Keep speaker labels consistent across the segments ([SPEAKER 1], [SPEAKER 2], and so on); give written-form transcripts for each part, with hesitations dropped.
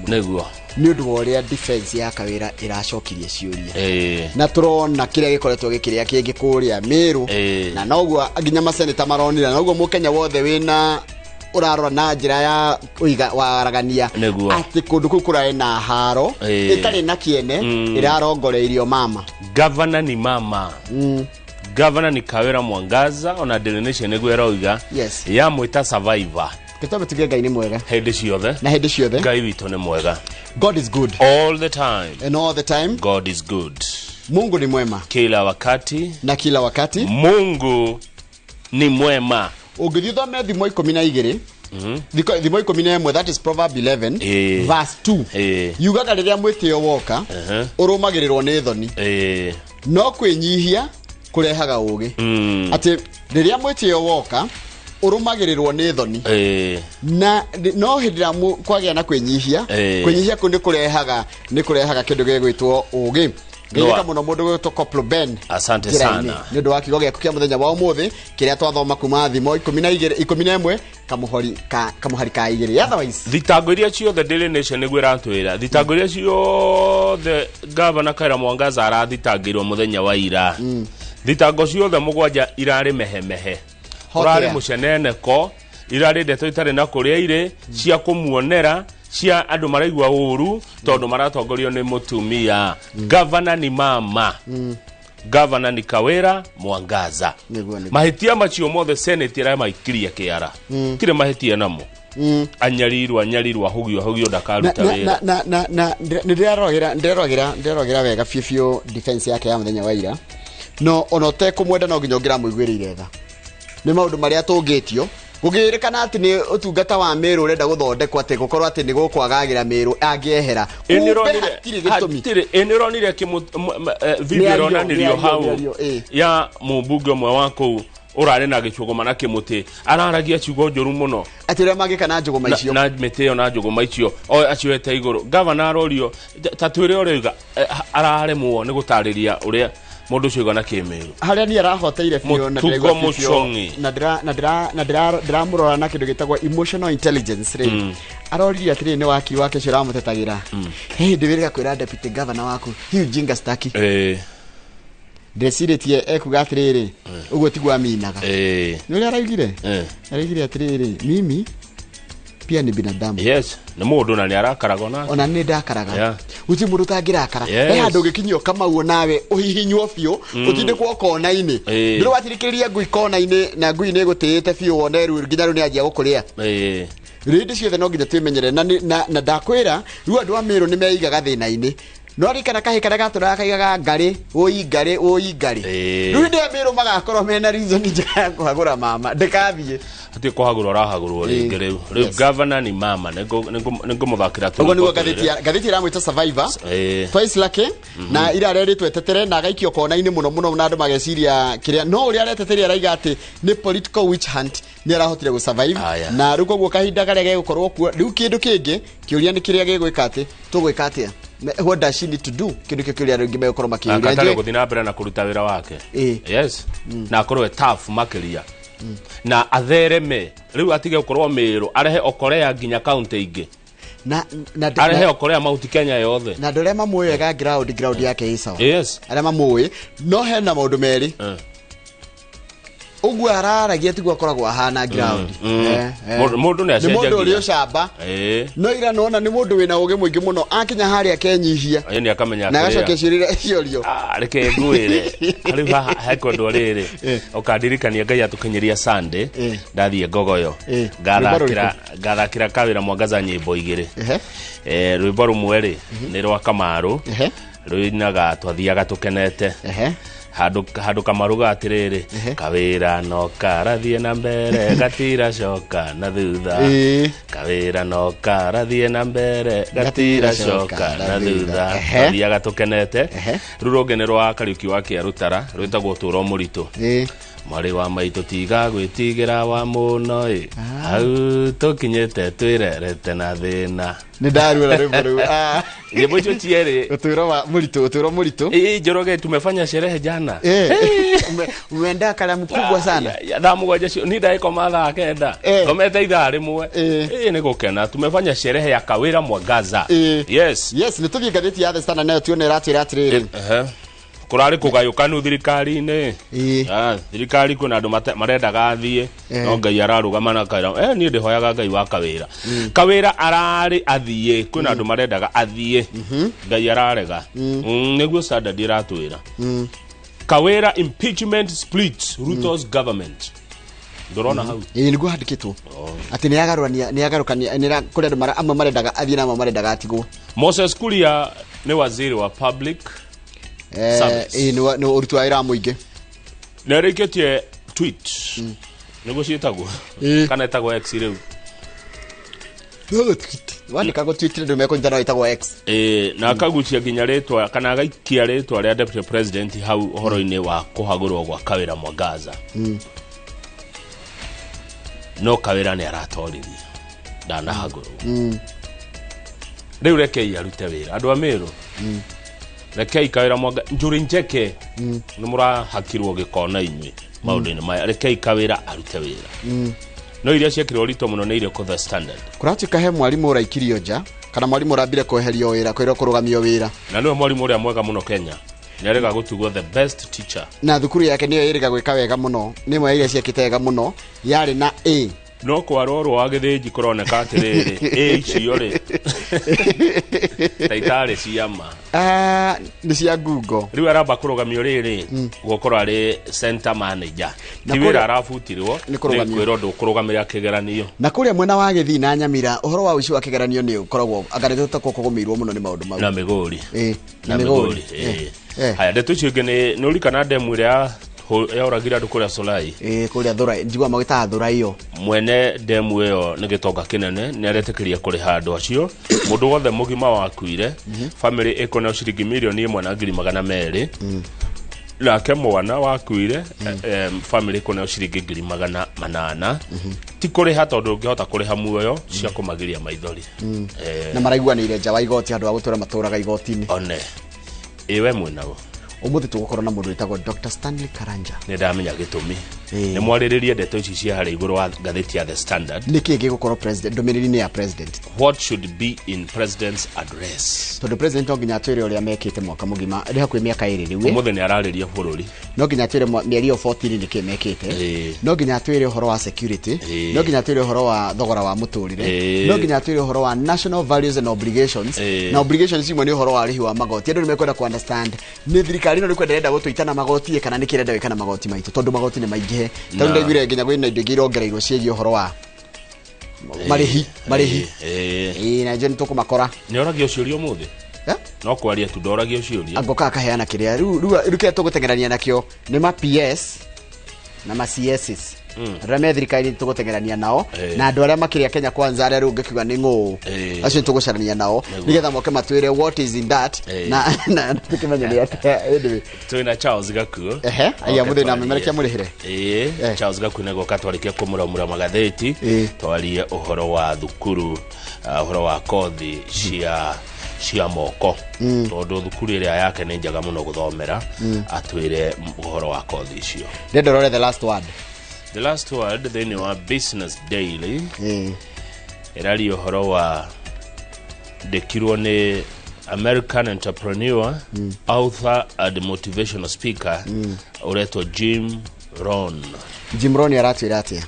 [SPEAKER 1] Nĩguo.
[SPEAKER 2] Nĩ ũndũ wa ũrĩa defense ya Kawĩra ĩracokirie ciũria, na tũrona kĩrĩa gĩkoretwo gĩkĩrĩa kĩngĩ kũrĩa Mĩrũ, na noguo nginya maseneta maronire, na noguo mũkenya wothe wĩna ũrarora na njĩra ya ũiga waragania atĩ kũndũ kũu kũrarĩ na haro ĩtarĩ na kĩene, ĩrarongoreirio mama.
[SPEAKER 1] Gavana ni mama. Gavana ni Kawira Mwangaza, ona Daily Nation nĩguo ĩroiga. Yamwĩta survivor.
[SPEAKER 2] Gĩtwambe tuge Ngai nĩ mwega
[SPEAKER 1] hĩndĩ ciothe.
[SPEAKER 2] Na hĩndĩ ciothe.
[SPEAKER 1] Ngai witũ nĩ mwega.
[SPEAKER 2] God is good
[SPEAKER 1] all the time.
[SPEAKER 2] And all the time.
[SPEAKER 1] God is good.
[SPEAKER 2] Mungu ni mwema
[SPEAKER 1] kila wakati.
[SPEAKER 2] Na kila wakati.
[SPEAKER 1] Mungu ni mwema.
[SPEAKER 2] Ũngĩthiĩ ũthome Thimo 12, thimo 11, that is Proverb 11 verse 2, yugaga rĩrĩa mwĩtĩo woka, ũrũmagĩrĩrwo nĩ thoni, no kwĩnyihia kũrehaga ũũgĩ. Atĩ rĩrĩa mwĩtĩo woka, ũrũmagĩrĩrwo nĩ thoni, na no hĩndĩ ĩrĩa kwagĩa na kwĩnyihia, kwĩnyihia kũu nĩ kũrehaga kĩndũ gĩgwĩtwo ũũgĩ. Ngeithĩka mũno mũndũ gwĩtwo Koplo Ben
[SPEAKER 1] Asante
[SPEAKER 2] njĩra-inĩ
[SPEAKER 1] sana.
[SPEAKER 2] Nĩ ũndũ wa kiugo gĩaku kĩa mũthenya wa ũmũthĩ kĩrĩa twathoma kuma Thimo 12, 11 kamũhori ka kamũhari ka 2. Otherwise,
[SPEAKER 1] Thitango iria ciothe Daily Nation nĩguo ĩratwĩra, thitango iria ciothe Gavana Kaira Mwangaza arathitangĩirwo mũthenya wa ira, thitango ciothe mũgwanja irarĩ mehemehe.
[SPEAKER 2] Hot
[SPEAKER 1] Ũrarĩ
[SPEAKER 2] air.
[SPEAKER 1] mũceneneko, irarĩ ndeto itarĩ na kũrĩa irĩ cia kũmuonera, cia andũ maraigua ũru tondũ maratongorio nĩ mũtumia. Gavana ni mama. Gavana ni Kawira Mwangaza.
[SPEAKER 2] Nĩguo.
[SPEAKER 1] Mahĩtia macio mothe Senate ĩramaikirie kĩara, tirĩ mahĩtia namo. Anyarirwo, anyarirwo, ahũgio, ahũgio, ndakaruta wĩra.
[SPEAKER 2] Na nĩ ndĩraroragĩra wega biũ biũ defense yake ya mũthenya wa ira. No ona ũtekũmwenda, no nginya ũngĩramũiguĩrĩire tha nĩ maũndũ marĩa tũngĩtio gũkĩrĩkana atĩ nĩ ũtungata wa Mĩrũ ũrenda gũthondekwo, atĩ gũkorwo atĩ nĩ gũkwagagĩra Mĩrũ angĩehera.
[SPEAKER 1] Ĩ nĩ
[SPEAKER 2] Kumbe
[SPEAKER 1] ũronire-
[SPEAKER 2] hatirĩ gĩtũmi.
[SPEAKER 1] Hatirĩ. Ĩ nĩ ũronire video
[SPEAKER 2] Mĩario,
[SPEAKER 1] ĩronanirio
[SPEAKER 2] mĩario,
[SPEAKER 1] hau
[SPEAKER 2] mĩario, ĩ.
[SPEAKER 1] ya mũmbunge ũmwe wa kũu ũrarĩ na gĩcũgũma na kĩmũtĩ, araragia ciugo njũru mũno?
[SPEAKER 2] Atĩ ũrĩa mangĩka na njũgũma icio.
[SPEAKER 1] Na mĩtĩ ĩyo na njũgũma icio o acioete igũrũ. Gavana arorio, ta twĩre ũrĩa oiga. Araremwo nĩ gũtarĩria ũrĩa mũndũ ũcio oiga na kĩmĩru.
[SPEAKER 2] Harĩa niĩ arahoteire biũ na
[SPEAKER 1] Mũtugo
[SPEAKER 2] ndĩraigua biũ biũ,
[SPEAKER 1] Mũcong'i.
[SPEAKER 2] na ndĩramũrora na kĩndũ gĩtagwo emotional intelligence rĩ, aroririe atĩrĩrĩ, nĩ wakiri wake ũcio ũramũtetagĩra, he hĩndĩ wĩrĩga kwĩra deputy governor waku, "Hii ujinga staki"? Ndecirĩtie ekuga atĩrĩrĩ, ũguo tiguo aminaga. Nĩ ũrĩa araugire. Araugire atĩrĩrĩ, "Mimi pia ni binadamu."
[SPEAKER 1] Yes, nĩ mũndũ na nĩ arakaraga onake.
[SPEAKER 2] Ona nĩ ndakaraga. Gũtirĩ mũndũ ũtangĩrakara. He handũ ũgĩkinyio kamau nawe ũhihinywo biũ, ũtindĩkwo kona-inĩ. Ndũrĩ watirikĩrĩria ngui kona-inĩ, na ngui nĩ ĩgũtĩĩte biũ, wone rĩu nginya rĩu nĩ anjia gũkũrĩa. Rĩndĩ ciothe no nginya twĩmenyere na ndakwĩra rĩu andũ a Mĩrũ nĩ meigaga thĩna-inĩ. No ririkana kahĩ karĩa gatũraga kaigaga ngarĩ ũi ngarĩ ũi ngarĩ. Rĩu hĩndĩ ĩrĩa Mĩrũ magakorwo mena reason njega ya kũhagũra mama, ndĩkathiĩ.
[SPEAKER 1] Hatirĩ kũhagũrwo, arahagũrwo rĩngĩ rĩu. Rĩu gavana ni mama. Nĩngũmũthakĩra
[SPEAKER 2] Ũguo nĩguo
[SPEAKER 1] tũrwĩmbo
[SPEAKER 2] ngathĩti
[SPEAKER 1] twĩrĩ.
[SPEAKER 2] Ngathĩti ĩramwĩta survivor. Twice lucky, na irareritwo etetere na agaikio kona-inĩ mũno mũno, na andũ mageciria kĩrĩa, no ũrĩa areteteria araiga atĩ nĩ political witch hunt, nĩ arahotire gũ survive.
[SPEAKER 1] Aya.
[SPEAKER 2] Na rĩu koguo kahinda karĩa gegũkorwo kuo rĩu, kĩndũ kĩngĩ kĩũria nĩ kĩrĩa gĩgwĩka atĩ tũgwĩka atĩa? What does she need to do? Kĩndũ kĩo kĩũria rĩngĩ megũkorwo makĩũria.
[SPEAKER 1] Akatare gũthiĩ na mbere na kũruta wĩra wake. Yes, na akorwo e tough makĩria na athereme rĩu, atige gũkorwo Mĩrũ, arehe okorea nginya kaunti ingĩ.
[SPEAKER 2] Na
[SPEAKER 1] Arehe okorea Mount Kenya yothe.
[SPEAKER 2] Na andũ arĩa mamũĩ wega, ground yake ĩ sawa. Arĩa mamũĩ, no hena maũndũ merĩ. Ũguo araragia tiguo akoragwo ahana ground.
[SPEAKER 1] Mũndũ nĩ
[SPEAKER 2] Nĩ mũndũ ũrĩ
[SPEAKER 1] acenjagia.
[SPEAKER 2] ũcamba, no ira nona nĩ mũndũ wĩna ũgĩ mũingĩ mũno, akinya harĩa akenyihia
[SPEAKER 1] Ĩ, nĩ akamenya
[SPEAKER 2] na
[SPEAKER 1] atĩrĩra.
[SPEAKER 2] agacokia ciũria ciũrio.
[SPEAKER 1] Ah, reke ngwĩre, rĩu haha hekwendwo rĩrĩ, ũkandirikania Ngai atũkinyĩria Sunday, ndathiĩ Ngogoyo,
[SPEAKER 2] Rwĩmbo
[SPEAKER 1] ngathakĩra ngathakĩra Kawĩra Mwangaza nyĩmbo igĩrĩ. Rwĩmbo rũmwe rĩ nĩ rwa Kamaru, rũinaga "Twathiaga Tũkenete". Handũ handũ Kamaru ga atĩrĩrĩ, "Kawĩra no karathiĩ na mbere, gatiracoka na thutha." "Kawĩra no karathiĩ na mbere, gatiracoka na thutha." "Twathiaga Tũkenete." Rũu rũngĩ nĩ rwa Kariũki wa Kĩarũtara, rwĩtagwo "Ũtũũro Mũritũ". Mwarĩ wa maitũ tiga gwĩtigĩra wa mũno ĩ, hau tũkinyĩte twĩrerete na thĩna.
[SPEAKER 2] Nĩ ndaruona rwĩmbo rũu. Ah.
[SPEAKER 1] Nyĩmbo icio cierĩ.
[SPEAKER 2] Ũtũũro wa mũritũ, ũtũũro mũritũ.
[SPEAKER 1] Ĩ, Njoroge, tumefanya sherehe jana.
[SPEAKER 2] Eh. Umeandaa karamu kubwa sana.
[SPEAKER 1] Ya, ya, thaa 7 cio ni ndagĩkoma thaa 9. Ngomete ithaa 1. Ĩ, nĩ gũkena, tumefanya sherehe ya Kawira Mwangaza. Yes.
[SPEAKER 2] Yes, nĩ tũthiĩ ngathĩti ya The Standard nayo tuone ĩratwĩra atĩrĩrĩ.
[SPEAKER 1] Kũrarĩ kũgayũkanu thirikari-inĩ. Thirikari kwĩna andũ marendaga athiĩ, no Ngai ararũgama na akaira, niĩ ndĩhoyaga Ngai wa Kawira. Kawira ararĩ athiĩ, kwĩna andũ marendaga athiĩ. Ngai ararega. Nĩguo Standard ĩratwĩra. Kawira impeachment split Ruto's government. Ndũrona hau?
[SPEAKER 2] Ĩĩ, nĩguo handĩkĩtwo. Atĩ nĩ yagarũkania, kũrĩ andũ amwe marendaga athiĩ na amwe marendaga atigwo.
[SPEAKER 1] Moses Kuria nĩ waziri wa public service.
[SPEAKER 2] Ĩĩ, nĩ ũruti wa wĩra wa mũingĩ.
[SPEAKER 1] Nĩ arĩkĩtie tweet. Nĩguo ciĩtagwo? Kana ĩtagwo X rĩu?
[SPEAKER 2] Nĩguo tweet. Wandĩka go tweet nĩ mekũnyita no ĩtagwo X.
[SPEAKER 1] Na akagucia nginya rĩtwa kana agaikia rĩtwa rĩa deputy president hau ũhoro-inĩ wa kũhagũrwo gwa Kawira Mwangaza. No Kawira nĩ aratoririe, ndanahagũrwo. Rĩu rekei arute wĩra andũ a Meru. Rekei Kawira Mwangaza, Njuri Njeke nĩ mũrahakirwo gĩkona inyuĩ maũndũ-inĩ maya. Rekei Kawira arute wĩra. No iria ciekĩrwo ũritũ mũno nĩ irĩkũ The Standard?
[SPEAKER 2] Kũratuĩka he mwarimũ ũraikirio nja kana mwarimũ ũrambire kweherio wĩra, kwĩrwo kũrũgamio wĩra.
[SPEAKER 1] Na nĩwe mwarimũ ũrĩa mwega mũno Kenya. Nĩ arega gũtugwo the best teacher.
[SPEAKER 2] Na thukuru yake nĩyo ĩrĩga gwĩka wega mũno, nĩ ĩmwe ya iria ciekĩte wega mũno, yarĩ na A.
[SPEAKER 1] No kwarorwo wa gĩthĩnji kũroneka atĩrĩrĩ, A icio rĩ, ta itarĩ cia ma.
[SPEAKER 2] Nĩ cia ngungo.
[SPEAKER 1] Rĩu aramba kũrũgamio rĩrĩ, gũkorwo arĩ center manager.
[SPEAKER 2] Na
[SPEAKER 1] Ti wĩra
[SPEAKER 2] kũrĩa
[SPEAKER 1] arabutirwo,
[SPEAKER 2] Nĩ kũrũgamio.
[SPEAKER 1] nĩ kwĩrwo ndũkũrũgamĩrĩra kĩgeranio.
[SPEAKER 2] Na kũrĩa mwena wa Gĩthii na Nyamira, ũhoro wa ũici wa kĩgeranio nĩ ũkoragwo, anga nĩ tũkũgũmĩirwo mũno nĩ maũndũ mau.
[SPEAKER 1] Na mĩgũri.
[SPEAKER 2] Na
[SPEAKER 1] Na
[SPEAKER 2] mĩgũri.
[SPEAKER 1] mĩgũri, Haya, ndeto icio ingĩ nĩ ũrikana ndemu ĩrĩa yoragire andũ kũrĩa Solai?
[SPEAKER 2] Kũrĩa Thũrai, njiguaga magĩtaga Thũrai ĩyo.
[SPEAKER 1] Mwene ndemu ĩyo nĩ gĩtonga kĩnene, nĩ aretĩkĩria kũrĩha andũ acio. Mũndũ wothe mũgima wakuire, family ĩkũneo ciringi mirioni ĩmwe na ngiri magana merĩ. Nake mwana wakuire, family ĩkũneo ciringi ngiri magana manana. Ti kũrĩha tondũ ũngĩhota kũrĩha muoyo cia kũmagiria maithori.
[SPEAKER 2] Na maraiguanĩire nja wa igoti handũ ha gũtũra matũraga igoti-inĩ.
[SPEAKER 1] One. Ĩwe mwĩnaguo.
[SPEAKER 2] Ũmũthĩ tũgũkorwo na mũndũ wĩtagwo Dr. Stanley Karanja.
[SPEAKER 1] Nĩ ndamenya gĩtũmi. Nĩ mwarĩrĩrie ndeto ici cia harĩa igũrũ wa ngathĩti ya The Standard.
[SPEAKER 2] Nĩ kĩĩ gĩgũkorwo president, ndũmĩrĩri-inĩ ya president?
[SPEAKER 1] What should be in president's address?
[SPEAKER 2] Tondũ president no nginya atwĩre ũrĩa mekĩte mwaka mũgima, rĩ hakuhĩ mĩaka ĩrĩ rĩu.
[SPEAKER 1] Ũmũthĩ nĩ ararĩria bũrũri.
[SPEAKER 2] No nginya atwĩre mĩeri ĩyo 14 nĩ kĩĩ mekĩte. No nginya atwĩre ũhoro wa security. No nginya atwĩre ũhoro wa thogora wa mũtũrĩre. No nginya atwĩre ũhoro wa national values and obligations. Na obligations imwe nĩ ũhoro wa rĩhi wa magoti. Andũ nĩ mekwenda ku understand nĩ thirikari ĩno nĩ kwenda ĩrenda gũtũita na magoti kana nĩ kĩrenda gwĩka na magoti maitũ, tondũ magoti nĩ maingĩhe. Tondũ ndaiguire nginya kwĩna indo ingĩ irongereirwo ciĩgiĩ ũhoro wa marĩhi, marĩhi. Na njo nĩ tũkũmakora.
[SPEAKER 1] Nĩ oragio ciũria ũmũthĩ? No kwaria tu ndoragio ciũria.
[SPEAKER 2] Angoka akaheana kĩrĩa. Rĩu, rĩu, rĩu kĩrĩa tũgũteng'erania nakĩo nĩ ma PS na ma C Ss. Andũ arĩa me thirikari-inĩ tũgũteng'erania nao, na andũ arĩa makĩria Kenya Kwanza arĩa rĩu ũngĩkiuga nĩ ng'ũũ. Acio nĩtũgũcarania nao, nĩgetha moke matwĩre what is in that, na tũkĩmenye nĩ atĩa. Anyway.
[SPEAKER 1] Twĩna Charles Gakuo.
[SPEAKER 2] Aya,
[SPEAKER 1] Oke
[SPEAKER 2] mũthĩ na
[SPEAKER 1] twarie.
[SPEAKER 2] memerekia mũrĩhĩre.
[SPEAKER 1] Charles Gakuo nĩguo katwarĩkia kũmũramũra magathĩti, twarie ũhoro wa thukuru, ũhoro wa kothi cia moko. Tondũ thukuru ĩrĩa yake nĩ njega mũno gũthomera, atwĩre ũhoro wa kothi icio.
[SPEAKER 2] Ndĩrenda ũrore the last word.
[SPEAKER 1] The last word thĩinĩ wa Business Daily. Ĩraria ũhoro wa ndĩkirwo nĩ American entrepreneur, author and motivational speaker, ũretwo Jim Rohn.
[SPEAKER 2] Jim Rohn aratwĩra atĩa?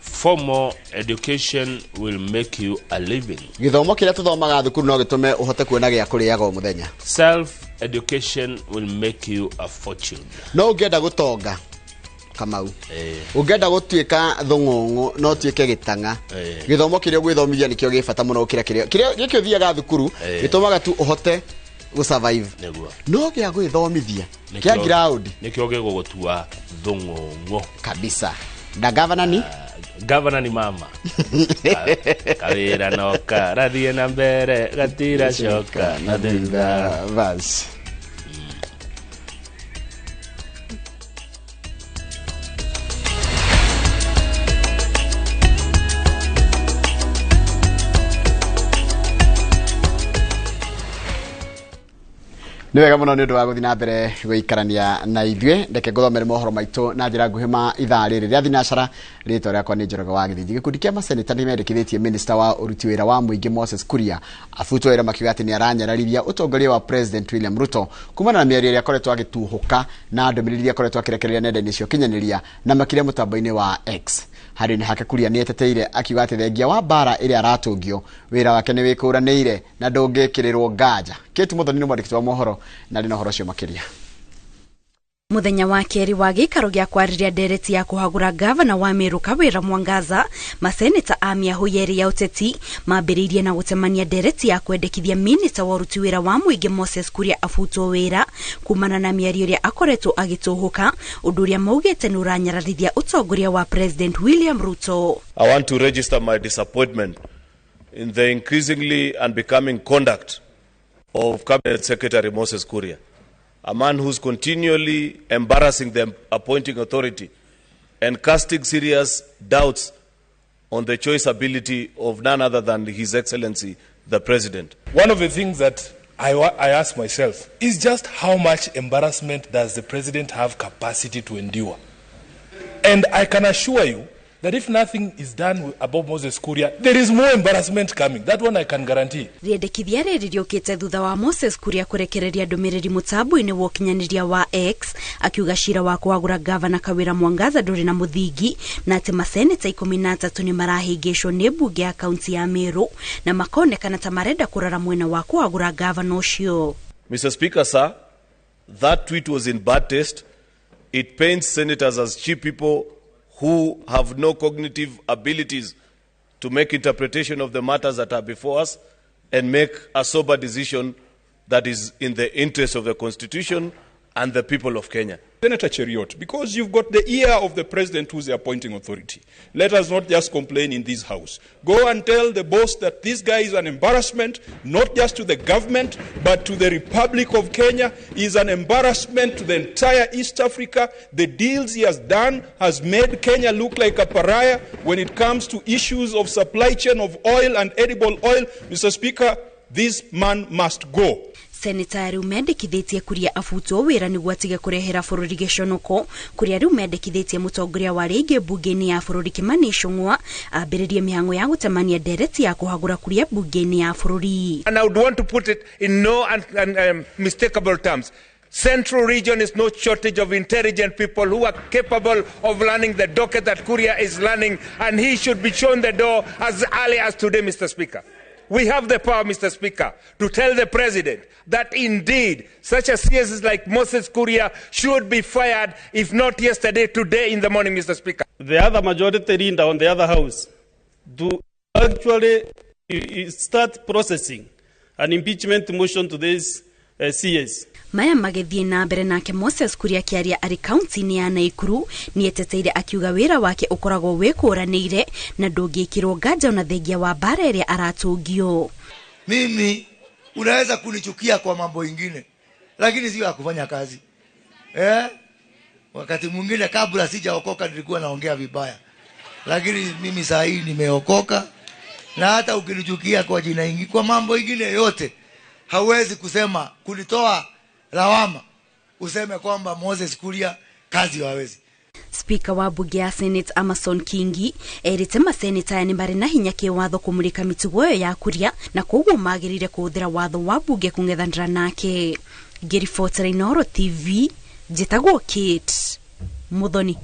[SPEAKER 1] Formal education will make you a living.
[SPEAKER 2] Gĩthomo kĩrĩa tũthomaga thukuru no gĩtũme ũhote kuona gĩa kũrĩaga o mũthenya.
[SPEAKER 1] Self education will make you a fortune.
[SPEAKER 2] No ũngĩenda gũtonga Kamau. Ũngĩenda gũtuĩka thũng'ũng'ũ no ũtuĩke gĩtang'a. Gĩthomo kĩrĩa ũgwĩthomithia nĩkĩo gĩ bata mũno gũkĩra kĩrĩa kĩrĩa gĩkĩ ũthiaga thukuru, gĩtũmaga tu ũhote gũ-survive. No gĩa gwĩthomithia, kĩa ground.
[SPEAKER 1] Nĩkĩo gĩgũgũtua thũng'ũng'ũ.
[SPEAKER 2] Kabisa. Na governor ni?
[SPEAKER 1] Governor ni mama. Kawĩra no karathiĩ na mbere, gatiracoka na thutha.
[SPEAKER 2] Bas. Nĩ wega mũno nĩ ũndũ wa gũthiĩ na mbere gũikarania na ithuĩ. Reke ngũthomere mohoro maitũ na njĩra nguhĩ ma ithaa rĩrĩ rĩa thinacara. Rĩtwa rĩakwa nĩ Njoroge wa Gĩthĩnji. Gĩkundi kĩa maseneta nĩ mendekithĩtie minister wa ũruti wĩra wa mũingĩ Moses Kuria abutwo wĩra, makiuga atĩ nĩ aranyararithia ũtongoria wa President William Ruto kumana na mĩario ĩrĩa akoretwo agĩtuhũka na ndũmĩrĩri iria akoretwo akĩrekereria nenda-inĩ cia ũkinyanĩria na makĩria mũtambo-inĩ wa X. Handũ-inĩ hake Kuria nĩ eteteire akiuga atĩ thengia wa mbara ĩrĩa aratũngio wĩra wake nĩ wĩkũranĩire na ndũngĩkĩrĩrwo nganja. Kate Muthoni nĩ mwandĩki wa mohoro na arĩ na ũhoro ũcio makĩria.
[SPEAKER 3] Muthenya wa kerĩ wa gĩikaro gĩa kwarĩria ndereti ya kũhagũra gavana wa Meru Kawĩra Mwangaza, maseneta a mĩahũ yerĩ ya ũteti mambĩrĩirie na gũtemania ndereti ya kwendekithia minista wa ũruti wĩra wa mũingĩ Moses Kuria abutwo wĩra kumana na mĩario ĩrĩa akoretwo agĩtũhũka, ũndũ ũrĩa maugĩte nĩ ũranyararithia ũtongoria wa President William Ruto.
[SPEAKER 4] I want to register my disappointment in the increasingly unbecoming conduct of Cabinet Secretary Moses Kuria, a man who's continually embarrassing the appointing authority and casting serious doubts on the choice ability of none other than His Excellency, the President.
[SPEAKER 5] One of the things that I ask myself is just how much embarrassment does the President have capacity to endure? And I can assure you that if nothing is done about Moses Kuria, there is more embarrassment coming. That one I can guarantee.
[SPEAKER 3] Rĩendekithia rĩrĩ rĩũkĩte thutha wa Moses Kuria kũrekereria ndũmĩrĩri mũtambo-inĩ wa ũkinyanĩria wa X akiuga cira wa kũhagũra gavana Kawĩra Mwangaza ndũrĩ na mũthingi na atĩ maseneta 13 nĩ marahĩngĩcwo nĩ mbunge ya kaunti ya Meru na makonekana ta marenda kũrora mwena wa kũhagũra gavana ũcio.
[SPEAKER 4] Mr. Speaker, sir, that tweet was in bad taste. It paints senators as cheap people who have no cognitive abilities to make interpretation of the matters that are before us and make a sober decision that is in the interest of the Constitution and the people of Kenya.
[SPEAKER 6] Senator Cheruiyot, because you've got the ear of the president who's the appointing authority, let us not just complain in this house. Go and tell the boss that this guy is an embarrassment, not just to the government, but to the Republic of Kenya. He is an embarrassment to the entire East Africa. The deals he has done has made Kenya look like a pariah when it comes to issues of supply chain of oil and edible oil. Mr. Speaker, this man must go.
[SPEAKER 3] Seneta rĩu mendekithĩtie Kuria abutwo wĩra nĩguo atige kũrehera bũrũri gĩconoko. Kuria rĩu mendekithĩtie mũtongoria wa rĩngĩ mbunge-inĩ ya bũrũri Kimani Ichung'wa ambĩrĩrie mĩhang'o ya gũtemania ndereti ya kũhagũra Kuria mbunge-inĩ ya bũrũri.
[SPEAKER 7] And I would want to put it in no unmistakable terms. Central region is no shortage of intelligent people who are capable of learning the docket that Kuria is learning, and he should be shown the door as early as today, Mr. Speaker. We have the power, Mr. Speaker, to tell the president that indeed such a CS like Moses Kuria should be fired, if not yesterday, today in the morning, Mr. Speaker.
[SPEAKER 8] The other majority leader on the other house do actually start processing an impeachment motion to this CS.
[SPEAKER 3] Maya magĩthiĩ na mbere nake Moses Kuria akĩaria arĩ kaunti-inĩ ya Naikuru nĩeteteire akiuga wĩra wake ũkoragwo wĩkũranĩire na ndũngĩkĩrwo nganja ona thengia wa mbara ĩrĩa aratũngio.
[SPEAKER 9] Mimi unaweza kunichukia kwa mambo ingine, lakini sio ya kufanya kazi. Wakati mwingine kabla sijaokoka nilikuwa naongea vibaya, lakini mimi saa hii nimeokoka, na hata ukinichukia kwa jina ingine, kwa mambo ingine yote, hauwezi kusema kunitoa lawama useme kwamba Moses Kuria kazi hawezi.
[SPEAKER 3] Speaker wa bunge ya Senate Amason Kingi erite maseneta aya nĩ marĩ na hinya kĩwatho kũmũrĩka mĩtugo ĩyo ya Kuria na koguo magĩrĩire kũhũthĩra watho wa bunge kũng'ethanĩra nake. Ngĩribotera Inooro TV, njĩtagwo Kate Muthoni.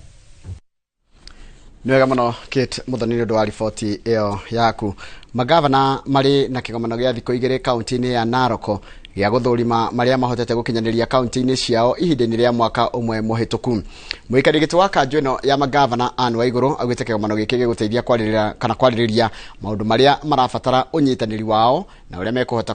[SPEAKER 2] Nĩ wega mũno Kate Muthoni nĩ ũndũ wa riboti ĩyo yaku. Magavana marĩ na kĩgomano gĩa thikũ igĩrĩ kaunti-inĩ ya Narok gĩa gũthũrima marĩa mahotete gũkinyanĩria kaunti-inĩ ciao ihinda-inĩ rĩa mwaka ũmwe mũhĩtũku. Mũikarĩri gĩtĩ wa kanjũ ĩno ya magavana Anne Waigũrũ augĩte kĩgomano gĩkĩ gĩgũteithia kwarĩrĩria kana kwarĩrĩria maũndũ marĩa marabatara ũnyitanĩri wao na ũrĩa mekũhota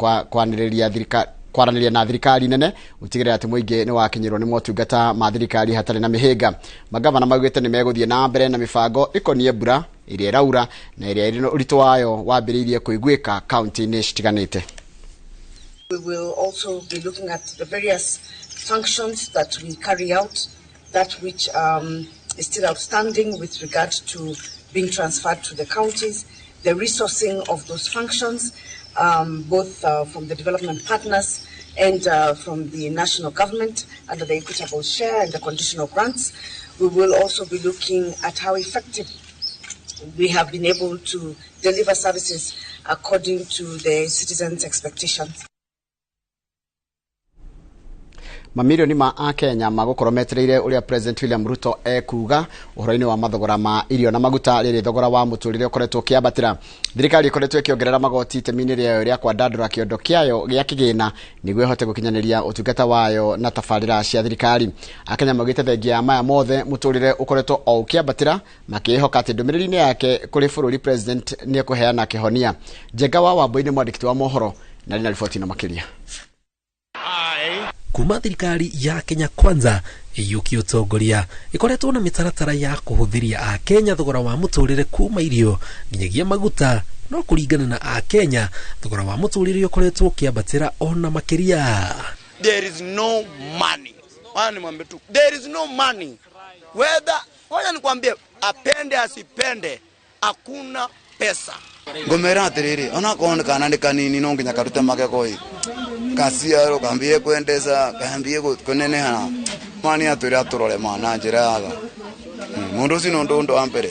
[SPEAKER 2] kwanĩrĩria thirikari kwaranĩria na thirikari nene gũtigĩrĩra atĩ mũingĩ nĩ wakinyĩrwo nĩ motungata ma thirikari hatarĩ na mĩhĩnga. Magavana maugĩte nĩ megũthiĩ na mbere na mĩbango ĩkoniĩ mbura ĩrĩa ĩraura na ĩrĩa ĩrĩ ũritũ wayo wambĩrĩirie kũiguĩka kaunti-inĩ citiganĩte.
[SPEAKER 10] We will also be looking at the various functions that we carry out, that which is still outstanding with regard to being transferred to the counties, the resourcing of those functions, both from the development partners and from the national government under the equitable share and the conditional grants. We will also be looking at how effective we have been able to deliver services according to the citizens' expectations.
[SPEAKER 2] Mamirioni ma akenya magũkorwo metereire ũrĩa President William Ruto ekuga ũhoro-inĩ wa mathogora ma irio na maguta rĩrĩ thogora wa mũtũrĩre ũkoretwo ũkĩambatĩra. Thirikari ĩkoretwo ĩkĩongerera magoti itemi-inĩ rĩayo rĩa kwandandũra kĩondo kĩayo gĩa kĩgĩna nĩguo ĩhote gũkinyanĩria ũtungata wayo na tabarĩra cia thirikari. Akenya maugĩte thengia ya maya mothe mũtũrĩre ũkoretwo o ũkĩambatĩra, makĩĩhoka atĩ ndũmĩrĩri-inĩ yake kũrĩ bũrũri President nĩekũheana kĩhonia. Njenga wa Wambui nĩ mwandĩki wa mohoro na rĩ na riboti ĩno makĩria.
[SPEAKER 11] Kuma thirikari ya Kenya Kwanza iyũkie ũtongoria ĩkoretwo na mĩtaratara ya kũhũthĩria akenya thogora wa mũtũrĩre kuma irio nginyagia maguta, no kũringana na akenya thogora wa mũtũrĩre ũkoretwo ũkĩambatĩra ona makĩria.
[SPEAKER 12] There is no money. Wacha nimwambie tu, there is no money. Whether, wacha nikwambie, apende asipende, hakuna pesa.
[SPEAKER 13] Ngomera atiriri ona kona kana ni kanini no nginya karute magego ii kaciaro kambie kwendeza kambie kuneneha mani atwire aturore mana njira yatha mundu ucio no ndu wa mbere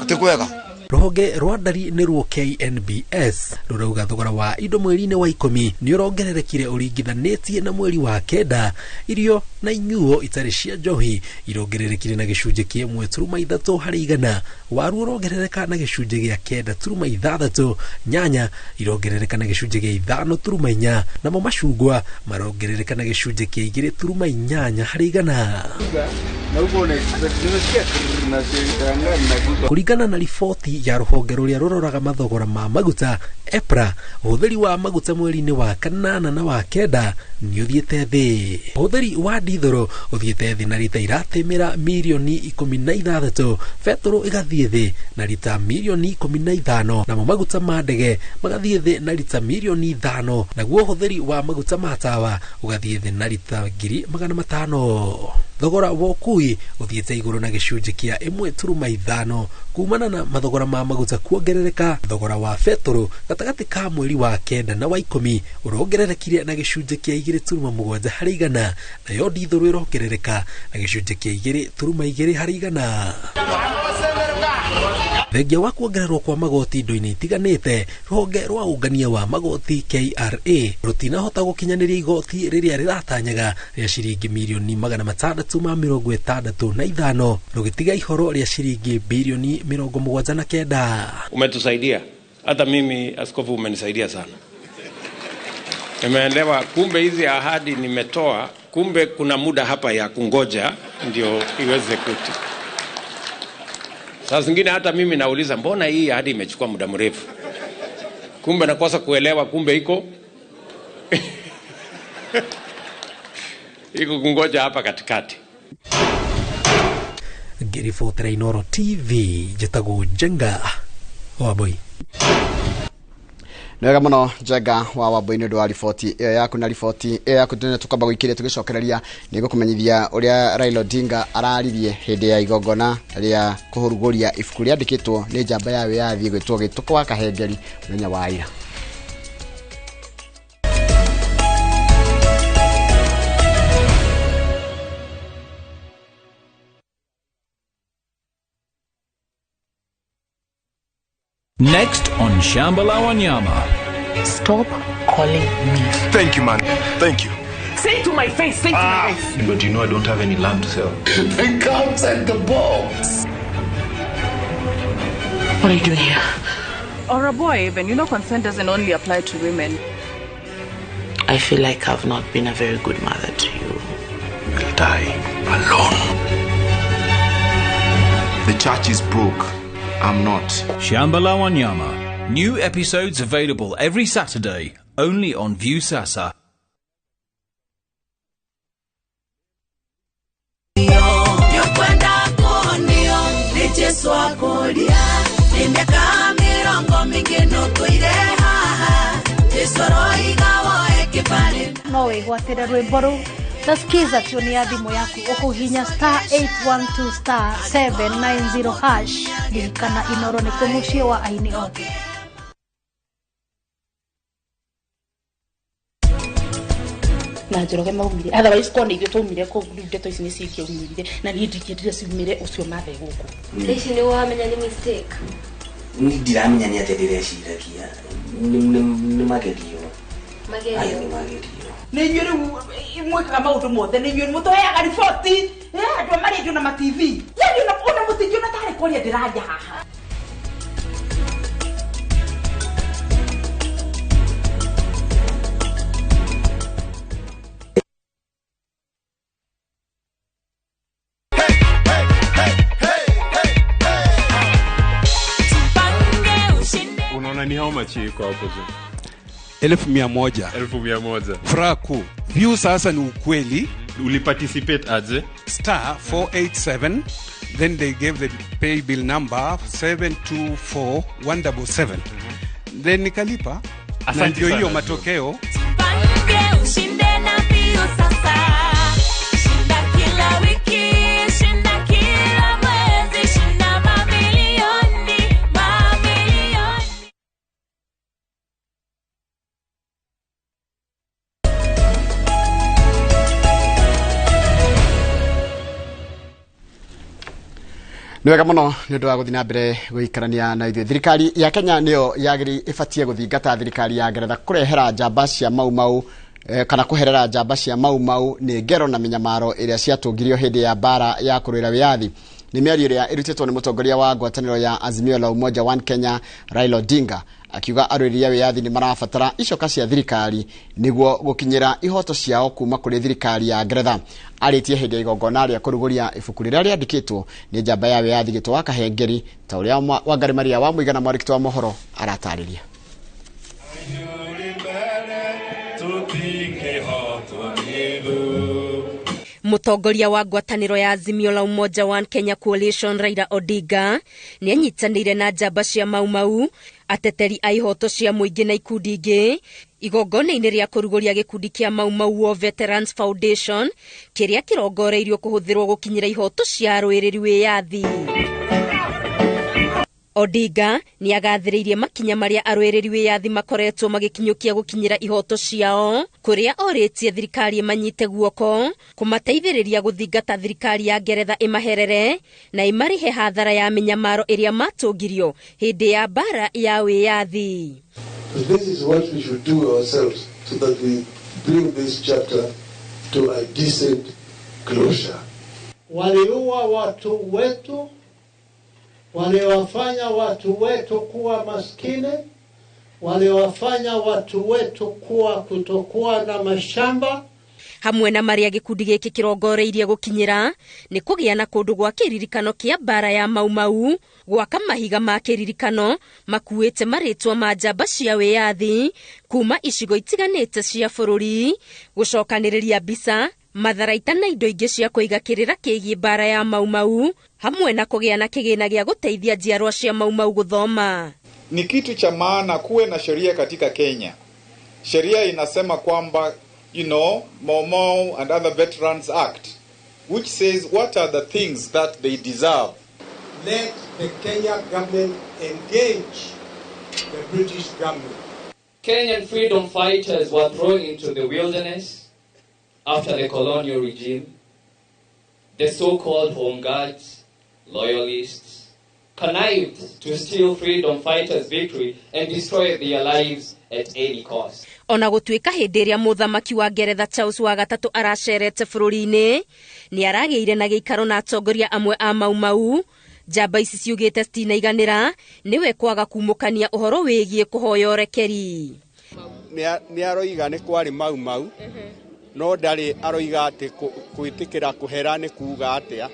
[SPEAKER 13] ti kwega.
[SPEAKER 11] Ruhonge rwa ndari nĩ ruo KNBS rũrauga thogora wa indo mweri-inĩ wa 10 nĩ ũrongererekire ũringithanĩtie na mweri wa 9. Irio na inyuo itarĩ cia njohi irongererekire na gĩcunjĩ kĩa 1.3 harĩ igana, waru ũrongerereka na gĩcunjĩ gĩa 9.6, nyanya irongerereka na gĩcunjĩ gĩa 5.4, namo macungwa marongerereka na gĩcunjĩ kĩa 2.8 harĩ igana. Kũringana na riboti ya rũhonge rũrĩa rũroraga mathogora ma maguta EPRA, ũhũthĩri wa maguta mweri-inĩ wa 8 na wa 9 nĩ ũthiĩte thĩ. Ũhũthĩri wa ndithũrũ ũthiĩte thĩ na rita iratĩmĩra mirioni 16, betũrũ ĩgathiĩ thĩ na rita mirioni 15, namo maguta ma ndege magathiĩ thĩ na rita mirioni 5, naguo ũhũthĩri wa maguta ma tawa ũgathiĩ thĩ na rita 500,000. Thogora wa ũkui ũthiĩte igũrũ na gĩcunjĩ kĩa 1.5 kumana na mathogora ma maguta kuongerereka. Thogora wa betũrũ gatagatĩ ka mweri wa 9 na wa 10 ũrongererekire na gĩcunjĩ kĩa 2.7 harĩ igana, nayo ndithũrũ ĩrongerereka na gĩcunjĩ kĩa 2.2 harĩ igana. Thengia wa kuongererwo kwa magoti indo-inĩ itiganĩte, rũhonge rwa ũngania wa magoti KRA rũtinahota gũkinyanĩria igoti rĩrĩa rĩratanyaga rĩa ciringi mirioni 665 rũgĩtiga ihoro rĩa ciringi bilioni 79.
[SPEAKER 14] Umetusaidia, hata mimi askofu umenisaidia sana. Nimeelewa kumbe hizi ahadi nimetoa, kumbe kuna muda hapa ya kungoja ndio iweze kuti. Saa zingine hata mimi nauliza mbona hii ahadi imechukua muda mrefu. Kumbe nakosa kuelewa, kumbe iko iko kungoja hapa katikati.
[SPEAKER 11] Ngĩribotera Inooro TV njĩtagwo Njenga Wambui.
[SPEAKER 2] Nĩ wega mũno Njenga wa Wambui nĩ ũndũ wa riboti ĩyo yaku. Na riboti ĩyo yaku tene tũkamba gũikĩria tũgĩcokereria nĩ gũkũmenyithia ũrĩa Raila Odinga araririe hĩndĩ ya igongona rĩa kũhurugũria ibuku rĩandĩkĩtwo nĩ njamba ya wĩyathi gwĩtwo Gĩtũkũ wa Kahengeri mũthenya wa ira.
[SPEAKER 15] Next on Shamba la Wanyama.
[SPEAKER 16] Stop calling me.
[SPEAKER 17] Thank you, man. Thank you.
[SPEAKER 16] Say it to my face. Say it to my face.
[SPEAKER 17] But you know I don't have any land to sell.
[SPEAKER 16] They can't take the box. What are you doing here?
[SPEAKER 18] Or a boy even. You know consent doesn't only apply to women.
[SPEAKER 16] I feel like I've not been a very good mother to you.
[SPEAKER 17] You'll die alone. The church is broke. I'm not.
[SPEAKER 15] Shamba la Wanyama. New episodes available every Saturday, only on Viusasa.
[SPEAKER 19] No wĩgwatĩre rwĩmbo rũu na skiza tune ya thimũ yaku ũkũhihinya star 812 star 790 hash. Ririkana Inooro nĩkuo mũciĩ wa aini othe.
[SPEAKER 20] Na Njoroge maumire. Otherwise ko nĩ ithuĩ twaumire kũu rĩu ndeto ici nĩ cingĩaumĩrire na niĩ ndingĩendire ciumĩre ũcio mathe gũkũ.
[SPEAKER 21] Ici nĩ wamenya nĩ mistake.
[SPEAKER 22] Ni ndiramenya nĩ atĩa ndĩreciragia. Nĩ magerio.
[SPEAKER 21] Magerio.
[SPEAKER 22] Ayo nĩ magerio.
[SPEAKER 23] Nĩ inyuĩ rĩu mwĩkaga maũndũ mothe, nĩ inyuĩ mũtũheaga riboti. Andũ a marendio na ma TV. Yaani ona mũtingĩona tarĩ kwaria ndĩraria haha.
[SPEAKER 24] Unaona ni how much iko hapo juu?
[SPEAKER 25] 1,100.
[SPEAKER 24] 1,100.
[SPEAKER 25] Furaha kuu. View sasa ni ukweli.
[SPEAKER 24] Uliparticipate aje?
[SPEAKER 25] Star 487, then they gave the pay bill number 724177. Then nikalipa. Na ndio hiyo matokeo.
[SPEAKER 26] Ushinde na view sasa. Shinda kila wiki, shinda kila mwezi, shinda mamilioni, mamilioni.
[SPEAKER 2] Nĩ wega mũno nĩ ũndũ wa gũthiĩ na mbere gũikarania na ithuĩ. Thirikari ya Kenya nĩyo yagĩrĩire ĩbatiĩ gũthingata thirikari ya Ngeretha kũrehera njamba cia Mau Mau kana kũherera njamba cia Mau Mau nĩ ngero na mĩnyamaro ĩrĩa ciatũngirio hĩndĩ ya mbara ya kũrũĩra wĩyathi. Nĩ mĩario ĩrĩa ĩrutĩtwo nĩ mũtongoria wa ngwatanĩro ya Azimio la Umoja One Kenya Raila Odinga akiuga arũĩrĩri a wĩyathi nĩ marabatara icoka cia thirikari nĩguo gũkinyĩra ihoto ciao kuma kũrĩ thirikari ya Ngeretha. Arĩtie hĩndĩ ya igongona rĩa kũrugũria ibuku rĩrĩa rĩandĩkĩtwo nĩ njamba ya wĩyathi Gĩtũ wa Kahengeri ta ũrĩa Wangari Maria wa Mũigana mwandĩki wa mohoro aratarĩria.
[SPEAKER 3] Mũtongoria wa ngwatanĩro ya Azimio la Umoja One Kenya Coalition Raila Odinga nĩ anyitanĩire na njamba cia Mau Mau, ateteri a ihoto cia mũingĩ na ikundi ingĩ igongona-inĩ rĩa kũrugũria gĩkundi kĩa Mau Mau War Veterans Foundation kĩrĩa kĩrongoreirio kũhũthĩrwo gũkinyĩra ihoto cia arũĩrĩri wĩyathi. Odinga nĩ agathĩrĩirie makinya marĩa arũĩrĩri wĩyathi makoretwo magĩkinyũkia gũkinyĩra ihoto ciao kũrĩa orĩtie thirikari ĩmanyite guoko kũmateithĩrĩria gũthingata thirikari ya Ngeretha ĩmaherere na ĩmarĩhe hathara ya mĩnyamaro ĩrĩa matũngirio hĩndĩ ya mbara ya wĩyathi.
[SPEAKER 27] This is what we should do ourselves so that we bring this chapter to a decent closure.
[SPEAKER 28] Waliua watu wetu, waliwafanya watu wetu kuwa maskini, waliwafanya watu wetu kuwa kutokuwa na mashamba.
[SPEAKER 3] Hamwe na maria gĩkundi gĩkĩ kĩrongoreirie gũkinyĩra nĩ kũgĩa na kũndũ gwa kĩririkano kĩa mbara ya Mau Mau, gwaka mahiga ma kĩririkano makuĩte marĩtwa ma njamba cia wĩyathi kuma icigo itiganĩte cia bũrũri, gũcokanĩrĩria mbica, matharaita na indo ingĩ cia kũiga kĩrĩra kĩgiĩ mbara ya Mau Mau, hamwe na kũgĩa na kĩgĩna gĩa gũteithia njiarwa cia Mau Mau gũthoma.
[SPEAKER 29] Ni kitu cha maana kuwe na sheria katika Kenya. Sheria inasema kwamba, you know, Mau Mau and Other Veterans Act, which says what are the things that they deserve.
[SPEAKER 28] Let the Kenya government engage the British government.
[SPEAKER 30] Kenyan freedom fighters were thrown into the wilderness after the colonial regime. The so-called home guards, loyalists, connived to steal freedom fighters' victory and destroy their lives at any cost.
[SPEAKER 3] Ona gũtuĩka hĩndĩ ĩrĩa mũthamaki wa Ngeretha Charles wa gatatũ aracerete bũrũri-inĩ, nĩ aragĩire na gĩikaro na atongoria amwe a Mau Mau. Njamba ici ciugĩte citinaiganĩra nĩwe kwaga kumũkania ũhoro wĩgiĩ kũhoya ũrekeri.
[SPEAKER 31] Nĩ aroiga nĩ kwarĩ Mau Mau, no ndarĩ aroiga atĩ gwĩtĩkĩra kũhera nĩ kuuga atĩa,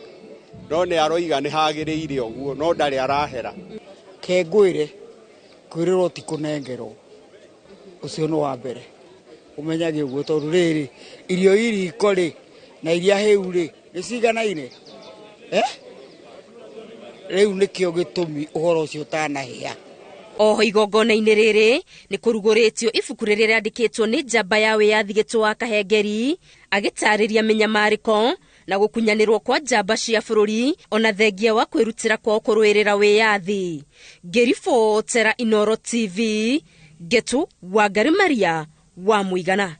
[SPEAKER 31] no nĩ aroiga nĩ hagĩrĩire ũguo, no ndarĩ arahera.
[SPEAKER 32] Kengwĩre kwĩrĩrwo ti kũnengerwo, ũcio nĩ wa mbere ũmenyage ũguo, tondũ rĩrĩ irio iriko rĩ na iria hĩu rĩ nĩ ciganaine, rĩu nĩkĩo gĩtũmi ũhoro ũcio ũtanahĩa.
[SPEAKER 3] Oho igongona-inĩ rĩrĩ nĩ kũrugũrĩtio ibuku rĩrĩa rĩandĩkĩtwo nĩ njamba ya wĩyathi Gĩtũ wa Kahengeri agĩtarĩria mĩnyamarĩko na gũkunyanĩrwo kwa njamba cia bũrũri ona thengia wa kwĩrutĩra kwao kũrũĩrĩra wĩyathi. Ngĩribotera Inoro TV, Gĩtũ Wangari Maria wa Mũigana.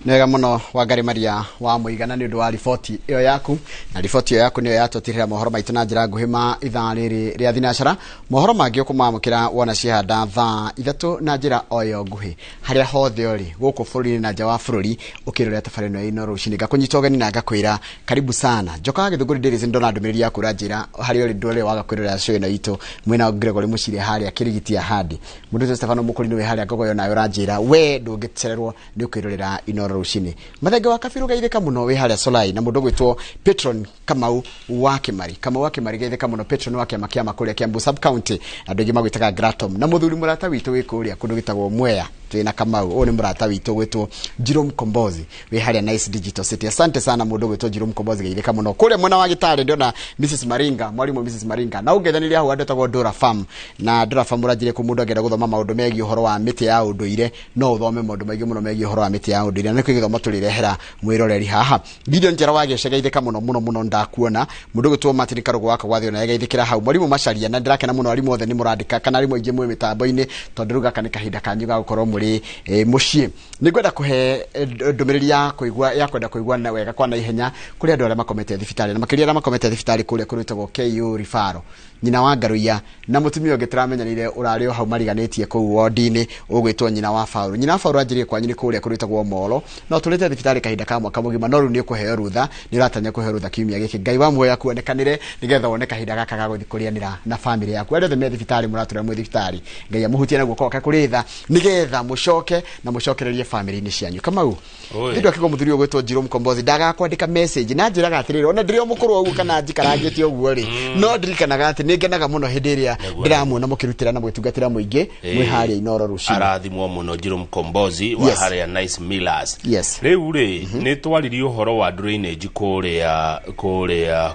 [SPEAKER 2] Nĩwega mũno Wangari Maria wa Mũigana nĩ ũndũ wa riboti ĩyo yaku, na riboti ĩyo yaku nĩyo yatũtirĩra mohoro maitũ na njĩra nguhĩ ma ithaa rĩrĩ rĩa thinacara. Mohoro mangĩ ũkũmamũkĩra wona ciahanda thaa 3 na njĩra o ĩyo nguhĩ harĩa hothe ũrĩ gũkũ bũrũri-inĩ na nja wa bũrũri ũkĩrorera tabarĩra ĩno ya Inooro rũcinĩ. Ngakũnyita ũgeni na ngakwĩra karibu sana. Njokaga Gĩthũngũri Dairies, ndona ndũmĩrĩri yaku ũranjĩra harĩa ũrĩ ndũrĩ waga kwĩrorera show ĩno itũ mwena wa Gregory Mũcire harĩa Kĩrigiti ya Handi. Mũndũ ũcio Stefano Mũkũri nĩwe harĩa Ngogoyo, nawe ũranjĩra we ndũngĩcererwo nĩ ũkwĩrorera Inooro rũcinĩ. Mathenge wa Kabiru geithĩka mũno wĩ harĩa Solai, na mũndũ ũgwĩtwo Patron Kamau wa Kĩmari. Kamau wa Kĩmari geithĩka mũno, Patron wa kĩama kĩa Makũrĩa Kiambu sub county, andũ aingĩ magwĩtaga Gratom. Na mũthuri mũrata witũ wĩ kũrĩa kũndũ gĩtagwo Mwea twĩna Kamau, ũyũ nĩ mũrata witũ gwĩtwo Jerome Kombozi wĩ harĩa Nice Digital City. Asante sana mũndũ gwĩtwo Jerome Kombozi, geithĩka mũno. Kũrĩa mwena wa Gĩtarĩ ndĩrona Mrs Maringa, mwarimũ Mrs Maringa, na ũngethanĩria hau andũ etagwo Dora Farm. Na Dora Farm ũranjĩre kũ mũndũ angĩenda gũthoma maũndũ megiĩ ũhoro wa mĩtĩ ya ũndũire, no ũthome maũndũ maingĩ mũno megiĩ ũhoro wa mĩtĩ ya ũndũire, na nĩkĩo gĩthomo tũrĩrehera mwĩroreri haha. Gideon Njera wa Gĩce geithĩka mũno mũno mũno, ndakuona. Mũndũ gwĩtwo Martin Karũgũ wa Kagwathio naye geithĩkĩra hau. Mwarimũ Macharia, na ndĩrakena mũno arimũ othe nĩ mũrandĩka kana arimũ aingĩ mwĩ mĩtambo-inĩ, tondũ rĩu gaka nĩ kahinda kanyu ga gũkorwo mũrĩ mũciĩ. Nĩngwenda kũhe ndũmĩrĩri ya kũigua ya kwenda kũigua na wega kwa naihenya kũrĩ andũ arĩa makomete thibitarĩ, na makĩria arĩa makomete thibitarĩ kũrĩa kũrĩtagwo KU Referral. Nyina wa Ngaruiya na mũtumia ũngĩ tũramenyanire ũrarĩ o hau mariganĩtie kũu wodi-inĩ ũgwĩtwo nyina wa Faulu. Nyina wa Faulu anjĩrire kwanyu nĩ kũrĩa kũrĩtagwo Molo, no tũrĩte thibitarĩ kahinda ka mwaka mũgima, no rĩu nĩ ũkũheo rũtha, nĩ ũratanya kũheo rũtha kiumia gĩkĩ. Ngai wa muoyo akuonekanĩre nĩgetha wone kahinda gaka ga gũthiĩ kũrĩanĩra na famĩlĩ yaku. Arĩa othe me thibitarĩ mũratũra mwĩ thibitarĩ, Ngai amũhutie na guoko gwake kũrĩ tha nĩgetha mũcoke na mũcokererie famĩlĩ-inĩ cianyu. Kamau, nĩ akĩgwo mũthuri ũyũ ũgwĩtwo Jerome Kombozi ndagaga kwandĩka message na njĩraga atĩrĩrĩ, ona ndĩrĩ o mũkũrũ ũguo kana njikarangĩte ũguo rĩ, no ndirikanaga atĩ nĩ ngenaga mũno hĩndĩ ĩrĩa ndĩramuona mũkĩrutĩra na mũgĩtungatĩra mũingĩ mwĩ harĩa Inooro rũcinĩ.
[SPEAKER 1] Arathimwo mũno Jerome Kombozi wa harĩa Nice Millers. Rĩu rĩ, nĩ twaririe ũhoro wa drainage kũrĩa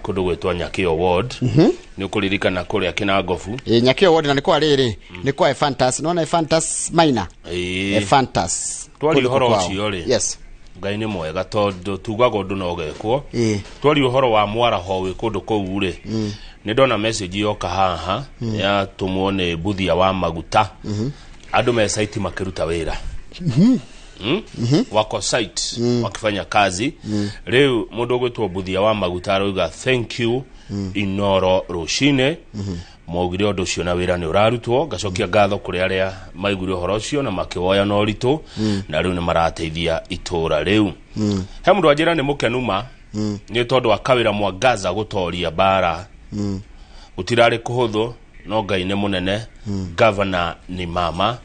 [SPEAKER 1] kũndũ gwĩtwo Nyakĩo Ward. Nĩ ũkũririkana kũrĩa Kĩnangobu.
[SPEAKER 2] Nyakĩo Ward, na nĩ kwa rĩrĩ nĩ kwa Ephantus, nona Ephantus Minor. Ephantus
[SPEAKER 1] Twaririe ũhoro ũcio rĩ. Ngai nĩ mwega tondũ tugaga ũndũ no ũgekwo. Twaririe ũhoro wa mwaraho wĩ kũndũ kũu rĩ. Nĩ ndona message yoka haha yatũmwo nĩ Mbuthia wa Maguta. Andũ me site makĩruta wĩra. Wako site wakifanya kazi. Rĩu mũndũ ũgwĩtwo Mbuthia wa Maguta arauga thank you Inooro rũcinĩ. Maugire ũndũ ũcio na wĩra nĩ ũrarutwo. Ngacokia ngatho kũrĩ arĩa maiguire ũhoro ũcio na makĩwoya na ũritũ, na rĩu nĩ marateithia itũra rĩu. He mũndũ wanjĩra nĩ mũkenu ma nĩ tondũ wa Kawĩra Mwangaza gũtoria mbara. Gũtirarĩ kũhũthũ, no Ngai nĩ mũnene. Governor ni mama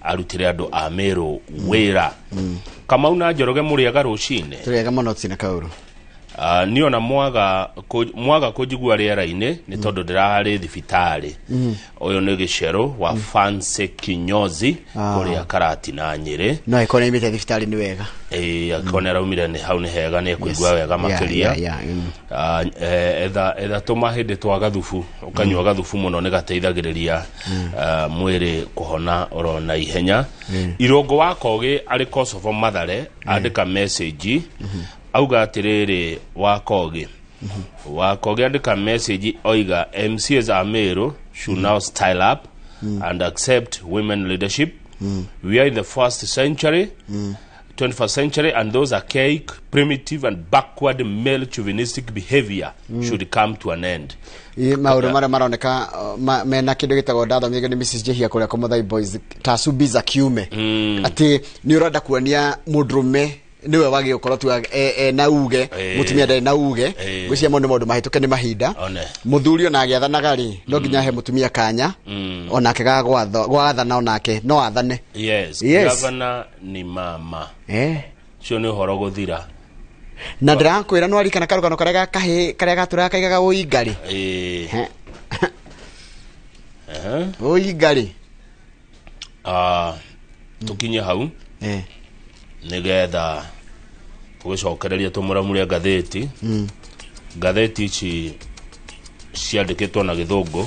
[SPEAKER 1] arutire andũ a Meru wĩra. Kamau na Njoroge mũrĩega rũcinĩ.
[SPEAKER 2] Tũrĩega mũno tina Kaũrũ.
[SPEAKER 1] Niĩ ona mwaga kũnjigua rĩera-inĩ nĩ tondũ ndĩrarĩ thibitarĩ. Ũyũ nĩ Gĩcerũ wa Fancy Kinyozi kũrĩa Karatina Nyĩrĩ.
[SPEAKER 2] No ĩkorwo nĩaumĩte thibitarĩ nĩ wega.
[SPEAKER 1] Angĩkorwo nĩaraumire nĩ hau nĩ hega, nĩ ekũigua wega makĩria. Etha tũmahĩndĩ twa gathubu, ũkanyua gathubu mũno nĩ gateithagĩrĩria mwĩrĩ kũhona oro na ihenya. Irũngũ wa Kogĩ arĩ Kosovo Mathare andĩka message auga atĩrĩrĩ wa Kogĩ. Wa Kogĩ andĩka message oiga MCAs a Meru should now style up and accept women leadership. We are in the first century, 21st century, and those archaic, primitive and backward male chauvinistic behavior should come to an end.
[SPEAKER 2] Maũndũ marĩa maroneka mena kĩndũ gĩtagwo ndathomithio nĩ Mrs Jehia kũrĩa Kũmũthai Boys ta cubi za kiume, atĩ nĩ ũrenda kuonia mũndũrũme niwe wagä gå tu na uge mutumia ndarĩ na uge ngwĩciria mau nĩ maũndũ mahĩtũke nĩ mahinda. Mũthuri ona agĩathanaga rĩ no nginya he mũtumia kanya onake ga gwathana onake no athane.
[SPEAKER 1] Yes, gavana ni mama. Cio nĩ ũhoro gũthira.
[SPEAKER 2] Na ndĩrakwĩra no arikana karũgano karĩa gakahĩ karĩa gatũraga kaigaga ũingarĩ. Ũingarĩ.
[SPEAKER 1] Tũkinye hau nigetha tũgĩcokereria tũmũramure ngathĩti. Ngathĩti ici ciandĩkĩtwo na gĩthũngũ,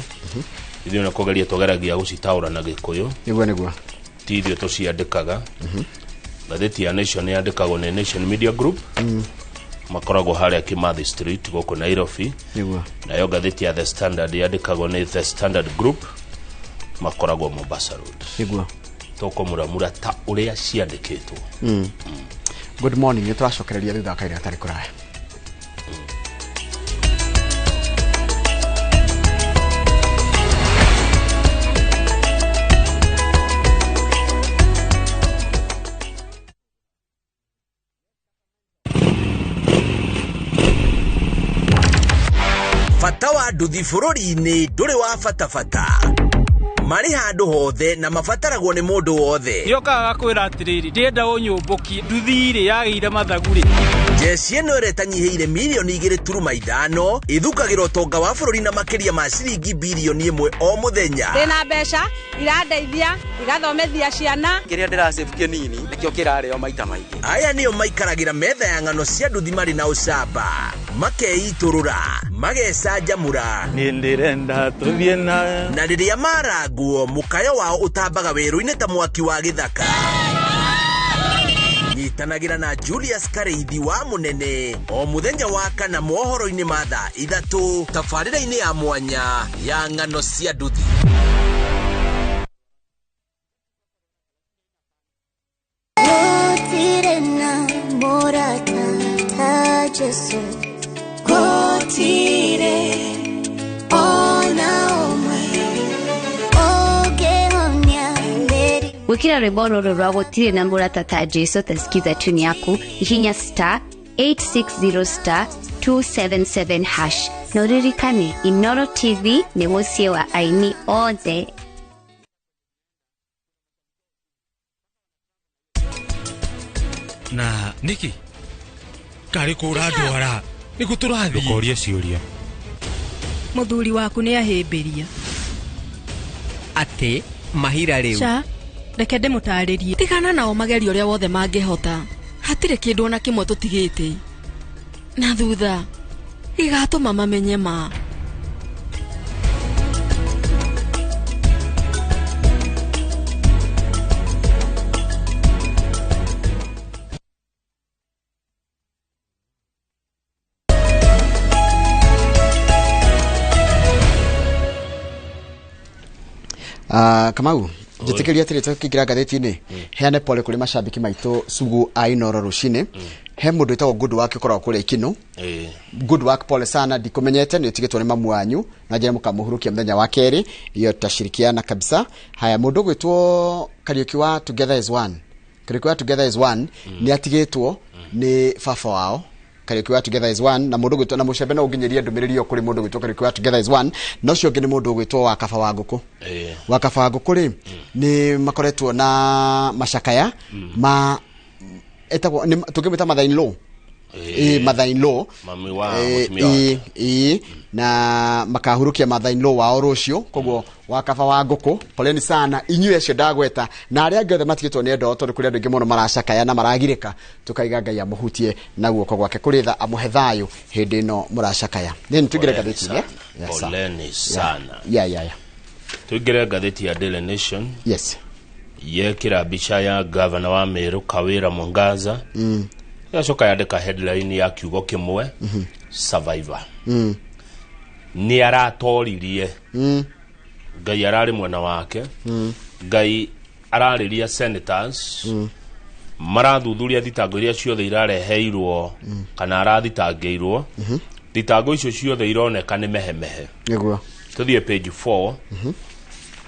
[SPEAKER 1] ithuĩ nĩ kũgeria tũgeragia gũcitaũra na gĩkũyũ.
[SPEAKER 2] Nĩguo
[SPEAKER 1] ti ithuĩ tũciandĩkaga. Ngathĩti ya Nation yandĩkagwo nĩ Nation Media Group, makoragwo harĩa Kimathi Street gũkũ Nairobi. Nayo ngathĩti ya The Standard yandĩkagwo nĩ The Standard Group, makoragwo Mombasa Road.
[SPEAKER 2] Nĩguo
[SPEAKER 1] tũkũmũramura ta ũrĩa ciandĩkĩtwo.
[SPEAKER 2] Good morning, nĩ tũracokereria thutha wa kahinda gatarĩ kũraya.
[SPEAKER 4] Bata wa nduthi bũrũri-inĩ ndũrĩ wa bata bata marĩ handũ hothe na mabataragwo nĩ mũndũ wothe.
[SPEAKER 5] Nĩokaga gakwĩra atĩrĩrĩ, ndĩrenda ũnyũmbũkie nduthi rĩ yagĩire mathagu rĩ.
[SPEAKER 4] Jeshi ĩno ĩrĩa ĩtanyihĩire mirioni 2.5 ĩthukagĩra ũtonga wa bũrũri na makĩria ma ciringi birioni 1 o mũthenya.
[SPEAKER 6] Ndĩna mbeca irandeithia igathomithia ciana.
[SPEAKER 22] Kĩrĩa ndĩracĩbu kĩnini nĩkĩo kĩrarĩo maita maingĩ.
[SPEAKER 4] Aya nĩo maikaragĩra metha ya ng'ano cia nduthi marĩ na ũcamba, makeitũrũra, magecanjamũra.
[SPEAKER 7] Niĩ ndĩrenda tũthiĩ na
[SPEAKER 4] na rĩrĩa marangwo mũkayo wao ũtambaga werũ-inĩ ta mwaki wa gĩthaka. Nyitanagĩra na Julius Kareithi wa Mũnene o mũthenya wa kana mohoro-inĩ ma thaa 3 tabarĩra-inĩ ya mwanya ya ng'ano cia nduthi.
[SPEAKER 8] Gũtirĩ na mũrata ta Jesũ, gũtirĩ ona ũmwe ũngĩhonia mĩrimũ.
[SPEAKER 9] Gwikira rwimbo rũrũ rwa gũtirĩ na mũrata ta Jesu tasikiza tune yaku ihinya star 860 star 277 hash na ũririkane Inoro TV nĩ mũciĩ wa aini othe.
[SPEAKER 10] Na niki karĩ kũ ũrandwara nĩkũ tũrathiĩ?
[SPEAKER 24] Ndũkorie ciũria.
[SPEAKER 11] Mũthuri waku nĩ ahĩmbĩria
[SPEAKER 12] atĩ mahira rĩu.
[SPEAKER 11] Ca, reke ndĩmũtarĩrie. Tigana nao magerio ũrĩa wothe mangĩhota, hatirĩ kĩndũ ona kĩmwe tũtigĩte na thutha gĩgatũma mamenye ma.
[SPEAKER 2] Kamau, njĩtĩkĩria atĩrĩ tũkĩingĩra ngathĩti-inĩ, heane pole kũrĩ macambĩki maitũ sugu a Inoro rũcinĩ. He mũndũ wĩtagwo Good Work ũkoragwo kũrĩa Ikinu. Good Work, pole sana, ndikũmenyete nĩ ũtigĩtwo nĩ mamu wanyu na njĩra mũkamũhurukia mũthenya wa kerĩ, iyo tutashirikiana kabisa. Haya, mũndũ ũgwĩtwo Kariũki wa Together is One, Kariũki wa Together is One nĩ atigĩtwo nĩ baba wao. Kariũki wa Together is One na mũndũ ũgwĩtwo na mũcembe no ũnginyĩrie ndũmĩrĩri ĩyo kũrĩ mũndũ ũgwĩtwo Kariũki wa Together is One, na ũcio ũngĩ nĩ mũndũ ũgwĩtwo wa Kaba wa Ngũkũ. Wa Kaba wa Ngũkũ rĩ nĩ makoretwo na macakaya ma etagwo tũngĩmwĩta mother in law. Mother in law
[SPEAKER 1] mami wa mũtumia wake.
[SPEAKER 2] Na makahurukia mother in law wao rũciũ. Koguo wa Kaba wa Ngũkũ, poleni sana inyuĩ acio ndagweta na arĩa angĩ othe matigĩtwo nĩ endwa, tondũ kũrĩ andũ aingĩ mũno maracakaya na maragirĩka. Tũkaiga Ngai amũhutie na guoko gwake kũrĩ tha, amũhe thayũ hĩndĩ ĩno mũracakaya. Nĩ tũingĩre ngathĩti-inĩ.
[SPEAKER 1] Poleni sana.
[SPEAKER 2] Yeah.
[SPEAKER 1] Tũingĩre ngathĩti ya Daily Nation.
[SPEAKER 2] Yes.
[SPEAKER 1] Yekĩra mbica ya gavana wa Meru Kawira Mwangaza. Yacoka yandĩka headline ya kiugo kĩmwe, Survivor. Nĩ aratoririe. Ngai ararĩ mwena wake. Ngai ararĩria senators. Marathuthuria thitango iria ciothe irareheirwo kana arathitangĩirwo. Thitango icio ciothe ironeka nĩ mehemehe.
[SPEAKER 2] Nĩguo.
[SPEAKER 1] Tũthiĩ page 4.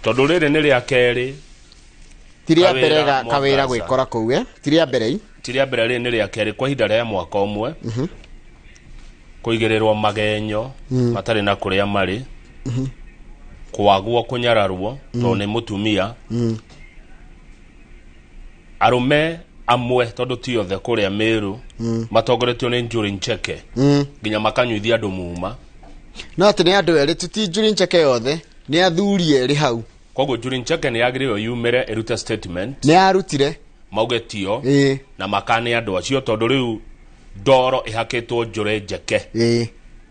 [SPEAKER 1] Tondũ rĩrĩ nĩ rĩa kerĩ.
[SPEAKER 2] Ti rĩa mbere Kawĩra gwĩkora kũu, ti rĩa mbere.
[SPEAKER 1] Ti rĩa mbere, rĩrĩ nĩ rĩa kerĩ kwa ihinda rĩa mwaka ũmwe. Kũigĩrĩrwo magenyo matarĩ na kũrĩa marĩ. Kwagwo kũnyararwo tondũ nĩ mũtumia. Arũme amwe tondũ ti othe kũrĩa Meru matongoretio nĩ Njuri Ncheke nginya makanyuithia andũ muma.
[SPEAKER 2] No atĩ nĩ andũ erĩ, ti Njuri Ncheke yothe, nĩ athuri erĩ hau.
[SPEAKER 1] Koguo Njuri Ncheke nĩ yagĩrĩirwo yumĩre ĩrute statement.
[SPEAKER 2] Nĩ yarutire.
[SPEAKER 1] Mauge tio na makane andũ acio tondũ rĩu ndoro ĩhakĩtwo Njuri Ncheke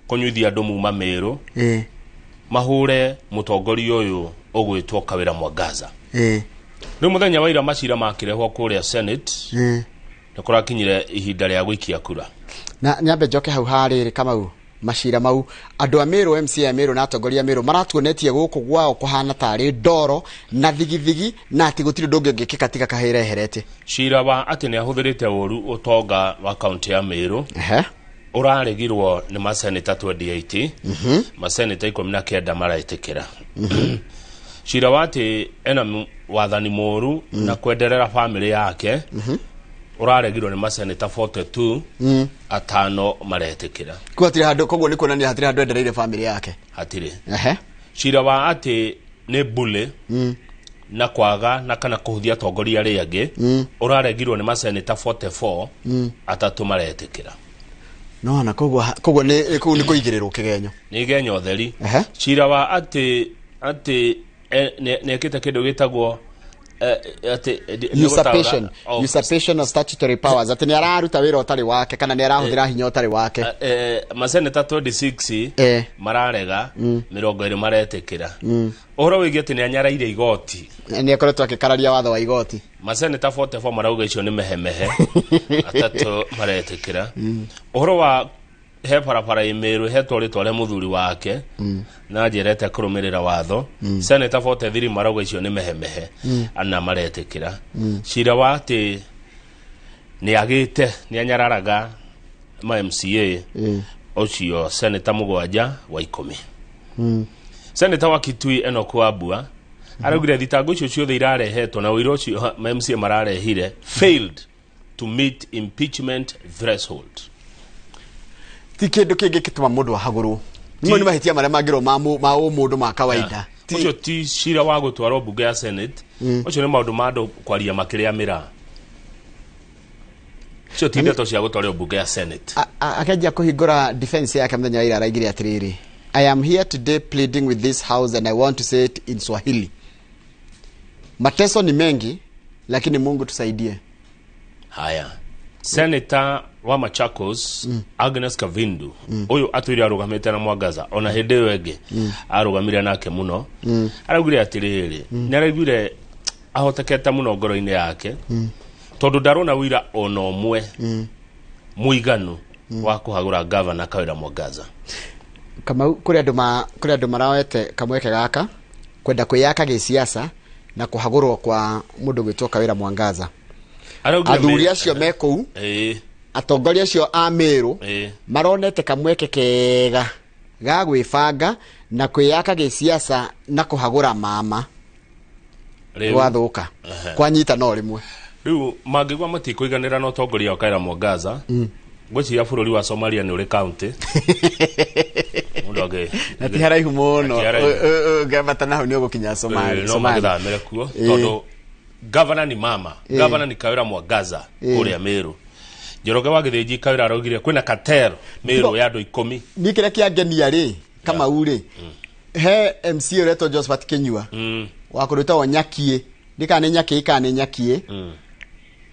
[SPEAKER 1] kũnyuithia andũ muma Meru. Mahure mũtongoria ũyũ ũgwĩtwo Kawĩra Mwangaza. Rĩu mũthenya wa ira macira makĩrehwo kũrĩa Senate. Nĩ kũrakinyire ihinda rĩa gũikia kura.
[SPEAKER 2] Na nyambe njoke hau harĩrĩ Kamau. Macira mau andũ a Meru, MCA a Meru na atongoria a Meru maratuonetie gũkũ gwao kũhana tarĩ ndoro na thigithigi, na atĩ gũtirĩ ũndũ ũngĩ ũngĩkĩka tiga kahĩra eherete.
[SPEAKER 1] Cira wa atĩ nĩ ahũthĩrĩte ũru ũtonga wa kaunti ya Meru ũraregirwo nĩ maseneta 28, maseneta 19 maretĩkĩra. Cira wa atĩ ena wathani mũru na kwenderera famĩlĩ yake ũraregirwo nĩ maseneta 42, 5 maretĩkĩra.
[SPEAKER 2] Kwa hatirĩ handũ, koguo nĩ kuonania hatirĩ handũ endereire famĩlĩ yake.
[SPEAKER 1] Hatirĩ.
[SPEAKER 2] Ehe.
[SPEAKER 1] Cira wa atĩ nĩ bully na kwaga na kana kũhũthia atongoria arĩa angĩ ũraregirwo nĩ maseneta 44, 3 maretĩkĩra.
[SPEAKER 2] No na koguo nĩ kũu nĩ kũigĩrĩrwo kĩgenyo.
[SPEAKER 1] Nĩ igenyo theri.
[SPEAKER 2] Ehe.
[SPEAKER 1] Cira wa atĩ nĩ ekĩte kĩndũ gĩtagwo atĩ nĩ
[SPEAKER 2] usurpation
[SPEAKER 1] gũtaũra- oh,
[SPEAKER 2] usurpation of statutory powers, atĩ nĩ araruta wĩra ũtarĩ wake kana nĩ arahũthĩra hinya ũtarĩ wake.
[SPEAKER 1] Maseneta 26 mararega, 20 maretĩkĩra. Ũhoro wĩgiĩ atĩ nĩ anyaraire igoti,
[SPEAKER 2] nĩ akoretwo akĩkararia watho wa igoti,
[SPEAKER 1] maseneta 44 marauga icio nĩ mehemehe, 3 maretĩkĩra. Ũhoro wa he barabara ĩ Meru hetwo rĩtwa rĩa mũthuri wake na njĩra ĩtekũrũmĩrĩra watho, seneta 43 marauga icio nĩ mehemehe, 4 maretĩkĩra. Cira wa atĩ nĩ agĩte nĩ anyararaga ma MCA ũcio, seneta 7 wa 10. Seneta wa Kitui Enoch Wambua araugire thitango icio ciothe irarehetwo na ũira ũcio ma MCA mararehire failed to meet impeachment threshold.
[SPEAKER 2] Ti kĩndũ kĩngĩ gĩtũma mũndũ ahagũrwo nĩmo nĩ mahĩtia marĩa mangĩrwo ma ũmũndũ ma kawaida.
[SPEAKER 1] Ũcio ti cira wa gũtwarwo mbunge ya Senate. Ũcio nĩ maũndũ ma andũ kwaria makĩrĩa mĩraa, icio ti ndeto cia gũtwarwo mbunge ya Senate.
[SPEAKER 2] Akĩanjia kũhingũra defense yake mũthenya wa ira araigire atĩrĩrĩ, "I am here today pleading with this house and I want to say it in Swahili. Mateso ni mengi, lakini Mungu tusaidie."
[SPEAKER 1] Haya, Senator wa Machakos Agnes Kavindu, ũyũ atwĩre arũgamĩte na Mwangaza ona hĩndĩ ĩyo ĩngĩ arũgamire nake mũno, araugire atĩrĩrĩ, nĩ araiguire ahotekete mũno ngoro-inĩ yake tondũ ndarona ũira ona ũmwe mũiganu wa kũhagũra gavana Kawĩra Mwangaza.
[SPEAKER 2] Kamau, kũrĩ andũ marawete kamweke gaka kwenda kwĩyaka gĩsiasa na kũhagũrwo kwa mũndũ gwĩtwo Kawĩra Mwangaza.
[SPEAKER 1] Araugire
[SPEAKER 2] athuri acio me kũu, atongoria acio a Meru maronete kamweke kega ga gwĩbanga na kwĩyaka gĩsiasa na kũhagũra mama.
[SPEAKER 1] Rĩu-
[SPEAKER 2] Gwathũka kwanyita no rĩmwe.
[SPEAKER 1] Rĩu mangĩgwa matikũiganĩra na ũtongoria wa Kawĩra Mwangaza, ngwĩciria bũrũri wa Somalia nĩ ũrĩ kaunti mũndũ
[SPEAKER 2] na ti haraihu mũno.
[SPEAKER 1] Na ti haraihu.
[SPEAKER 2] Ũngĩambata na hau nĩ ũgũkinya Somalia.
[SPEAKER 1] No
[SPEAKER 2] Somalia.
[SPEAKER 1] magĩthamĩre kuo tondũ gavana ni mama, gavana ni Kawĩra Mwangaza kũrĩa Meru. Njoroge wa Gĩthĩnji Kawĩra araugire kwĩna cartel Meru ya andũ 10.
[SPEAKER 2] Niĩ kĩrĩa kĩangenia rĩ, Kamau rĩ, he MC ũretwo Josephat Kinyua wa kũndũ gwĩtagwo Nyakiĩ, ndikana nĩ Nyakiĩ kana nĩ Nyakiĩ,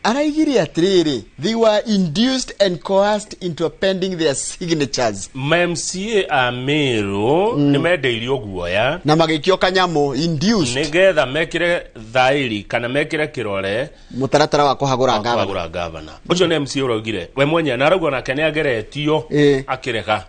[SPEAKER 2] araigire atĩrĩrĩ, they were induced and coerced into appending their signatures.
[SPEAKER 1] Ma MCA a Meru nĩ mendeirio guoya
[SPEAKER 2] na magĩikio kanyamũ, induced,
[SPEAKER 1] nĩgetha mekĩre thaĩri kana mekĩre kĩrore
[SPEAKER 2] mũtaratara wa kũhagũra gavana.
[SPEAKER 1] Kũhagũra gavana ũcio nĩ MC ũraugire we mwenyewe na arauga nake nĩ ageretio akĩrega.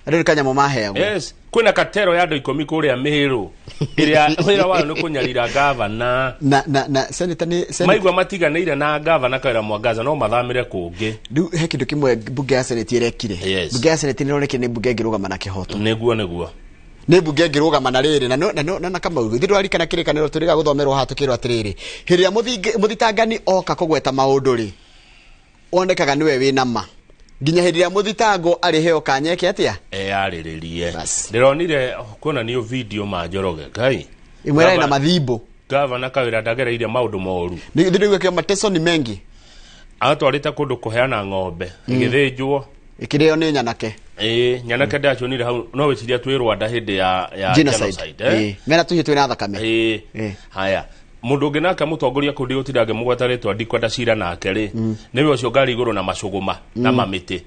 [SPEAKER 2] Andũ nĩ kanyamũ maheagwo.
[SPEAKER 1] Yes, kwĩna katero ya andũ 10 kũrĩa Meru ĩrĩa wĩra wayo nĩ kũnyarira gavana.
[SPEAKER 2] Na senator nĩ senator
[SPEAKER 1] Maigua matiganĩire na gavana Kawĩra Mwangaza no mathamĩre kũngĩ.
[SPEAKER 2] Rĩu he kĩndũ kĩmwe mbunge ya Senate ĩrekire. Mbunge ya Senate nĩronekire nĩ mbunge ĩngĩrũgama na kĩhoto.
[SPEAKER 1] Nĩguo.
[SPEAKER 2] Nĩ mbunge ĩngĩrũgama na rĩrĩ na no- na no- na na Kamau githĩ ndwarikana kĩrĩkanĩro tũrĩga gũthomerwo haha tũkĩrwo atĩrĩrĩ, hĩndĩ ĩrĩa mũthitangani oka kũgweta maũndũ rĩ, onekaga nĩwe wĩna ma nginya hĩndĩ ĩrĩa mũthitangwo arĩheo kanya eke atĩa?
[SPEAKER 1] Eyarĩrĩrie. Ndĩronire kuonanio video ma Njoroge Ngai
[SPEAKER 2] Ĩmwe ĩrarĩ na mathimbo.
[SPEAKER 1] Gavana Kawĩra ndagereire maũndũ moru.
[SPEAKER 2] Nĩ ndĩraigua kĩo mateso ni mengi.
[SPEAKER 1] Atwarĩte kũndũ kũheana ng'ombe ĩgĩthĩnjwo,
[SPEAKER 2] ĩkĩrĩo nĩ nyanake.
[SPEAKER 1] Ĩĩ, nyanake ndacionire hau no wĩciria twĩ Rwanda hĩndĩ ya
[SPEAKER 2] genocide,
[SPEAKER 1] genocide, eh?
[SPEAKER 2] Mena tũhiũ twĩna thakame.
[SPEAKER 1] Ĩĩ. Haya, mũndũ ũngĩ nake mũtongoria kũndĩ gũtinda ngĩmũgweta rĩtwa ndikwenda cira nake rĩ, nĩwe ũcio ngari igũrũ na macũgũma na mamĩtĩ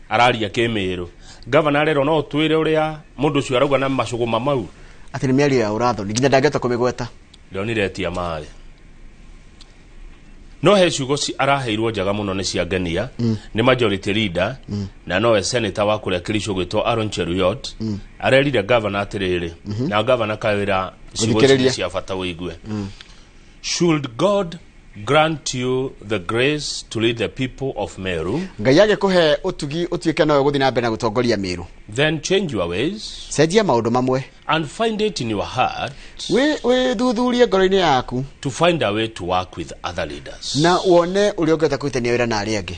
[SPEAKER 1] araria kĩmĩrũ. Gavana arerwo no twĩre ũrĩa mũndũ ũcio arauga na macũgũma mau.
[SPEAKER 2] Atĩ nĩ mĩario ya ũrathoni nginya ndangĩhota kũmĩgweta.
[SPEAKER 1] Ndonire etia maĩ. No he ciugo araheirwo njega muno nĩ ciangenia. Nĩ majority leader na nowe senator wa kũrĩa Kericho gwĩtwo Aaron Cheruiyot. Arerire governor atĩrĩrĩ, na governor kawĩra ciugo ici
[SPEAKER 2] Ũthikĩrĩrie.
[SPEAKER 1] nĩ cia bata wĩigue. Should God grant you the grace to lead the people of Meru,
[SPEAKER 2] Ngai agĩkũhe ũtugi ũtuĩke nowe gũthiĩ na mbere na gũtongoria Meru,
[SPEAKER 1] then change your ways
[SPEAKER 2] cenjia maũndũ mamwe
[SPEAKER 1] and find it in your heart
[SPEAKER 2] wĩthuthurie ngoro-inĩ yaku
[SPEAKER 1] to find a way to work with other leaders.
[SPEAKER 2] Na wone ũrĩa ũngĩhota kũrutania wĩra na arĩa angĩ.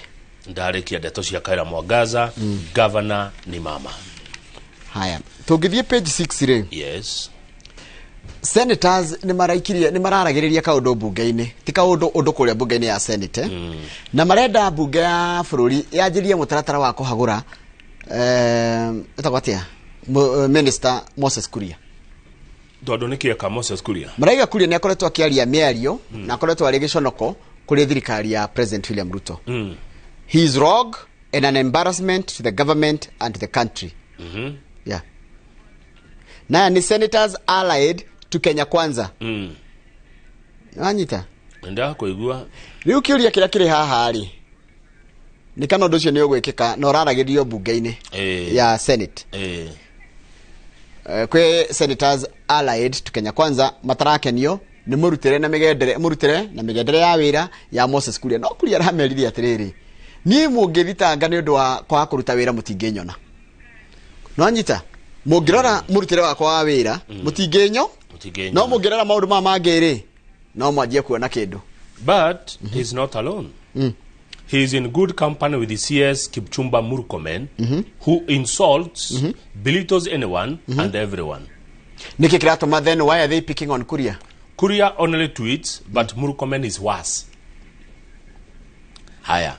[SPEAKER 1] Ndarĩkia ndeto cia Kaira Mwangaza. Governor ni mama.
[SPEAKER 2] Haya, tũngĩthiĩ page 6 rĩ,
[SPEAKER 1] Yes.
[SPEAKER 2] Senators nĩ maraikirie, nĩ mararagĩrĩria kaũndũ mbunge-inĩ, ti kaũndũ, ũndũ kũrĩa mbunge-inĩ ya Senate, na marenda mbunge ya bũrũri yanjĩrie mũtaratara wa kũhagũra ĩtagwo atĩa, Minister Moses Kuria.
[SPEAKER 1] Tondũ nĩ kĩeka Moses Kuria?
[SPEAKER 2] Maraiga Kuria nĩ akoretwo akĩaria mĩario na akoretwo arĩ gĩconoko kũrĩ thirikari ya President William Ruto. He is rogue and an embarrassment to the government and to the country. Yeah. Naya ni senators allied to Kenya Kwanza. Wanyita?
[SPEAKER 1] Ndakũigua.
[SPEAKER 2] Rĩu kĩũria kĩrĩa kĩrĩ haha rĩ, nĩ kana ũndũ ũcio nĩ ũgwĩkĩka na ũraragĩrio mbunge-inĩ ya Senate. Kwĩ senators allied to Kenya Kwanza matarakenio nĩ mũrutĩre na mĩgendere, mũrutĩre na mĩgendere ya wĩra ya Moses Kuria. No Kuria aramerithia atĩrĩrĩ, niĩ mũngĩthitanga nĩ ũndũ wa kwaga kũruta wĩra mũtingĩnyona. No nyita, mũngĩrora mũrutĩre wakwa wa wĩra mũtingĩnyo,
[SPEAKER 1] Mũtingĩnyona.
[SPEAKER 2] no mũngĩrora maũndũ maya mangĩ rĩ, no mwanjie kuona kĩndũ.
[SPEAKER 1] But he's not alone. He is in good company with the CS Kipchumba Murkomen, who insults, belittles anyone and everyone.
[SPEAKER 2] Nĩkĩ kĩratũma then why are they picking on Kuria?
[SPEAKER 1] Kuria only tweets, but Murkomen is worse. Higher.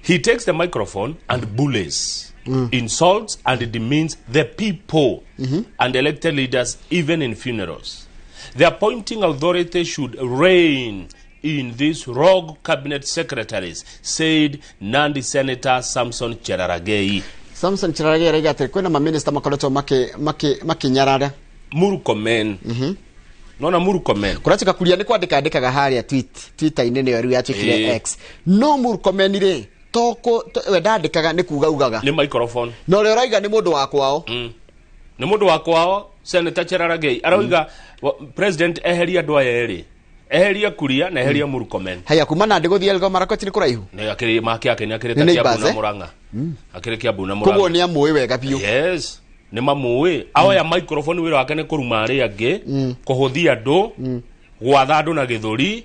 [SPEAKER 1] He takes the microphone and bullies, insults and demeans the people and elected leaders, even in funerals. The appointing authority should rein in these rogue cabinet secretaries, said Nandi Senator Samson Cherargei.
[SPEAKER 2] Samson Cherargei araiga atĩ kwĩna maminista makoretwo makĩnyarara
[SPEAKER 1] Murkomen. Nona Murkomen.
[SPEAKER 2] Kũratuĩka Kuria nĩ kwandĩka andĩkaga harĩa tweet, Twitter-inĩ nĩyo rĩu yatuĩkire X. No Murkomen rĩ, we ndandĩkaga, nĩ kuga ugaga.
[SPEAKER 1] Nĩ microphone.
[SPEAKER 2] Na ũrĩa ũraiga nĩ mũndũ wa kwao.
[SPEAKER 1] Nĩ mũndũ wa kwao. Senator Cherargei arauga president eheria andũ aya erĩ, eheria Kuria na eheria Murkomen.
[SPEAKER 2] Haya, kuma Nandi gũthiĩ Elgeyo Marakwet nĩ kũraihu?
[SPEAKER 1] Nĩ akĩrĩ make ake nĩ akĩrĩ
[SPEAKER 2] Nĩ
[SPEAKER 1] ta Kiambu
[SPEAKER 2] neighbours,
[SPEAKER 1] na
[SPEAKER 2] eh?
[SPEAKER 1] Murang'a. Akĩrĩ Kiambu na
[SPEAKER 2] Koguo
[SPEAKER 1] Murang'a.
[SPEAKER 2] nĩ amũĩ wega biũ.
[SPEAKER 1] Yes, nĩ mamũĩ. Aoya microphone, wĩra wake nĩ kũruma arĩa angĩ, kũhũthia andũ, gwatha andũ na gĩthũri,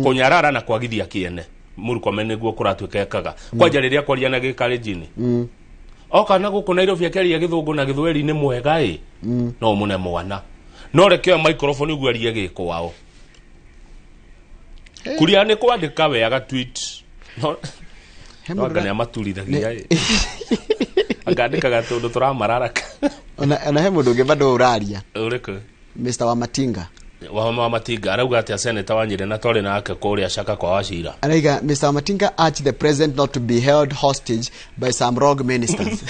[SPEAKER 1] kũnyarara na kwagithia kĩene. Murkomen nĩguo kũratuĩka ekaga kwanja rĩrĩa kwaria na gĩkarenjini. Oka na gũkũ Nairobi akĩaria gĩthũngũ na gĩthweri nĩ mwega ĩ, no mũne mwana, no reke oe microphone ũguo arie gĩkwao. Kuria nĩ kwandĩka we aga tweet, no
[SPEAKER 2] He
[SPEAKER 1] no
[SPEAKER 2] mũndũ
[SPEAKER 1] anga nĩ amaturithagia ĩ, akandĩkaga tũndũ tũramararaka.
[SPEAKER 2] Ona he mũndũ ũngĩ bado ũraria.
[SPEAKER 1] Ũrĩkũ?
[SPEAKER 2] Mr. Wamatinga.
[SPEAKER 1] Wahoma Wamatinga arauga atĩa, senator wa Nyĩrĩ, na twarĩ nake kũrĩa Caka kwa Wachira?
[SPEAKER 2] Araiga Mr. Wamatinga urged the president not to be held hostage by some rogue ministers.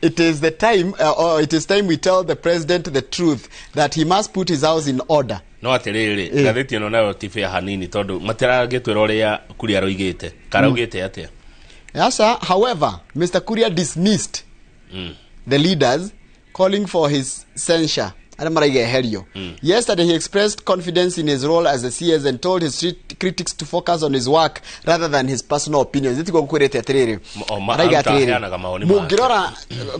[SPEAKER 2] It is the time, or it is time we tell the president the truth that he must put his house in order.
[SPEAKER 1] No atĩrĩrĩ, ngathĩti ĩno nayo ti fair hanini tondũ matiragĩtwĩra ũrĩa Kuria aroigĩte, karaugĩte atĩa.
[SPEAKER 2] Yes, however, Mr. Kuria dismissed the leaders calling for his censure. Arĩa maraiga eherio. Yesterday he expressed confidence in his role as a CS and told his critics to focus on his work rather than his personal opinions. Ĩtiguo ngũkwĩrĩte atĩrĩrĩ.
[SPEAKER 1] O,
[SPEAKER 2] Araiga
[SPEAKER 1] aruta
[SPEAKER 2] atĩrĩrĩ,
[SPEAKER 1] aheanaga mawoni make.
[SPEAKER 2] mũngĩrora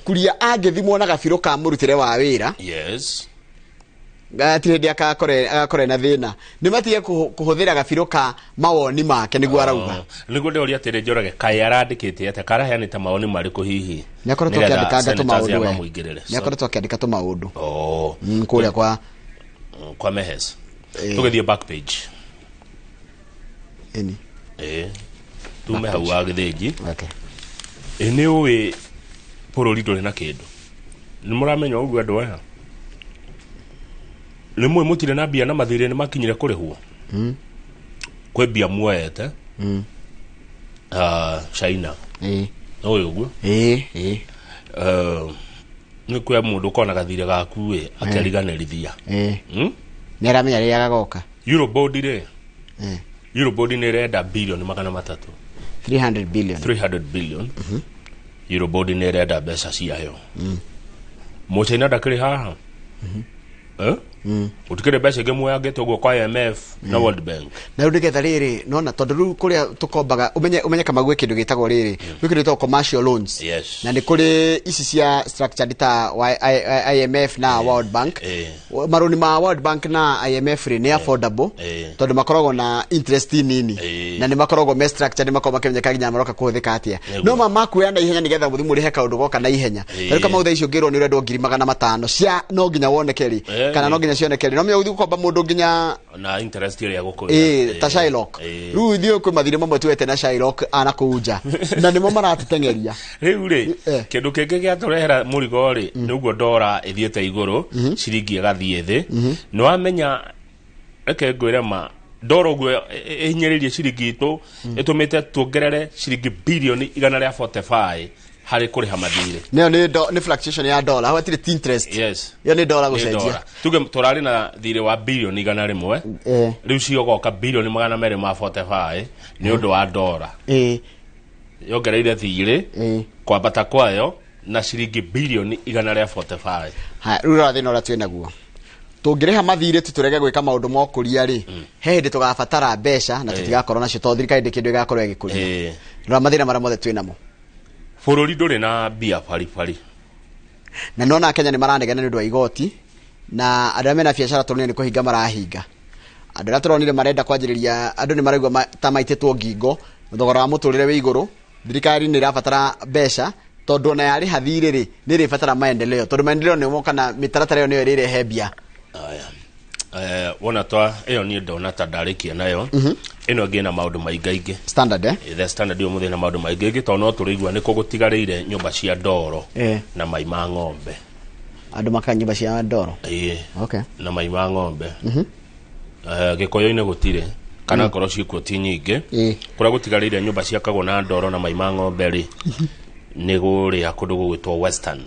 [SPEAKER 2] Kuria angĩthimwo na gabirũ ka mũrutĩre wa wĩra, gatirĩ hĩndĩ agakore na thĩna. Nĩ matige kũhũthĩra gabirũ ka mawoni make, nĩguo arauga.
[SPEAKER 1] Oh, nĩguo ndĩũria atĩrĩ, Njoroge, kaĩ arandĩkĩte atĩa, karaheanĩte mawoni marĩkũ hihi?
[SPEAKER 2] Nĩ akoretwo
[SPEAKER 1] Nĩgetha
[SPEAKER 2] akĩandĩkanga
[SPEAKER 1] senators
[SPEAKER 2] tũmaũndũ
[SPEAKER 1] aya
[SPEAKER 2] we.
[SPEAKER 1] mamũingĩrĩre.
[SPEAKER 2] Nĩ akoretwo akĩandĩka tũmaũndũ.
[SPEAKER 1] Oh.
[SPEAKER 2] Kũrĩa kwa
[SPEAKER 1] Kwa Mehes. Tũgĩthiĩ back page.
[SPEAKER 2] Ĩni.
[SPEAKER 1] Tume
[SPEAKER 2] Back
[SPEAKER 1] hau
[SPEAKER 2] page.
[SPEAKER 1] wa gĩthĩnji.
[SPEAKER 2] Okay.
[SPEAKER 1] Ĩ nĩ ũĩ bũrũri ndũrĩ na kĩndũ, nĩ mũramenya ũguo andũ aya? Nĩ mũĩ mũtirĩ na mbia na mathirĩ nĩ makinyire kũrĩhwo. Kwĩ mbia muoete China. Ũĩ ũguo?
[SPEAKER 2] Ĩĩ.
[SPEAKER 1] Nĩ kwĩ mũndũ ũkona gathirĩ gaku ĩ akĩriganĩrithia.
[SPEAKER 2] Nĩ aramenya rĩrĩa gagoka.
[SPEAKER 1] Eurobond rĩ, Eurobond nĩ ĩrenda bilioni 300.
[SPEAKER 2] 300 billion.
[SPEAKER 1] 300 billion. Eurobond nĩ ĩrenda mbeca ciayo. Mũchaina ndakĩrĩ haha. Eh? Gũtikĩrĩ mbeca ingĩ muoyangĩte ũguo kwa IMF na World Bank.
[SPEAKER 2] Na rĩu nĩgetha rĩrĩ nona tondũ rĩu kũrĩa tũkombaga ũmenye kama gwĩ kĩndũ gĩtagwo rĩrĩ, gwĩ kĩndũ gĩtagwo commercial loans.
[SPEAKER 1] Yes.
[SPEAKER 2] Na nĩ kũrĩ ici cia structured ta IMF na World Bank. Marũni ma World Bank na IMF rĩ nĩ affordable tondũ makoragwo na interest nini na nĩ makoragwo me structured, nĩ makoragwo makĩmenyeka nginya maroka kũhũthĩka atĩa. No ma makuoya na ihenya nĩgetha mũthiĩ mũrĩhe kaũndũ goka na ihenya. Tarĩu kama thaa ici ũngĩrwo nĩ ũrendwo 500,000 cia no nginya woneke rĩ, kana no nginya cioneke rĩ, no menya ũthiĩ gũkomba mũndũ nginya
[SPEAKER 1] na interest ĩrĩa gũkũĩra.
[SPEAKER 2] Ta Shylock. Rĩu ithuĩ kwĩ mathirĩ mamwe tuwete na Shylock ana kũu nja na nĩmo maratũteng'eria.
[SPEAKER 1] Rĩu rĩ, kĩndũ kĩngĩ gĩatũrehera mũrigo rĩ nĩ ũguo ndora ĩthiĩte igũrũ, ciringi ĩgathiĩ thĩ. Nĩ wamenya, reke ngwĩre ma, ndora ũguo ĩhinyĩrĩirie ciringi itũ, ĩtũmĩte tuongerere ciringi bilioni 145 harĩ kũrĩha mathirĩ.
[SPEAKER 2] Nĩyo nĩ fluctuation ya dollar, hau hatirĩ ti interest.
[SPEAKER 1] Yes.
[SPEAKER 2] Ĩyo nĩ dollar
[SPEAKER 1] Nĩ
[SPEAKER 2] gũcenjia.
[SPEAKER 1] dollar. Tuge tũrarĩ na thirĩ wa bilioni 100, rĩu ciogoka bilioni 245 nĩ ũndũ wa ndora. Yongereire thirĩ kwambata kwayo na ciringi bilioni 145.
[SPEAKER 2] Haya, rĩu rora thĩna ũrĩa twĩ naguo. Tũngĩrĩha mathirĩ tu tũrege gwĩka maũndũ ma ũkũria rĩ, he hĩndĩ tũgabatara mbeca na tũtigakorwo nacio tondũ thirikari ndĩ kĩndũ ĩgakorwo ĩgĩkũria. Rora mathĩna marĩa mothe twĩ namo.
[SPEAKER 1] Bũrũri ndũrĩ na mbia baribari.
[SPEAKER 2] Na nona Kenya nĩ maranegena nĩ ũndũ wa igoti, na andũ arĩa mena biacara tũronire nĩ kũhinga marahinga. Andũ arĩa tũronire marenda kwanjĩrĩria, andũ nĩ maraigua ta maitĩtwo ngingo, thogora wa mũtũrĩre wĩ igũrũ, thirikari nĩ ĩrabatara mbeca tondũ ona yarĩha thirĩ rĩ, nĩ ĩrĩbatara maendeleo, tondũ maendeleo nĩmo kana mĩtaratara ĩyo nĩyo ĩrĩrehe mbia.
[SPEAKER 1] Aya. Wona twa ĩyo niĩ ndona ta ndarĩkia nayo. Ĩno ĩngĩ na maũndũ maingaingĩ.
[SPEAKER 2] Standard, eh?
[SPEAKER 1] The Standard ũmũthĩ na maũndũ maingaingĩ tondũ no tũrĩigua nĩ kũ gũtigarĩire nyũmba cia ndoro na mai ma ng'ombe.
[SPEAKER 2] Andũ makaga nyũmba cia ndoro? Okay.
[SPEAKER 1] Na mai ma ng'ombe. Gĩkũyũ-inĩ gũtirĩ kana ngoro ciĩkuo ti nyingĩ. Kũrĩa gũtigarĩire nyũmba ciakagwo na ndoro na mai ma ng'ombe rĩ, nĩ kũrĩa kũndũ gũgwĩtwo Western.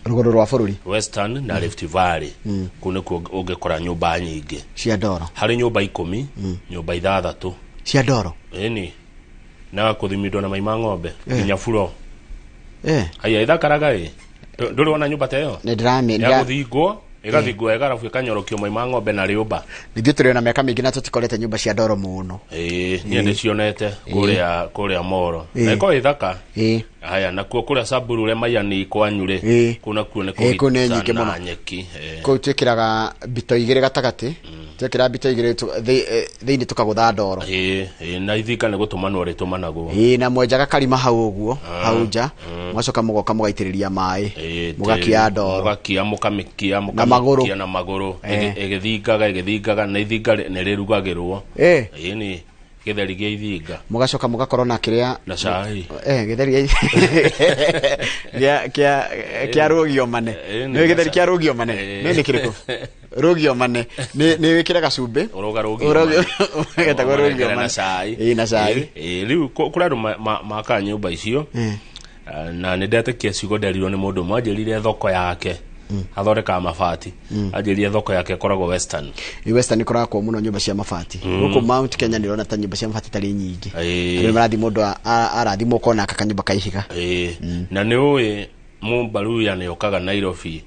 [SPEAKER 2] Rũgũrũ rwa bũrũri.
[SPEAKER 1] Western na Rift Valley. Kũu nĩkuo ũngĩkora nyũmba nyingĩ
[SPEAKER 2] cia ndoro.
[SPEAKER 1] Harĩ nyũmba 10, nyũmba 6
[SPEAKER 2] cia ndoro.
[SPEAKER 1] Ĩni. Na kũthimindwo na mai ma ng'ombe nginya buro. Haya ithakaraga ĩ. Ndũrĩ wona nyũmba ta ĩyo?
[SPEAKER 2] Nĩ ndĩramĩ.
[SPEAKER 1] Ya gũthingwo, ĩgathingwo ĩgarabu ĩkanyorokio mai ma ng'ombe na rĩũmba.
[SPEAKER 2] Ithuĩ tũrĩ ona mĩaka mĩingĩ na tũtikorete nyũmba cia ndoro mũno.
[SPEAKER 1] Niĩ nĩcionete kũrĩa Moro. Na ĩkorwo ĩthaka. Haya, nakuo kũrĩa Samburu ũrĩa Mayani kwanyu rĩ, kũu nakuo nĩ
[SPEAKER 2] Kũu nĩ nyingĩ
[SPEAKER 1] kũhitana
[SPEAKER 2] mũno.
[SPEAKER 1] nyeki.
[SPEAKER 2] Kũu twĩkĩraga mbito 2 gatagatĩ, twekĩra mbito 2 thĩinĩ tũkagũtha ndoro.
[SPEAKER 1] Na ithinga nĩ gũtũmanwo rĩtũmanagwo.
[SPEAKER 2] Na mwenjaga karima hau ũguo, hau nja, mũgacoka mũgoka mũgaitĩrĩria maĩ, mũgakia ndoro.
[SPEAKER 1] Mũgakia, mũkamĩkia,
[SPEAKER 2] Na magũrũ.
[SPEAKER 1] mũkamĩkia na magũrũ. Ĩgĩthingaga, na ithinga nĩ rĩrugagĩrwo. Ĩni gĩtheri gĩa ithinga.
[SPEAKER 2] Mũgacoka mũgakorwo na kĩrĩa
[SPEAKER 1] na cai.
[SPEAKER 2] Gĩtheri gĩa rũgio mane. Nĩ gĩtheri kĩa rũgio mane. Nĩ kĩrĩkũ? Rũgio mane. Nĩ wĩkĩre gacumbĩ.
[SPEAKER 1] Ũroga rũgio mane.
[SPEAKER 2] Getagwo rũgio mane.
[SPEAKER 1] Na cai.
[SPEAKER 2] Na cai.
[SPEAKER 1] Rĩu kũrĩ andũ makaga nyũmba icio. Na nĩ ndetĩkia ciugo nderirwo nĩ mũndũ ũmwe, anjĩrire thoko yake. Athondekaga mabati. Anjĩrire thoko yake ĩkoragwo Western.
[SPEAKER 2] Western ĩkoragwo mũno nyũmba cia mabati. Gũkũ Mount Kenya nĩrona ta nyũmba cia mabati tarĩ nyingĩ. Andũ marathiĩ mũndũ arathimwo ũkona aka kanyũmba ka ihiga.
[SPEAKER 1] Na nĩ ũĩ Mũmbaruya nĩ okaga Nairobi.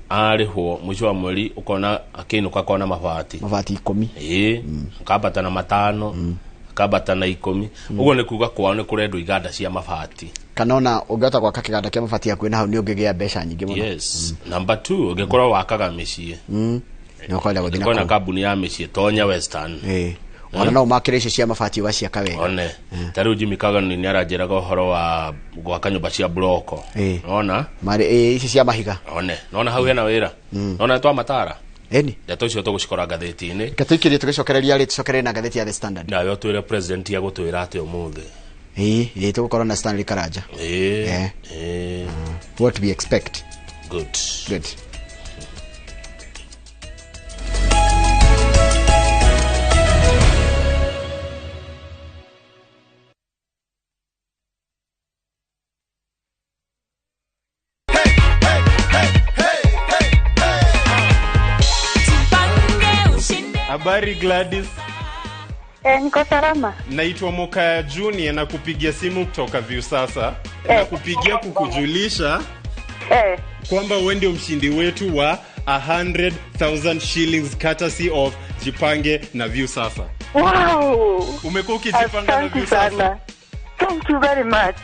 [SPEAKER 1] Arĩhwo mũico wa mweri ũkona akĩinũka akona mabati.
[SPEAKER 2] Mabati 10.
[SPEAKER 1] Akambata na 5. Akambata na 10. Ũguo nĩ kuga kwao nĩ kũrendwo iganda cia mabati.
[SPEAKER 2] Kana ona ũngĩhota gwaka kĩganda kĩa mabati hakuhĩ na hau nĩ ũngĩgĩa mbeca nyingĩ mũno.
[SPEAKER 1] Yes. Number 2, ũngĩkorwo wakaga mĩciĩ.
[SPEAKER 2] Nĩ ũkwenda gũthiĩ na
[SPEAKER 1] Ũngĩkorwo na
[SPEAKER 2] kũu.
[SPEAKER 1] kambuni ya mĩciĩ tonya Western.
[SPEAKER 2] Ona no ũmakĩre icio cia mabati ũgaciaka wega.
[SPEAKER 1] One. Ta rĩu Jimmy Kagani nĩ aranjĩraga ũhoro wa gwaka nyũmba cia bloko. Nona?
[SPEAKER 2] Marĩ ici cia mahiga.
[SPEAKER 1] One. Nona hau hena wĩra. Nona twa matara.
[SPEAKER 2] Eni.
[SPEAKER 1] Ndeto icio tũgũcikora ngathĩti-inĩ.
[SPEAKER 2] Reke tũikĩrie tũgĩcokereria rĩ, tũcokererie na ngathĩti ya The Standard.
[SPEAKER 1] Nawe ũtwĩre president agũtwĩra atĩa ũmũthĩ.
[SPEAKER 2] Tũgũkorwo na Stanley Karanja. What we expect.
[SPEAKER 1] Good.
[SPEAKER 2] Good.
[SPEAKER 24] Habari Gladys.
[SPEAKER 12] Niko salama.
[SPEAKER 24] Naitwa Mokaya Junior na kupigia simu kutoka Viusasa. Na kupigia kukujulisha kwamba wewe ndio mshindi wetu wa 100,000 shillings courtesy of Jipange na Viusasa.
[SPEAKER 12] Wow.
[SPEAKER 24] Umekuwa ukijipanga na
[SPEAKER 12] Asante
[SPEAKER 24] Viusasa?
[SPEAKER 12] sana. Thank you very much.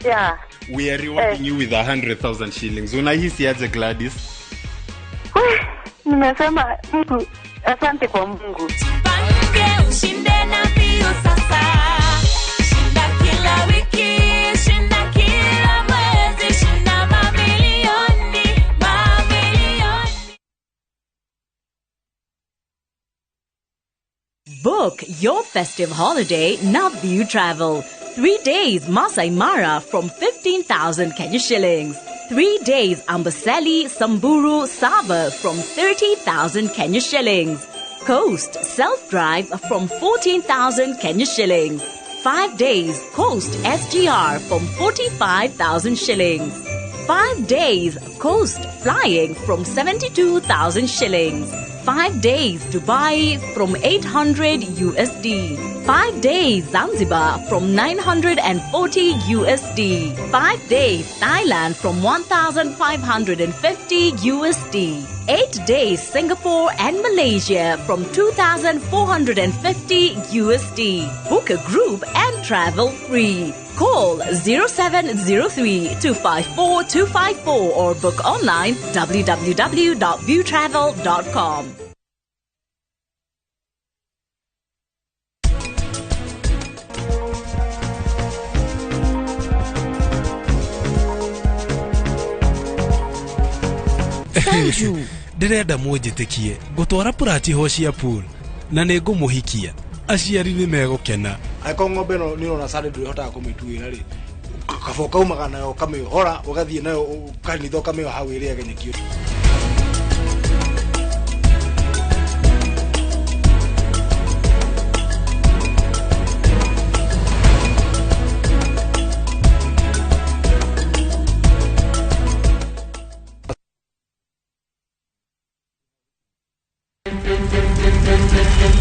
[SPEAKER 12] Yeah.
[SPEAKER 24] We are rewarding you with 100,000 shillings. Unahisi aje Gladys?
[SPEAKER 12] Nimesema Mungu, asante kwa Mungu.
[SPEAKER 26] Jipange ushinde na Viusasa. Shinda kila wiki, shinda kila mwezi, shinda mamilioni, mamilioni.
[SPEAKER 13] Book your festive holiday now View Travel. 3 days Masai Mara from 15,000 Kenya shillings. 3 days Amboseli, Samburu, Sava from 30,000 Kenya shillings. Coast self-drive from 14,000 Kenya shillings. 5 days Coast SGR from 45,000 shillings. 5 days Coast flying from 72,000 shillings. 5 days Dubai from 800 USD. 5 days Zanzibar from 940 USD. 5 days Thailand from 1,550 USD. 8 days Singapore and Malaysia from 2,450 USD. Book a group and travel free. Call 0703 254 254 or book online www.viewtravel.com.
[SPEAKER 10] Sanju ndĩrenda mũnjĩtĩkie ngũtwara purati cia pool na nĩ ngũmũhikia aciari nĩ megũkena.
[SPEAKER 14] Angĩkorwo ng'ombe ĩno nĩ ũrona sande ndũrĩhotaga kũmĩtuĩra rĩ, kaba ũkaumaga nayo ũkamĩohora ũgathiĩ nayo kanitha ũkamĩoha hau ĩrĩage nyeki.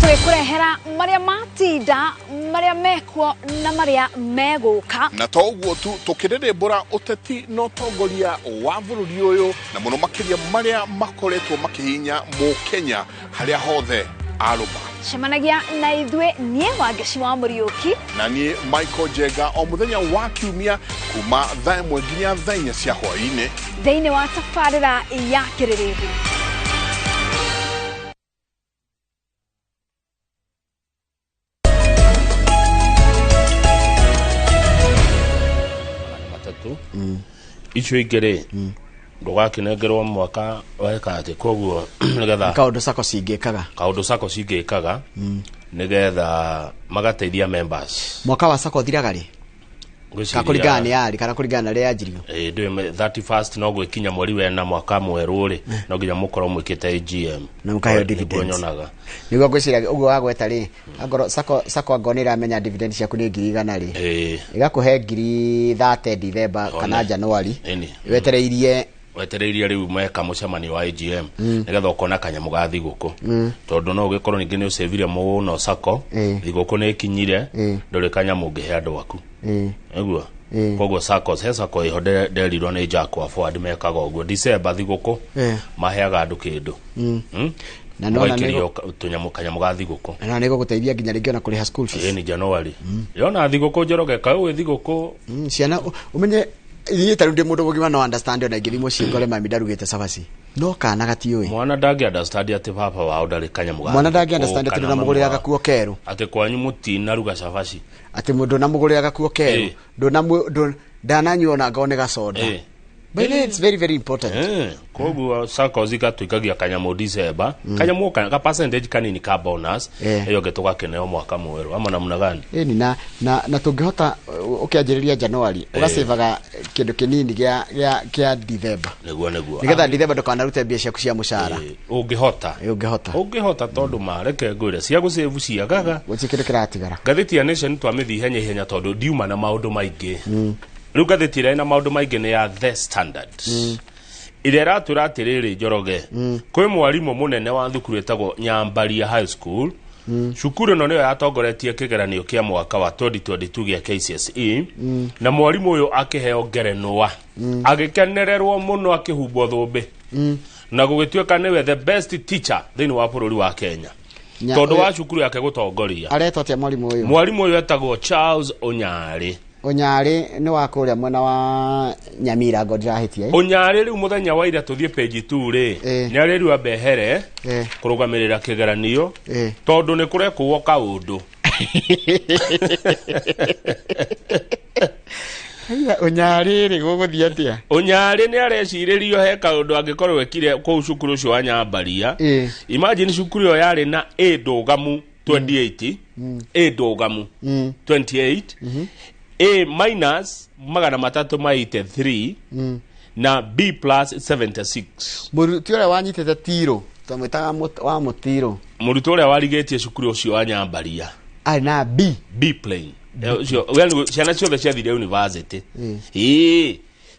[SPEAKER 15] Tũgĩkũrehera marĩa matinda, marĩa mekuo na marĩa megũka.
[SPEAKER 16] Na to ũguo tu, tũkĩrĩrĩmbũra ũteti na ũtongoria wa bũrũri ũyũ na mũno makĩria marĩa makoretwo makĩhinya mũkenya harĩa hothe arũma.
[SPEAKER 15] Cemanagia na ithuĩ niĩ Wangeci wa Mũriũki
[SPEAKER 16] na niĩ Michael Njenga o mũthenya wa kiumia kuma thaa 1 nginya thaa 4 cia hwaĩ-inĩ
[SPEAKER 15] thĩinĩ wa tabarĩra ya Kĩrĩrĩmbĩ.
[SPEAKER 1] Icio ingĩ rĩ ndũgakĩnengerwo mwaka weka atĩ koguo nĩgetha
[SPEAKER 2] kaũndũ sako cingĩkaga,
[SPEAKER 1] kaũndũ sako cingĩkaga nĩgetha magateithia members.
[SPEAKER 2] Mwaka wa sako ũthiraga rĩ? Ka kũringana nĩ yarĩ kana kũringana na rĩa yanjirio?
[SPEAKER 1] Ndũĩ 31st no gwĩkinya mweri wena mwaka mwerũ rĩ no nginya mũkorwo mwĩkĩte AGM
[SPEAKER 2] na mũkaheo dividends.
[SPEAKER 1] Nyonaga
[SPEAKER 2] nĩguo ngwĩciria ũguo wagweta rĩ, angorwo sako angorwo nĩ ĩramenya dividend ciaku nĩ 100,000 rĩ, ĩgakũhe 30,000 December kana January, wetereirie
[SPEAKER 1] rĩu meka mũcemanio wa AGM nĩgetha ũkona kanyamũ ga thigũkũ, tondũ no ũgĩkorwo ningĩ nĩ ũcĩvire mũno sako thigũkũ nĩ ĩkinyire ndũrĩ kanyamũ ũngĩhe andũ aku nĩguo. Koguo sacos he sako ĩho nderirwo nĩ Jack wa Forward mekaga ũguo December thigũkũ maheaga andũ kĩndũ
[SPEAKER 2] na nona
[SPEAKER 1] nĩgo tũnyamũ kanyamũ ga thigũkũ
[SPEAKER 2] na nĩgo gũteithia nginya rĩngĩ ona kũrĩha school fees.
[SPEAKER 1] Ni January yona thigũkũ Njoroge kaũ thigũkũ
[SPEAKER 2] ciana ũmenye ithuĩ ta rĩu ndĩ mũndũ mũgima no understand ona ingĩthiĩ mũciĩ ngore mami ndarugĩte cabaci no kana gatiũĩ.
[SPEAKER 1] Mwana ndangĩ understand atĩ baba wao ndarĩ kanyamũ ga
[SPEAKER 2] mwana ndangĩ understand atĩ ndũnamũgũrĩra gakuo kerũ,
[SPEAKER 1] atĩ kwanyu mũtinaruga cabaci,
[SPEAKER 2] atĩ ndũnamũgũrĩra gakuo kerũ, ndananyua ona ngone gacoda. But it's very very important.
[SPEAKER 1] Koguo sako zigatuikagia kanyamũ December, kanyamũ ka percentage kanini ka bonus ĩyo ĩngĩ tũgakĩneo mwaka mwerũ ama namna gani?
[SPEAKER 2] Ĩni na tũngĩhota ũkĩanjĩrĩria January ũgacevaga kĩndũ kĩnini gĩa December.
[SPEAKER 1] Nĩguo
[SPEAKER 2] nĩgetha December ndũkanarute mbia ciaku cia mũcara.
[SPEAKER 1] Ũngĩhota ũngĩhota tondũ mareke ngwĩre cia gũcĩvu ciagaga
[SPEAKER 2] gũtirĩ kĩndũ kĩratigara.
[SPEAKER 1] Ngathĩti ya Nation twamĩthiĩ ihenya ihenya tondũ ndiuma na maũndũ maingĩ. Rĩu ngathĩti ĩrĩa ĩna maũndũ maingĩ nĩ ya The Standard. Ĩrĩa ĩratwĩra atĩrĩrĩ, Njoroge, kwĩ mwarimũ mũnene wa thukuru ĩtagwo Nyambaria High School. Cukuru ĩno nĩyo yatongoretie kĩgeranio kĩa mwaka wa 2022 gĩa KCSE, na mwarimũ ũyũ akĩheo ngerenwa, agĩkenererwo mũno, akĩhumbwo thũmbĩ na gũgĩtuĩka nĩwe the best teacher thĩinĩ wa bũrũri wa Kenya tondũ wa cukuru yake gũtongoria.
[SPEAKER 2] Aretwo atĩa mwarimũ ũyũ?
[SPEAKER 1] Mwarimũ ũyũ etagwo Charles Onyarĩ.
[SPEAKER 2] Ũnyarĩ nĩ wa kũrĩa mwena wa Nyamira, ngo ndirahĩtia, eh?
[SPEAKER 1] Ũnyarĩ rĩu mũthenya wa ira, tũthiĩ page 2 rĩ, nĩ arĩrua mbehere kũrũgamĩrĩra kĩgeranio tondũ nĩ kũrekwo kaũndũ.
[SPEAKER 2] Haiya, Ũnyarĩ rĩ, gũgũthiĩ atĩa?
[SPEAKER 1] Ũnyarĩ nĩ arecirĩrio he kaũndũ angĩkorwo ekire kũu cukuru ũcio wa Nyambaria. Imagine, cukuru ĩyo yarĩ na A ndũgamu 28, A ndũgamu 28, A minus 383 na B plus 76.
[SPEAKER 2] Mũrutwo ũrĩa wanyitĩte tirũ, twamwĩtaga wa mũtirũ.
[SPEAKER 1] Mũrutwo ũrĩa warigĩtie cukuru ũcio wa Nyambaria
[SPEAKER 2] arĩ na B.
[SPEAKER 1] B plain. Ũcio yani ciana ciothe ciathire university. Ĩĩ,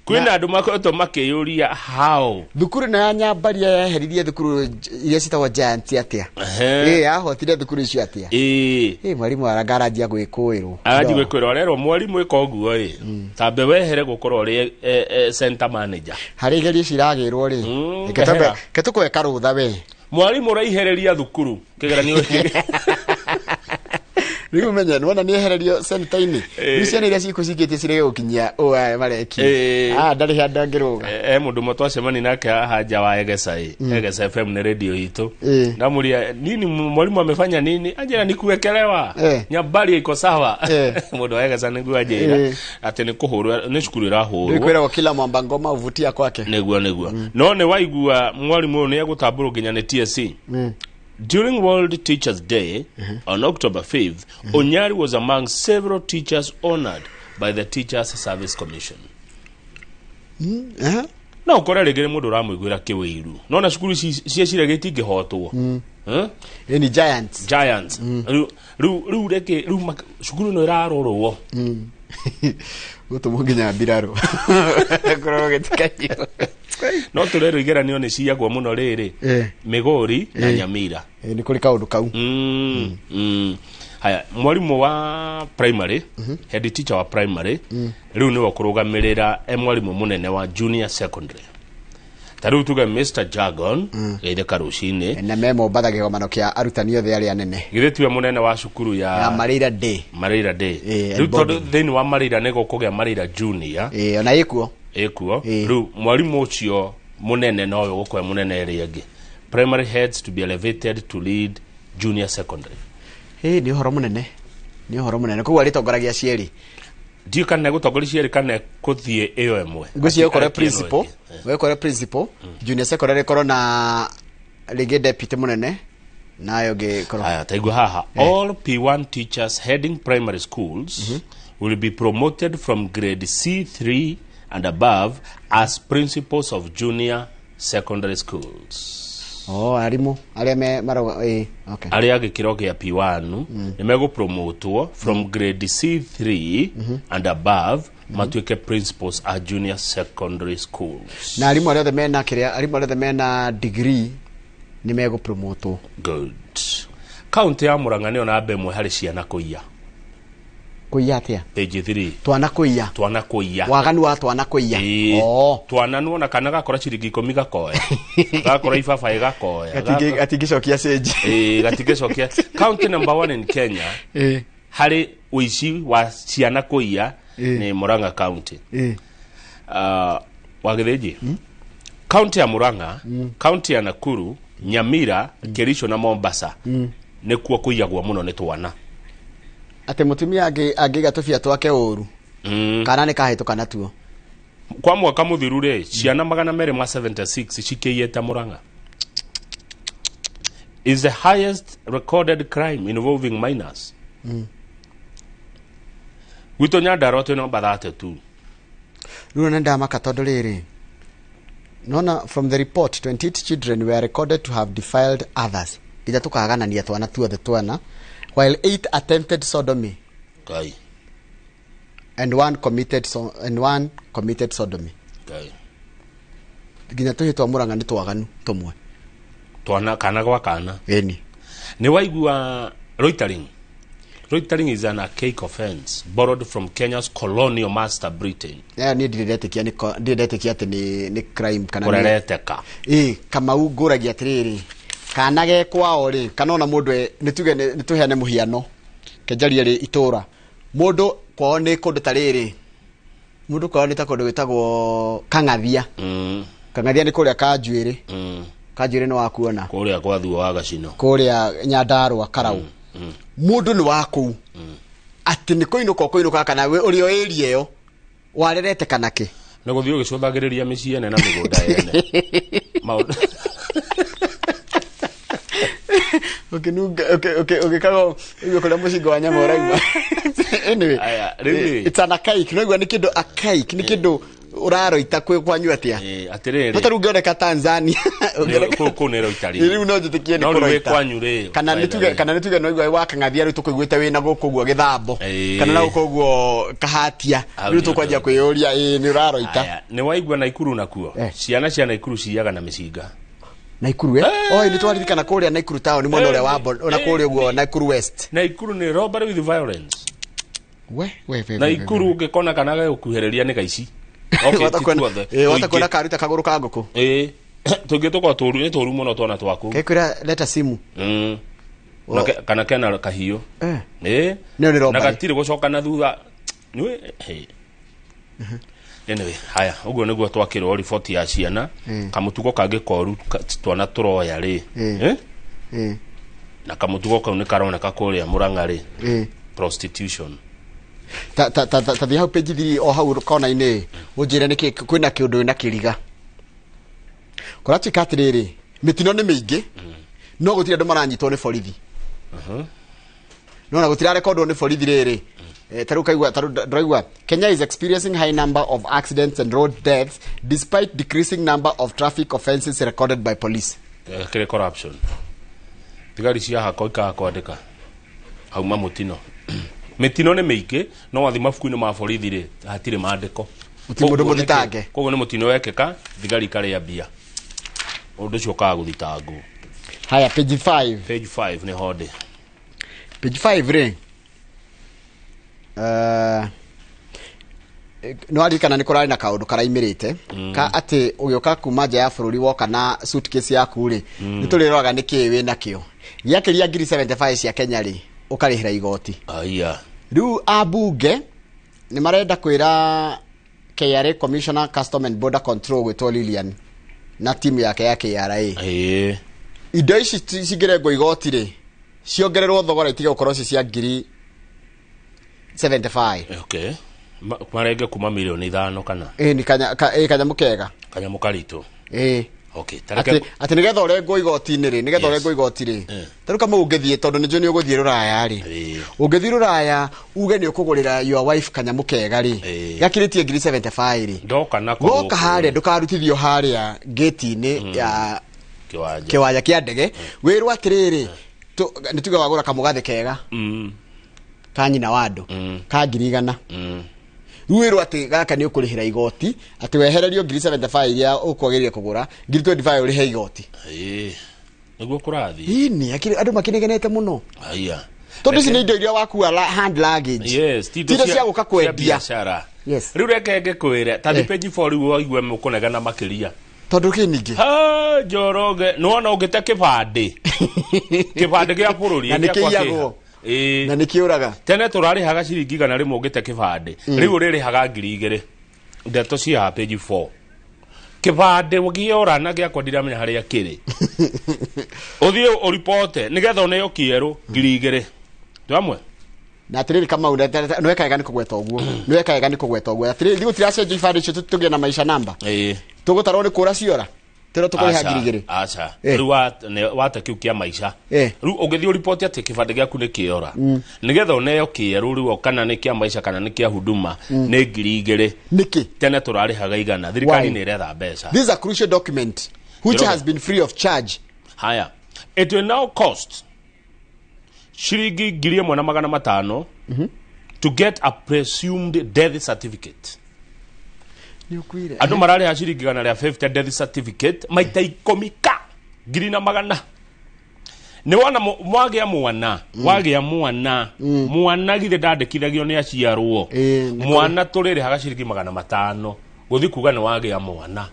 [SPEAKER 1] kwĩna andũ makoretwo makĩyũria how.
[SPEAKER 2] Thukuru ĩno ya Nyambaria yeheririe thukuru iria citagwo Giant atĩa? Ĩ yahotire thukuru icio atĩa? Ĩ mwarimũ arangaranjia gwĩkũĩrwo.
[SPEAKER 1] Aranji gwĩkwĩrwo, arerwo mwarimũ ĩka ũguo ĩ, tambe wehere gũkorwo ũrĩ center manager.
[SPEAKER 2] Harĩ igerio ciragĩrwo rĩ, reke
[SPEAKER 1] Ehera.
[SPEAKER 2] Reke tũkũhe karũtha we.
[SPEAKER 1] Mwarimũ ũraihereria thukuru kĩgeranio gĩkĩ.
[SPEAKER 2] Rĩu menye nĩwona nĩ ehererio center-inĩ, rĩu ciana iria cikũcikĩtie cirege gũkinyia ũũ aya mareki. Ah, ndarĩ handũ angĩrũga.
[SPEAKER 1] E mũndũ ũmwe twacemani nake haha nja wa Egesa ĩ, Egesa FM nĩ radio itũ. Ndamuria nini mwalimu amefanya nini, anjĩra ni kuwekelewa. Nyambari iko sawa. Mũndũ wa Egesa nĩguo anjĩra atĩ nĩ kũhũrwo, nĩ cukuru
[SPEAKER 2] rĩu
[SPEAKER 1] ĩrahũrwo.
[SPEAKER 2] Kwĩragwo kila mwamba ngoma huvutia kwake.
[SPEAKER 1] Nĩguo no nĩ waigua mwarimũ ũyũ nĩ egũtambũrwo nginya nĩ TSC. During World Teachers Day on October 5th, Onyari was among several teachers honored by the Teachers Service Commission. No ũkore rĩngĩ nĩ mũndũ ũramũiguĩra kĩwĩiru, nona cukuru ici cieciragia itingĩhotwo. Eh?
[SPEAKER 2] Ĩ ni Giants.
[SPEAKER 1] Giants. Rĩu reke rĩu cukuru ĩno ĩrarorwo.
[SPEAKER 2] Gũtũmwo nginya mbirarũ kũrorwo gĩtikaiywo.
[SPEAKER 1] No tũrerwo igeranio nĩ ciyagwo mũno rĩrĩ Migori na Nyamira.
[SPEAKER 2] Nĩ kũrĩ kaũndũ kau.
[SPEAKER 1] Haya, mwarimũ wa primary, head teacher wa primary, rĩu nĩwe ũkũrũgamĩrĩra e mwarimũ mũnene wa junior secondary. Ta rĩu tuge Mr Jargon, geithĩka rũcinĩ.
[SPEAKER 2] Na me Mombatha kĩgomano kĩa arutani othe arĩa anene.
[SPEAKER 1] Githĩ tiwe mũnene wa cukuru ya
[SPEAKER 2] ya Mareira Day.
[SPEAKER 1] Mareira Day. Rĩu
[SPEAKER 2] and
[SPEAKER 1] tondũ thĩinĩ wa Mareira nĩ gũkũgĩa Mareira Junior.
[SPEAKER 2] Ona ĩkuo.
[SPEAKER 1] Ĩkuo. Rĩu mwarimũ ũcio mũnene nowe ũgũkorwo mũnene ĩrĩa ĩngĩ, primary heads to be elevated to lead junior secondary.
[SPEAKER 2] Ĩ nĩ ũhoro mũnene, nĩ ũhoro mũnene, koguo arĩtongoragia cierĩ.
[SPEAKER 1] Ndiũ kana egũtongoria cierĩ kana kũthiĩ ĩyo ĩmwe.
[SPEAKER 2] Ngwĩciria ũkorwo
[SPEAKER 1] Arekie ĩno
[SPEAKER 2] principal
[SPEAKER 1] ĩngĩ.
[SPEAKER 2] Ũkorwo principal, junior secondary ĩkorwo na rĩngĩ deputy mũnene, nayo ĩngĩ ĩkorwo.
[SPEAKER 1] Haya, taigua haha. All P1 teachers heading primary schools will be promoted from grade C3 and above as principals of junior secondary schools.
[SPEAKER 2] Oh, arimũ arĩa me marauga ĩ, okay.
[SPEAKER 1] Arĩa gĩkĩro kĩa P1 nĩ megũpromotwo from grade C3 and above matuĩke principals a junior secondary schools.
[SPEAKER 2] Na arimũ arĩa othe mena kĩrĩa, arimũ arĩa othe mena degree nĩ megũpromotwo.
[SPEAKER 1] Good. Kaunti ya Murang'a nĩyo namba ĩmwe harĩ ciana kũiya.
[SPEAKER 2] Kũiya atĩa?
[SPEAKER 1] Page 3.
[SPEAKER 2] Twana kũiya.
[SPEAKER 1] Twana kũiya.
[SPEAKER 2] Waganu wa twana kũiya.
[SPEAKER 1] Ĩĩ. Twana nuona kana gakora ciringi 10 gakoya, gakora ibabaĩ gakoya.
[SPEAKER 2] Gatingĩcokia cĩnji.
[SPEAKER 1] Ĩĩ, gatingĩcokia. County number one in Kenya harĩ ũici wa ciana kũiya nĩ Murang'a County. Wagĩthĩnji, county ya Murang'a, county ya Nakuru, Nyamira, Kericho na Mombasa nĩkuo kũiyagwo mũno nĩ twana.
[SPEAKER 2] Atĩ mũtumia angĩiga tũbia twake ũru, kana nĩ kahĩtũka natuo.
[SPEAKER 1] Kwa mwaka mũthiru rĩ, ciana 276 cikĩiyĩte Murang'a, is the highest recorded crime involving minors. Gwitũ Nyandarua twĩ namba 32.
[SPEAKER 2] Rĩu nĩ ndamaka tondũ rĩrĩ, nona from the report 28 children were recorded to have defiled others, nginya tũkaganania twana tuothe twana, while 8 attempted sodomy
[SPEAKER 1] Ngai.
[SPEAKER 2] and one committed sodomy.
[SPEAKER 1] Ngai.
[SPEAKER 2] Nginya tũhĩ twa Mũrang'a nĩ twaganu tũmwe.
[SPEAKER 1] Twana kana gwa kana.
[SPEAKER 2] Ĩni.
[SPEAKER 1] Nĩ waigua loitering? Loitering is an archaic offense borrowed from Kenya's colonial master Britain.
[SPEAKER 2] Eh, niĩ ndirĩ ndetĩkia nĩ ndirĩ ndetĩkia atĩ nĩ crime kana
[SPEAKER 1] Kũrereteka.
[SPEAKER 2] Ĩ, Kamau, ngũragia atĩrĩrĩ, kana ge kwao rĩ, kana ona mũndũ nĩ tuge nĩ tũheane mũhiano kenjaria rĩ itũra mũndũ kwao nĩ kũndũ ta rĩrĩ, mũndũ kwao nĩ ta kũndũ gwĩtagwo Kang'athia. Kang'athia nĩ kũrĩa Kanjuĩrĩ. Kanjuĩrĩ nĩ wakuona.
[SPEAKER 1] Kũrĩa kwa thuo wa gacino.
[SPEAKER 2] Kũrĩa Nyandarũa Karau. Mũndũ nĩ wa kũu atĩ nĩ kũinũka ũkũinũka kana ũrĩ o area ĩyo warerete kana kĩ?
[SPEAKER 1] Nĩ gũthiĩ ũgĩcũthagĩrĩria mĩciĩ ene na mĩgũnda ene. Maũndũ.
[SPEAKER 2] Ũkĩnunga ũgĩkaga ũigue kũrĩa mũcinga wa nyama ũrauma. Anyway,
[SPEAKER 1] Aya, rĩu rĩ.
[SPEAKER 2] it's an archaic. No igua nĩ kĩndũ archaic, nĩ kĩndũ ũraroita kwĩ kwanyu atĩa?
[SPEAKER 1] Atĩrĩrĩ.
[SPEAKER 2] No ta rĩu ũngĩoneka Tanzania.
[SPEAKER 1] Kũu nĩ loitering.
[SPEAKER 2] Rĩu no njĩtĩkie nĩ
[SPEAKER 1] No rĩu wĩ
[SPEAKER 2] kũroita.
[SPEAKER 1] kwanyu rĩ.
[SPEAKER 2] Kana nĩ tuge, kana nĩ tuge no igua wa Kang'athia rĩu tũkũiguĩte wĩna gũkũ ũguo gĩthambo. Kana na gũkũ ũguo kahatia.
[SPEAKER 1] Hau
[SPEAKER 2] Rĩu
[SPEAKER 1] nĩ
[SPEAKER 2] tũkwanjia kwĩyũria ĩ nĩ ũraroita.
[SPEAKER 1] Aya, nĩ waigua Naikuru nakuo? Ciana cia Naikuru ciiyaga na mĩcinga.
[SPEAKER 2] Naikuru eh? Oi, nĩ twaririkana kũrĩa Naikuru town mwena ũrĩa wa ona kũrĩa ũguo Naikuru West.
[SPEAKER 1] Naikuru nĩ robbery with violence.
[SPEAKER 2] We we we.
[SPEAKER 1] Naikuru ũngĩkona kana gagũkuhĩrĩria nĩ gaici. Okay, ti tuothe.
[SPEAKER 2] Wata kuona
[SPEAKER 1] Tũingĩ.
[SPEAKER 2] karuta kagũrũ ka ngũkũ.
[SPEAKER 1] Ĩĩ. Tũngĩ tũkorwo tũru, nĩ tũru mũno twana twaku.
[SPEAKER 2] Kekwĩra leta simu.
[SPEAKER 1] Na kana kena kahiũ. Ĩĩ.
[SPEAKER 2] Nĩyo nĩ
[SPEAKER 1] Na
[SPEAKER 2] robbery.
[SPEAKER 1] gatirĩ gũcoka na thutha. Nĩũĩ, hey. Anyway, haya, ũguo nĩguo twakĩrwo riboti ya ciana. Kamũtugo kangĩ koru twana tũroya rĩ. Eh? Na kamũtugo kau nĩ karoneka kũrĩa Mũrang'a rĩ. Prostitution.
[SPEAKER 2] Ta ta ta ta thiĩ hau page 3 o hau kona-inĩ ũnjĩre nĩkĩ kwĩna kĩũndũ wĩna kĩriga. Kũratuĩka atĩrĩrĩ, mĩtino nĩ mĩingĩ no gũtirĩ andũ maranyitwo nĩ borithi. No na gũtirarekondwo nĩ borithi rĩrĩ. Ta rĩu kaigua, ta rĩu ndĩraigua Kenya is experiencing high number of accidents and road deaths despite decreasing number of traffic offenses recorded by police.
[SPEAKER 1] Kĩrĩ corruption. Thigari cia hako ikaga kwandĩka hauma mũtino. Mĩtino nĩ mĩingĩ no wathi mabuku-inĩ ma borithi rĩ hatirĩ mandĩko.
[SPEAKER 2] Gũtirĩ mũndũ
[SPEAKER 1] Koguo nĩkĩ?
[SPEAKER 2] mũthitange.
[SPEAKER 1] Koguo nĩ mũtino wekĩka thigari ikarĩa mbia. Ũndũ ũcio ũkaga gũthitangwo.
[SPEAKER 2] Haya, page 5.
[SPEAKER 1] Page 5 nĩ honde.
[SPEAKER 2] Page 5 rĩ, nĩ waririkana nĩ kũrarĩ na kaũndũ karaimĩrĩte ka atĩ ũgĩũka kuma nja ya bũrũri woka na suitcase yaku rĩ, nĩ tũrĩroraga nĩ kĩĩ wĩ nakĩo. Gĩakĩria ngiri 75 cia Kenya rĩ, ũkarĩhĩra igoti.
[SPEAKER 1] Aya.
[SPEAKER 2] Rĩu ambunge nĩ marenda kwĩra KRA Commissioner Custom and Border Control gwĩtwo Lilian na timu yake ya KRA. Indo ici cingĩrengwo igoti rĩ, ciongererwo thogora itige gũkorwo ci cia ngiri 75.
[SPEAKER 1] Okay. Marenge kuma milioni 5 kana?
[SPEAKER 2] Ĩ, nĩ kanyamũ kega.
[SPEAKER 1] Kanyamũ karitũ.
[SPEAKER 2] Ĩ.
[SPEAKER 1] Okay,
[SPEAKER 2] Atĩ
[SPEAKER 1] tareke
[SPEAKER 2] atĩ nĩgetha ũrengwo igoti-inĩ rĩ, nĩgetha ũrengwo igoti rĩ. Ta rĩu Kamau ũngĩthiĩ, tondũ nĩ njũĩ nĩ ũgũthiĩ rũraya rĩ. Ũngĩthiĩ rũraya uge nĩ ũkũgũrĩra your wife kanyamũ kega rĩ. Gakĩrĩtie ngiri 75 rĩ.
[SPEAKER 1] Ndoka nako
[SPEAKER 2] Woka
[SPEAKER 1] gũkũ.
[SPEAKER 2] harĩa ndũkarutithio harĩa gate-inĩ ya
[SPEAKER 1] Kĩwanja.
[SPEAKER 2] kĩwanja kĩa ndege. Wĩrwo atĩrĩrĩ, nĩ tuge wagũra kamũgathĩ kega. Ka nyina wa andũ. Ka ngiri igana. Rĩu wĩrwo atĩ gaka nĩ ũkũrĩhĩra igoti, atĩ wehererio ngiri 75 iria ũkwagĩrĩire kũgũra, ngiri 25 ũrĩhe igoti.
[SPEAKER 1] Ĩĩ. Nĩguo kũrathiĩ.
[SPEAKER 2] Ĩni, andũ makĩnegenete mũno.
[SPEAKER 1] Aya.
[SPEAKER 2] Tondũ ici nĩ indo iria wakua hand luggage.
[SPEAKER 1] Yes, ti
[SPEAKER 2] Ti indo cia gũka kwendia.
[SPEAKER 1] biacara.
[SPEAKER 2] Yes.
[SPEAKER 1] Rĩu reke ngĩkwĩre, ta thi page 4 rĩu waigua mũkũnegena makĩria.
[SPEAKER 2] Tondũ kĩ ningĩ?
[SPEAKER 1] Ha, Njoroge, nĩwona ũngĩte kĩbandĩ. Kĩbandĩ gĩa bũrũri,
[SPEAKER 2] Na nĩ
[SPEAKER 1] gĩakwa kĩha.
[SPEAKER 2] kĩiyagwo.
[SPEAKER 1] Ĩĩ.
[SPEAKER 2] Na nĩ kĩũraga.
[SPEAKER 1] Tene tũrarĩhaga ciringi igana rĩmwe ũngĩte kĩbandĩ. Rĩu ũrĩrĩhaga ngiri igĩrĩ. Ndeto cia page 4. Kĩbandĩ gĩora na gĩakwa ndiramenya harĩa kĩrĩ. Ũthiĩ ũripote nĩgetha ũneo kĩerũ ngiri igĩrĩ. Twamwe?
[SPEAKER 2] Na atĩrĩrĩ Kamau, nĩ weka wega nĩ kũgweta ũguo. Nĩ weka wega nĩ kũgweta ũguo. Atĩrĩrĩ, ithuĩ tũtiracenjia ibandĩ icio tũgĩe na maisha namba.
[SPEAKER 1] Ĩĩ.
[SPEAKER 2] Tũgũtarwo nĩ kũra ciora. Tũrĩa tũkũrĩha
[SPEAKER 1] Aca,
[SPEAKER 2] ngiri igĩrĩ.
[SPEAKER 1] aca. Rĩu wate kĩu kĩa maica. Rĩu ũngĩthiĩ ũripoti atĩ kĩbandĩ gĩaku nĩ kĩora. Nĩgetha ũneo kĩerũ rĩu kana nĩ kĩa maica kana nĩ kĩa huduma nĩ ngiri igĩrĩ.
[SPEAKER 2] Nĩkĩ?
[SPEAKER 1] Tene tũrarĩhaga igana. Thirikari
[SPEAKER 2] Why?
[SPEAKER 1] nĩ ĩretha mbeca.
[SPEAKER 2] This is a crucial document which
[SPEAKER 1] Njoroge.
[SPEAKER 2] has been free of charge.
[SPEAKER 1] Haya. It will now cost ciringi ngiri ĩmwe na magana matano to get a presumed death certificate.
[SPEAKER 2] Nĩ ũkuire.
[SPEAKER 1] Andũ mararĩha ciringi 150 death certificate maita 10 ka ngiri na magana. Nĩ wona mwagĩa mwana, wagĩa mwana, mwana githĩ ndandĩkithagio nĩ aciarwo. Mwana tũrĩrĩhaga ciringi 500 gũthiĩ kuga nĩ wagĩa mwana.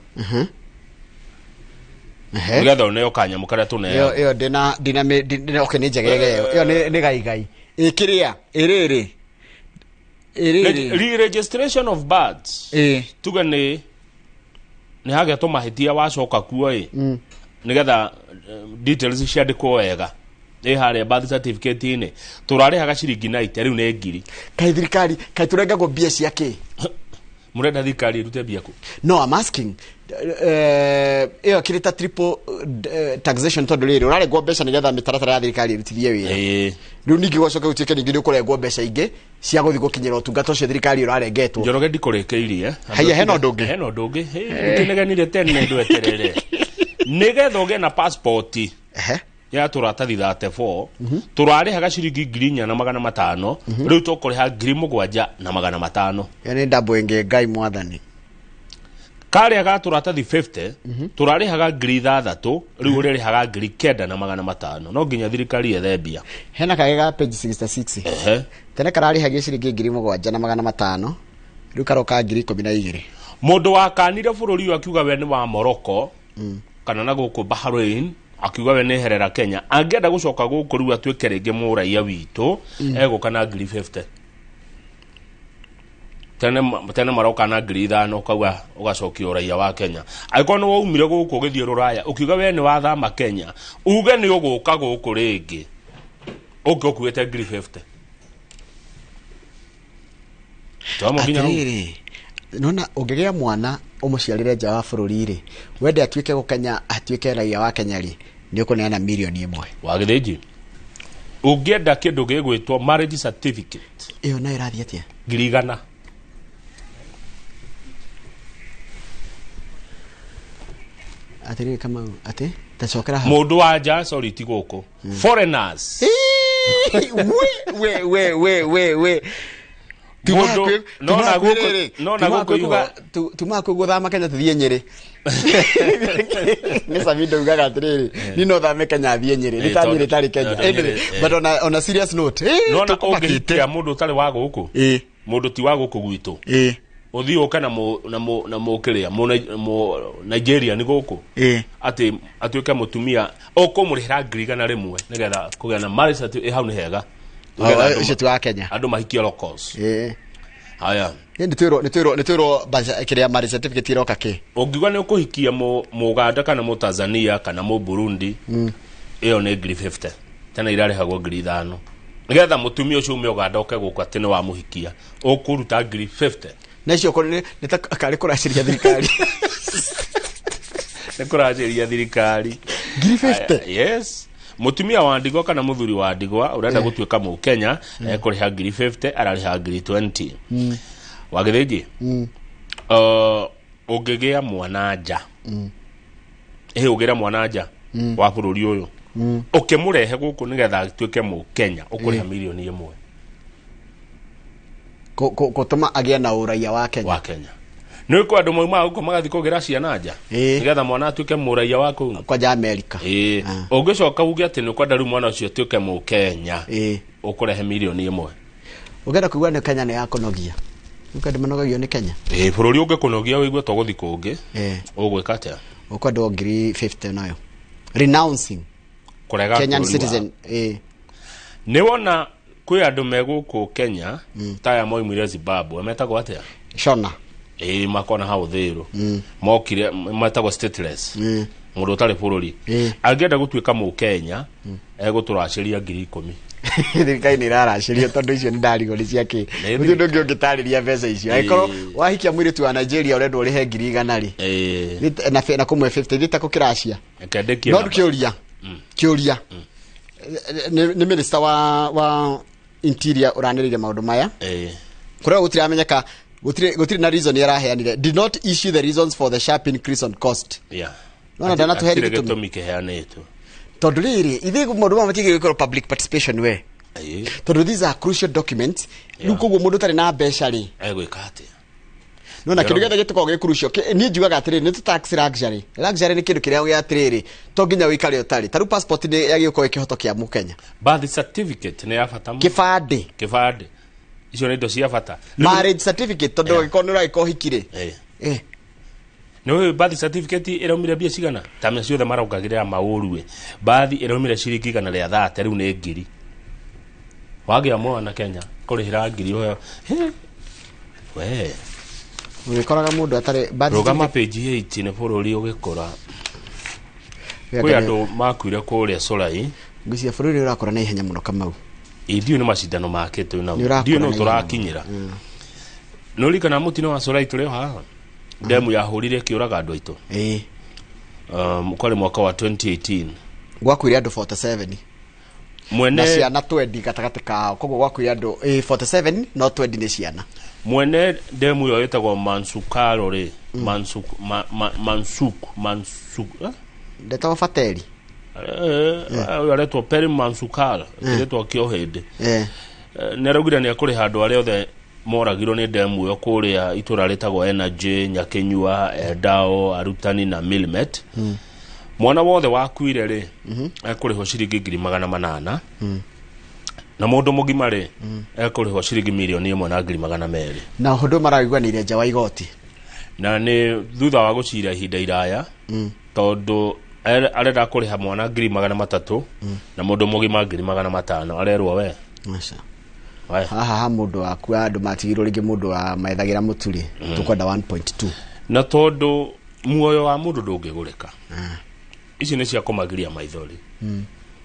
[SPEAKER 1] Nĩgetha ũneo kanyamũ karĩa tũneo.
[SPEAKER 2] Ĩyo ĩyo ndĩna ndĩna ndĩna okay nĩ njegege ĩyo. Ĩyo nĩ gaigai. Ĩ kĩrĩa ĩrĩrĩ. Ĩrĩrĩ.
[SPEAKER 1] Re-registration of births. Tuge nĩ hagĩa tũmahĩtia wacoka kuo ĩ. Nĩgetha details ciandĩkwo wega. Ĩ harĩa birth certificate-inĩ tũrarĩhaga ciringi 90 rĩu nĩ ngiri.
[SPEAKER 2] Kaĩ thirikari kaĩ tũrengagwo mbia cia kĩ?
[SPEAKER 1] Mũrenda thirikari ĩrute mbia kũ?
[SPEAKER 2] No, I'm asking. Ĩyo kĩrĩ ta triple taxation tondũ rĩrĩ ũrarengwo mbeca nĩgetha mĩtaratara ya thirikari ĩrutithie wĩra. Rĩu ningĩ gwacoka gũtuĩke ningĩ nĩ ũkũrengwo mbeca ingĩ cia gũthiĩ gũkinyĩra ũtungata ũcio thirikari ũrarengetwo.
[SPEAKER 1] Njoroge ndikũrĩkĩirie.
[SPEAKER 2] Haiya, hena ũndũ ũngĩ?
[SPEAKER 1] Hena ũndũ ũngĩ. Ũkĩnegenire tene ndweterere. Nĩgetha ũgĩe na passport ya tũratathi 34 tũrarĩhaga ciringi 4,500 rĩu tũkũrĩha 7,500.
[SPEAKER 2] Ĩyo nĩ ndambo ĩngĩ Ngai mwathani.
[SPEAKER 1] Karĩa ga tũratathi 50 tũrarĩhaga 6,000 rĩu ũrĩrĩhaga 9,500. No nginya thirikari yethe mbia.
[SPEAKER 2] Hena kage ga page 66. Tene kararĩhagia ciringi 7,500 rĩu karoka 12,000.
[SPEAKER 1] Mũndũ wakanire bũrũri ũyũ akiuga we nĩ wa Morocco kana na gũkũ Bahrain akiuga we nĩ herera Kenya angĩenda gũcoka gũkũ rĩu atuĩke rĩngĩ mũraiya witũ egũka na 50,000. Tene maroka na 5,000 ũkauga ũgacokia ũraiya wa Kenya. Angĩkorwo nĩ waumire gũkũ ũgĩthiĩ rũraya ũkiuga we nĩ wathama Kenya uge nĩ ũgũka gũkũ rĩngĩ ũke ũkuĩte 50,000.
[SPEAKER 2] Atĩrĩrĩ, nona ũngĩgĩa mwana ũmũciarĩre nja wa bũrũri rĩ wende atuĩke gũkenya atuĩke raia wa Kenya rĩ nĩ ũkũneana mirioni 1.
[SPEAKER 1] Wagĩthĩnji ũngĩenda kĩndũ gĩgwĩtwo marriage certificate
[SPEAKER 2] ĩyo nayo ĩrathiĩ atĩa?
[SPEAKER 1] 100,000.
[SPEAKER 2] Atĩrĩrĩ Kamau, atĩ tacokera hau.
[SPEAKER 1] Mũndũ wa nja sorry ti gũkũ. Foreigners.
[SPEAKER 2] We we we we we. Tumaga kwĩ gũthama Kenya tũthiĩ Nyĩrĩ. Nĩ Samido ugaga atĩrĩrĩ ni no thame Kenya thiĩ Nyĩrĩ nĩ ta Nyĩrĩ tarĩ Kenya. Anyway, but on a serious note,
[SPEAKER 1] nona ũngĩhikia mũndũ ũtarĩ wa gũkũ, mũndũ ti wa gũkũ gwitũ, ũthiĩ ũke na mũkĩrĩa mũ Nigeria nĩ gũkũ atĩ atuĩke mũtumia ũkũmũrĩhĩra 100,000 nĩgetha kũgĩa na marriage certificate hau nĩ hega.
[SPEAKER 2] Ũcio ti wa Kenya.
[SPEAKER 1] Andũ mahikie locals. Haya.
[SPEAKER 2] Nĩ twĩrwo kĩrĩa marriage certificate iroka kĩ?
[SPEAKER 1] Ũngiuga nĩ ũkũhikia Mũganda kana Mũtanzania kana Mũburundi ĩyo nĩ 50,000. Tene irarĩhagwo 5,000. Nĩgetha mũtumia ũcio ume Ũganda ũke gũkũ atĩ nĩ wamũhikia ũkũruta 50,000.
[SPEAKER 2] Na icio nĩ ta karĩ kũracĩria thirikari.
[SPEAKER 1] Nĩ kũracĩria thirikari.
[SPEAKER 2] 50,000?
[SPEAKER 1] Yes. Mũtumia wa ndigwa kana mũthuri wa ndigwa ũrenda gũtuĩka Mũkenya ekũrĩha 50,000 ararĩha 20,000. Wagĩthĩnji ũngĩgĩa mwana nja ũngĩgĩa mwana nja wa bũrũri ũyũ ũkĩmũrehe gũkũ nĩgetha atuĩke Mũkenya ũkũrĩha mirioni 1.
[SPEAKER 2] Gũtũma agĩe na ũraiya wa Kenya.
[SPEAKER 1] Wa Kenya. Nĩ kwĩ andũ maumaga gũkũ magathiĩ kũgĩra ciana nja nĩgetha mwana atuĩke mũraiya wa kũu
[SPEAKER 2] kwanja America.
[SPEAKER 1] Ũngĩcoka uge atĩ nĩ ũkwenda rĩu mwana ũcio atuĩke Mũkenya ũkũrehe mirioni 1.
[SPEAKER 2] Ũngĩenda kũigua nĩ Kenya nĩ yakũnogia. Ũkwenda manogagio nĩ Kenya.
[SPEAKER 1] Bũrũri ũngĩkũnogia ũigue to gũthiĩ kũngĩ ũgwĩka atĩa?
[SPEAKER 2] Ũkwendwo 50,000 nayo. Renouncing
[SPEAKER 1] kũrega
[SPEAKER 2] Kenyan citizen.
[SPEAKER 1] Nĩ wona kwĩ andũ me gũkũ Kenya taya moimire Zimbabwe metagwo atĩa?
[SPEAKER 2] Shona.
[SPEAKER 1] Makona hau Thĩrũ. Mokire metagwo stateless. Mũndũ ũtarĩ bũrũri. Angĩenda gũtuĩka Mũkenya egũtũracĩria 10,000.
[SPEAKER 2] Thirikari nĩ ĩraracĩrio tondũ icio nĩ ndarigwo nĩ cia kĩ. Gũtirĩ ũndũ ũngĩ ũngĩtarĩria mbeca icio. Angĩkorwo wahikia mũirĩtu wa Nigeria ũrendwo ũrĩhe 100,000 rĩ. Na kũmwe 50 ithiĩ ta kũkĩracia. No kĩũria. Kĩũria. Nĩ minister wa interior ũranĩrĩire maũndũ maya. Kũrĩa gũtiramenyeka gũtirĩ na reason yaraheanire. Did not issue the reasons for the sharp increase on cost. Nona ndanatũhe
[SPEAKER 1] gĩtũmi kĩheanĩtwo.
[SPEAKER 2] Tondũ rĩrĩ ithuĩ maũndũ maya matigĩrĩirwo gũkorwo public participation we. Tondũ these are crucial documents. Rĩu koguo mũndũ ũtarĩ na mbeca rĩ
[SPEAKER 1] egwĩka atĩa?
[SPEAKER 2] No na kindu gĩothe gĩtũkoragwo gĩ crucial. Niĩ njugaga atĩrĩrĩ, nĩ tũ tax luxury. Luxury nĩ kĩndũ kĩrĩa gĩa atĩrĩrĩ, to nginya ũikare ũtarĩ. Ta rĩu passport nĩ yagĩgũkorwo ĩ kĩhoto kĩa Mũkenya.
[SPEAKER 1] Birth certificate nĩ ya bata mũno.
[SPEAKER 2] Kĩbandĩ.
[SPEAKER 1] Kĩbandĩ. Icio nĩ indo cia bata.
[SPEAKER 2] Marriage certificate tondũ ũngĩkorwo nĩ ũragĩkorwo ũhiki-rĩ.
[SPEAKER 1] Nĩ ũĩ birth certificate ĩraumire mbia cigana? Ta mĩa ciothe maraongagĩrĩra maũru. Birth ĩraumire ciringi 130, rĩu nĩ 1,000. Wagĩa mwana Kenya kũrĩhĩra 1,000 ũheo. We.
[SPEAKER 2] Ũgĩkoraga mũndũ atarĩ birth
[SPEAKER 1] Rũgama
[SPEAKER 2] certificate.
[SPEAKER 1] page 8 nĩ bũrũri ũgĩkũra.
[SPEAKER 2] Wĩ
[SPEAKER 1] Kwĩ
[SPEAKER 2] anga
[SPEAKER 1] andũ makuire kũrĩa Solai.
[SPEAKER 2] Ngwĩciria bũrũri ũrakũra na ihenya mũno Kamau.
[SPEAKER 1] Ndiũĩ nĩ macindano make twĩ namo.
[SPEAKER 2] Nĩ ũrakũra
[SPEAKER 1] Ndiũĩ no
[SPEAKER 2] na ihenya.
[SPEAKER 1] tũrakinyĩra. Nĩ ũririkana mũtino wa Solai tũrĩ o haha? Ndemu yahũrire ĩkĩũraga andũ aitũ. Kwarĩ mwaka wa 2018.
[SPEAKER 2] Gwakuire andũ 47.
[SPEAKER 1] Mwene
[SPEAKER 2] na ciana 20 gatagatĩ kao. Koguo gwakuire andũ 47 no 20 nĩ ciana.
[SPEAKER 1] Mwene ndemu ĩyo ĩtagwo Mansukaro rĩ. Mansuk Mansuk Mansuk.
[SPEAKER 2] Ndetagwo Fateri.
[SPEAKER 1] Ũyũ aretwo Peri Mansukaro, kĩrĩtwa kĩa ũhĩndĩ. Nĩ araugire nĩ ekũrĩha andũ arĩa othe moragirwo nĩ ndemu ĩyo kũrĩa itũra rĩtagwo Energy, Nyakinyua, Endao, Arutani na Milmet. Mwana wothe wakuire rĩ, ekũrĩhwo ciringi 800,000. Na mũndũ mũgima rĩ, ekũrĩhwo ciringi 1,200,000.
[SPEAKER 2] Na ũndũ maraiguanĩire nja wa igoti.
[SPEAKER 1] Na nĩ thutha wa gũcira ihinda iraya, tondũ arenda kũrĩha mwana 300,000 na mũndũ mũgima 500,000, arerwo we.
[SPEAKER 2] Aca. Haha ha mũndũ wakua andũ matigirwo rĩngĩ mũndũ wa maethagĩra mũtu rĩ, tũkwenda 1.2.
[SPEAKER 1] Na tondũ muoyo wa mũndũ ndũngĩgũrĩka. Ici nĩ cia kũmagiria maithori.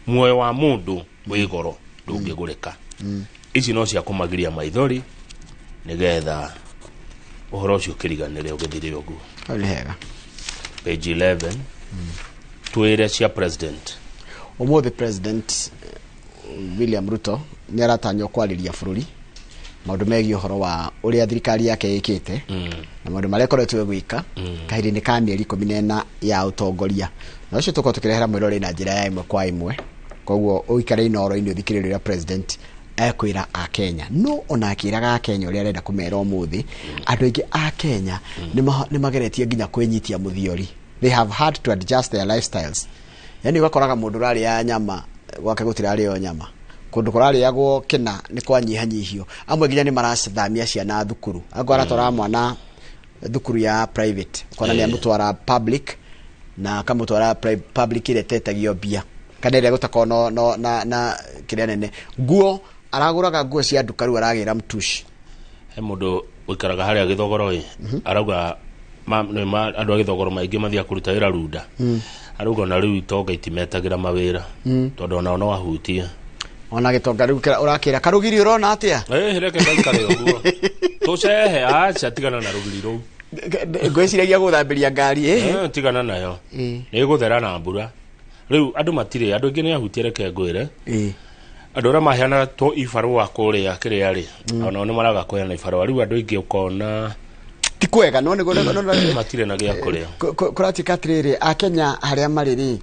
[SPEAKER 1] Muoyo wa mũndũ wĩ goro ndũngĩgũrĩka. Ici no cia kũmagiria maithori nĩgetha ũhoro ũcio ũkĩriganĩre ũgĩthire ũguo.
[SPEAKER 2] Hau nĩ hega.
[SPEAKER 1] Page 11. Twĩre cia president.
[SPEAKER 2] Ũmũthĩ president William Ruto nĩ aratanywo kwarĩria bũrũri maũndũ megiĩ ũhoro wa ũrĩa thirikari yake ĩkĩte na maũndũ marĩa ĩkoretwo ĩgwĩka kahinda-inĩ ka mĩeri 14 ya ũtongoria. Na ũcio tũkorwo tũkĩrehera mwĩroreri na njĩra ya ĩmwe kwa ĩmwe. Koguo ũikare inoro-inĩ ũthikĩrĩrie ũrĩa president ekwĩra a Kenya. No ona akĩraga a Kenya ũrĩa arenda kũmera ũmũthĩ, andũ aingĩ a Kenya nĩ mageretie nginya kwĩnyitia mũthiori. They have had to adjust their lifestyles. Yani ũgakoraga mũndũ ũrarĩa nyama gwake gũtirarĩo nyama, kũndũ kũrarĩagwo kĩna nĩ kwanyihanyihio. Amwe nginya nĩ marathamia ciana thukuru, angĩ aratwara mwana thukuru ya private, ũkona nĩ amũtwara public na akamũtwara public ĩrĩa ĩtetagio mbia kana ĩrĩa gũtakorwo no, na kĩrĩa nene. Nguo aragũraga nguo cia nduka rĩu aragĩra mtushi.
[SPEAKER 1] He mũndũ ũikaraga harĩa Gĩthogoro ĩ, arauga andũ a Gĩthogoro maingĩ mathiaga kũruta wĩra Runda. Arauga ona rĩu itonga itimetagĩra mawĩra tondũ onao no ahutie.
[SPEAKER 2] Ona gĩtonga rĩu ũrakĩra karũgiri ũrona atĩa?
[SPEAKER 1] Reke gaikare ũguo. Tũcehe, aca tigana na rũgiri rũu.
[SPEAKER 2] Ngwĩciragia gũthambĩria ngari,
[SPEAKER 1] Tigana nayo. Nĩ ĩgũthera na mbura. Rĩu andũ matirĩ, andũ aingĩ nĩ ahutie, reke ngwĩre. Andũ arĩa maheanaga to ibarũa kũrĩa kĩrĩa rĩ, onao nĩ maraga kũheana ibarũa. Rĩu andũ aingĩ ũkona
[SPEAKER 2] ti kwega, no nĩ
[SPEAKER 1] matirĩ na gĩa kũrĩa.
[SPEAKER 2] Kũratuĩka atĩrĩrĩ, Akenya harĩa marĩ rĩ,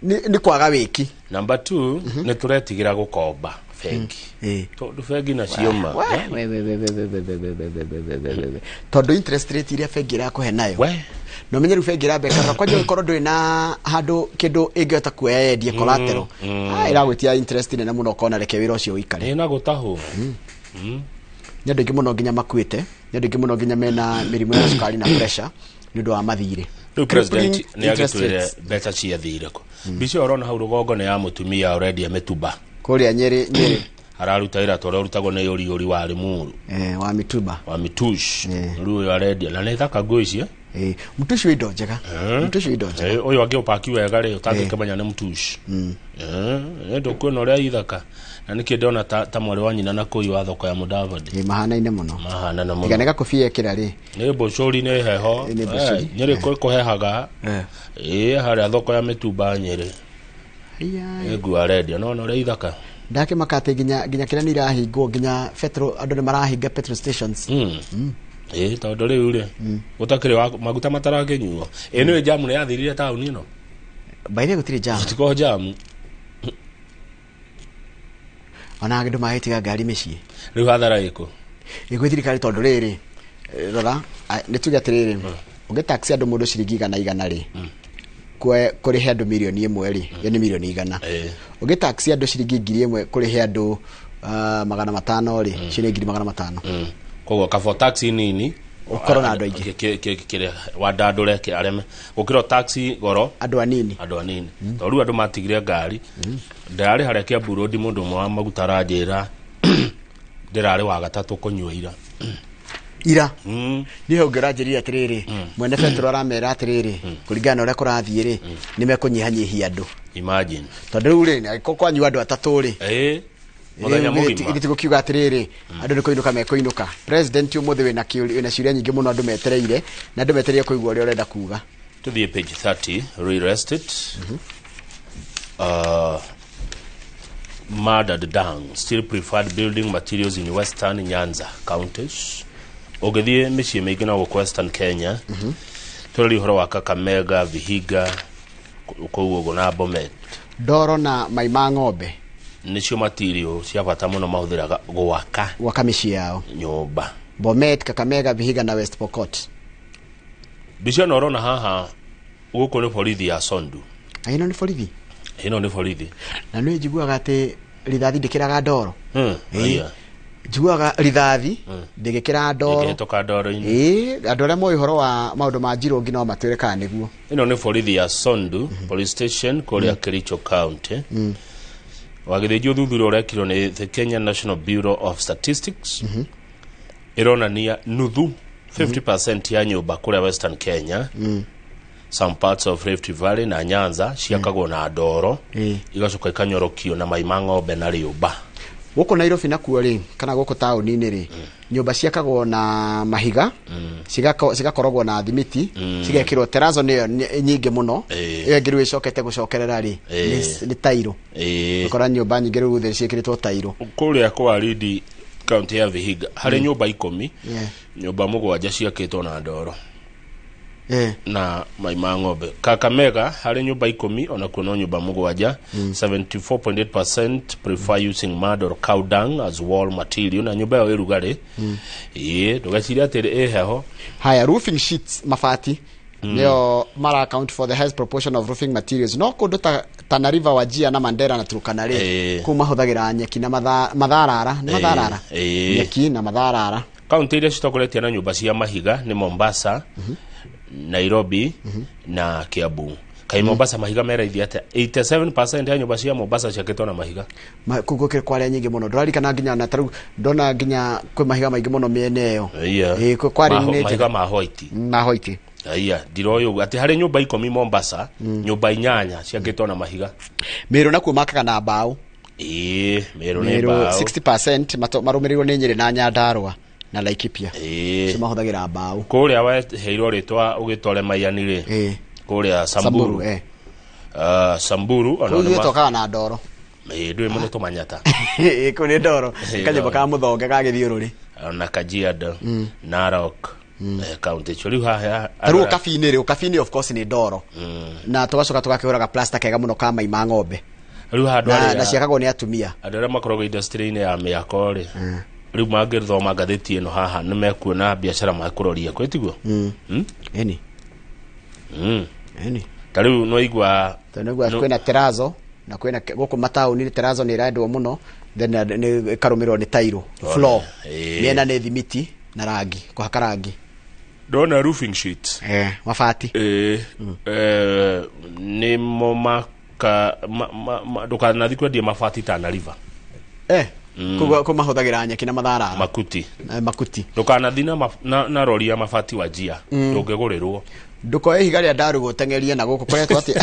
[SPEAKER 2] nĩ kwaga wĩki.
[SPEAKER 1] Number 2, nĩ tũretigĩra gũkomba bengi. Tondũ bengi nacio ma.
[SPEAKER 2] Tondũ interest rate iria bengi ĩrakũhe nayo. No menye rĩu bengi ĩrambeka kwanja ũngĩkorwo ndũrĩ na handũ kĩndũ ĩngĩhota kuoya yendie collateral. Ĩragwĩtia interest nene mũno ũkona reke wĩra ũcio ũikare.
[SPEAKER 1] Ĩna gũtahwo.
[SPEAKER 2] Nĩ andũ aingĩ mũno nginya makuĩte, nĩ andũ aingĩ mũno nginya mena mĩrimũ ya cukari na pressure nĩ ũndũ wa mathirĩ.
[SPEAKER 1] Rĩu president
[SPEAKER 2] Crippling
[SPEAKER 1] nĩ
[SPEAKER 2] interest
[SPEAKER 1] agĩtwĩre
[SPEAKER 2] rates.
[SPEAKER 1] mbeca ciathire kũ. Mbica ĩyo ũrona hau rũgongo nĩ ya mũtumia ũrendia mĩtumba.
[SPEAKER 2] Kũrĩa Nyĩrĩ, Nyĩrĩ.
[SPEAKER 1] Araruta wĩra ta ũrĩa ũrutagwo nĩ ũri ũri wa Limuru.
[SPEAKER 2] Wa mituba.
[SPEAKER 1] Wa mitush. Rĩu ũyũ arendia na nĩ thaka nguo ici.
[SPEAKER 2] Mtush wĩ indo njega. Mtush wĩ indo njega.
[SPEAKER 1] Ũyũ angĩũpaki wega rĩ, ũtangĩkĩmenya nĩ mtush. Nĩ ndũkuona ũrĩa ithaka. Na nĩkĩ ndona ta mwarĩ wa nyina na kũi wa thoko ya Mudavadi.
[SPEAKER 2] Mahanaine mũno.
[SPEAKER 1] Mahanana mũno.
[SPEAKER 2] Tiga nĩ gakobia ekĩra rĩ.
[SPEAKER 1] Nĩ mbũcũri nĩ heho.
[SPEAKER 2] Nĩ mbũcũri.
[SPEAKER 1] Nyĩrĩ kũhehaga. Harĩa thoko ya mĩtumba Nyĩrĩ. Nĩ nguo arendia. No, no, ũrĩa ithaka.
[SPEAKER 2] Ndakĩmaka atĩ nginya kĩrĩa nĩ irahingwo, nginya petrol, andũ nĩ marahinga petrol stations.
[SPEAKER 1] Tondũ rĩu rĩ, gũtakĩrĩ wa maguta matarakĩnyuo. Nĩũĩ jamu nĩ yathirire taũni ĩno?
[SPEAKER 2] By the way, gũtirĩ jamu.
[SPEAKER 1] Gũtikoragwo jamu.
[SPEAKER 2] Ona andũ magĩtiga ngari mĩciĩ.
[SPEAKER 1] Rĩu hathara ĩkũ?
[SPEAKER 2] Ĩkwĩ thirikari tondũ rĩrĩ, Rora nĩ tuge atĩrĩrĩ, ũngĩ tax andũ mũndũ ciringi 100 rĩ, kũrĩhe andũ 1,000,000 rĩ, ĩyo nĩ 100,000,000. Ũngĩ tax andũ ciringi 1,000 kũrĩhe andũ 500 rĩ, icio nĩ 500,000.
[SPEAKER 1] Koguo kabo tax nini
[SPEAKER 2] Ũkorwo na andũ aingĩ.
[SPEAKER 1] Kĩrĩa wandandũre areme gũkĩra tax goro
[SPEAKER 2] andũ anini.
[SPEAKER 1] Andũ anini, tondũ rĩu andũ matigire ngari. Ndĩrarĩ harĩa Kiambu Road, mũndũ ũmwe wa maguta aranjĩra ndĩrarĩ wa gatatũ kũnyua ira.
[SPEAKER 2] Ira niĩ hau ngĩranjĩrire atĩrĩrĩ, mwene betro aramera atĩrĩrĩ, kũringana na ũrĩa kũrathiĩ rĩ, nĩ mekũnyihanyihia andũ.
[SPEAKER 1] Imagine.
[SPEAKER 2] Tondũ rĩu rĩ, angĩkorwo kwanyua andũ atatũ rĩ,
[SPEAKER 1] Mũthenya mũgima.
[SPEAKER 2] Ithe tigukiuga atĩrĩrĩ, andũ nĩ kũinũka mekũinũka. President ũmũthĩ wĩna wĩna ciũria nyingĩ mũno andũ metereire, na andũ metereire kũigua ũrĩa ũrenda kuga.
[SPEAKER 1] Tuthiĩ page 30, real estate. Murdered down still preferred building materials in Western Nyanza counties. Ũngĩthiĩ mĩciĩ mĩingĩ na gũkũ Western Kenya, tũrĩ ũhoro wa Kakamega, Vihiga, kũu ũguo na Bomet.
[SPEAKER 2] Ndoro na mai ma ng'ombe
[SPEAKER 1] nĩcio material cia bata mũno mahũthĩraga gwaka
[SPEAKER 2] gwaka mĩciĩ yao
[SPEAKER 1] nyũmba.
[SPEAKER 2] Bomet, Kakamega, Vihiga na West Pokot.
[SPEAKER 1] Mbica ĩno ũrona haha gũkũ nĩ borithi ya Sondu.
[SPEAKER 2] Ĩno nĩ borithi.
[SPEAKER 1] Ĩno nĩ borithi.
[SPEAKER 2] Na nĩ njiguaga atĩ rithathi ndĩkĩraga ndoro.
[SPEAKER 1] Aya.
[SPEAKER 2] Njiguaga rithathi ndĩgĩkĩra ndoro.
[SPEAKER 1] Ĩkĩhĩtũka ndoro-inĩ.
[SPEAKER 2] Ĩĩ, andũ arĩa moĩ ũhoro wa maũndũ ma njirũngi no matwĩre kana nĩguo.
[SPEAKER 1] Ĩno nĩ borithi ya Sondu Police Station kũrĩa Kericho County. Wagĩthĩnjio ũthuthuria ũrekirwo nĩ the Kenya National Bureau of Statistics ĩronania nuthu, 50% ya nyũmba kũrĩa Western Kenya, some parts of Rift Valley na Nyanza, ciakagwo na ndoro, igacoka ikanyorokio na mai ma ng'ombe na rĩũmba.
[SPEAKER 2] Gũkũ Nairobi nakuo rĩ, kana gũkũ taũni-inĩ rĩ, nyũmba ciakagwo na mahiga, cigakorogwo na thimiti, cigekĩrwo terazo, nĩyo nyingĩ mũno. Ĩyo ĩngĩ rĩu ĩcokete gũcokerera rĩ, nĩ tairo. Ũkora nyũmba nyingĩ rĩu thĩ ciĩkĩrĩtwo tairo.
[SPEAKER 1] Kũrĩa kwa Ridi, kaunti ya Vihiga, harĩ nyũmba 10, nyũmba 7 ciakĩtwo na ndoro na mai ma ng'ombe. Kakamega harĩ nyũmba 10, onakuo no nyũmba 7, 74.8% prefer using mud or cow dung as wall material, na nyũmba ĩyo ĩrugarĩ. Ĩĩ, ndũgecirie atĩ ĩ heho.
[SPEAKER 2] Haya, roofing sheets, mabati, nĩyo mara account for the highest proportion of roofing materials, no kũndũ ta Tana River, Wajir na Mandera na Turkana rĩ, kũu mahũthagĩra nyeki na matharara, nĩ matharara, nyeki na matharara.
[SPEAKER 1] Kaunti iria citongoretie na nyũmba cia mahiga nĩ Mombasa, Nairobi na Kiambu. Kai Mombasa mahiga meraithi atĩa? 87% ya nyũmba cia Mombasa ciakĩtwo na mahiga.
[SPEAKER 2] Kũu gũkĩrĩ kwarĩa nyingĩ mũno, ndũraririkana nginya na tarĩu ndona nginya kwĩ mahiga maingĩ mũno mĩena ĩyo.
[SPEAKER 1] Ĩĩ,
[SPEAKER 2] kwarĩ nĩ
[SPEAKER 1] mahiga ma white.
[SPEAKER 2] Ma white.
[SPEAKER 1] Aya, ndiroĩ ũguo atĩ harĩ nyũmba 10 Mombasa, nyũmba 8 ciakĩtwo na mahiga.
[SPEAKER 2] Mĩrũ nakuo makaga na mbaũ.
[SPEAKER 1] Ĩĩ, Mĩrũ nĩ
[SPEAKER 2] Mĩrũ
[SPEAKER 1] mbaũ.
[SPEAKER 2] 60% marũmĩrĩirwo nĩ Nyĩrĩ na Nyandarũa na Laikipia. Cio mahũthagĩra mbaũ.
[SPEAKER 1] Kũrĩa weheirwo rĩtwa ũgĩtware Maiani rĩ, kũrĩa Samburu.
[SPEAKER 2] Samburu.
[SPEAKER 1] Samburu ona
[SPEAKER 2] Kũu
[SPEAKER 1] nĩ
[SPEAKER 2] ithuĩ twakaga na ndoro.
[SPEAKER 1] Ĩĩ, ndũĩ mũno tũmanyata.
[SPEAKER 2] Ĩĩ, kũu nĩ ndoro.
[SPEAKER 1] Ĩĩ,
[SPEAKER 2] Kanyũmba
[SPEAKER 1] ndoro.
[SPEAKER 2] ka mũthonge ga gĩthiũrũrĩ.
[SPEAKER 1] Na Kajiado, Narok, kaunti icio rĩu haha.
[SPEAKER 2] Ta rĩu ũkabi-inĩ rĩ, ũkabi-inĩ of course nĩ ndoro, na tũgacoka tũgakĩhũra plaster kega mũno ka mai ma ng'ombe.
[SPEAKER 1] Rĩu handũ
[SPEAKER 2] na,
[SPEAKER 1] arĩa
[SPEAKER 2] na ciakagwo nĩ atumia.
[SPEAKER 1] Andũ arĩa makoragwo industry-inĩ ya mĩako rĩ, rĩu mangĩthoma ngathĩti ĩno haha nĩ mekuona biacara makũroria kwĩ tiguo.
[SPEAKER 2] Ĩni. Ĩni.
[SPEAKER 1] Ta rĩu nĩwaigua.
[SPEAKER 2] Tondũ nĩguo kwĩna terazo na kwĩna gũkũ mataũni terazo nĩ ĩrendwo mũno, then nĩ ĩkarũmĩrĩrwo nĩ tairo floor. Mĩena nĩ thimiti na rangi, kũhaka rangi.
[SPEAKER 1] Ndona roofing sheets.
[SPEAKER 2] Mabati.
[SPEAKER 1] Nĩmo maka ndũkanathiĩ kwendia mabati Tana River.
[SPEAKER 2] Kũu mahũthagĩra nyeki na matharara.
[SPEAKER 1] Makuti.
[SPEAKER 2] Makuti.
[SPEAKER 1] Ndũkanathiĩ na rori ya mabati Wajir, ndũngĩgũrĩrwo.
[SPEAKER 2] Ndũkoe ihiga rĩa ndaru gũteng'erie na gũkũ koretwo atĩ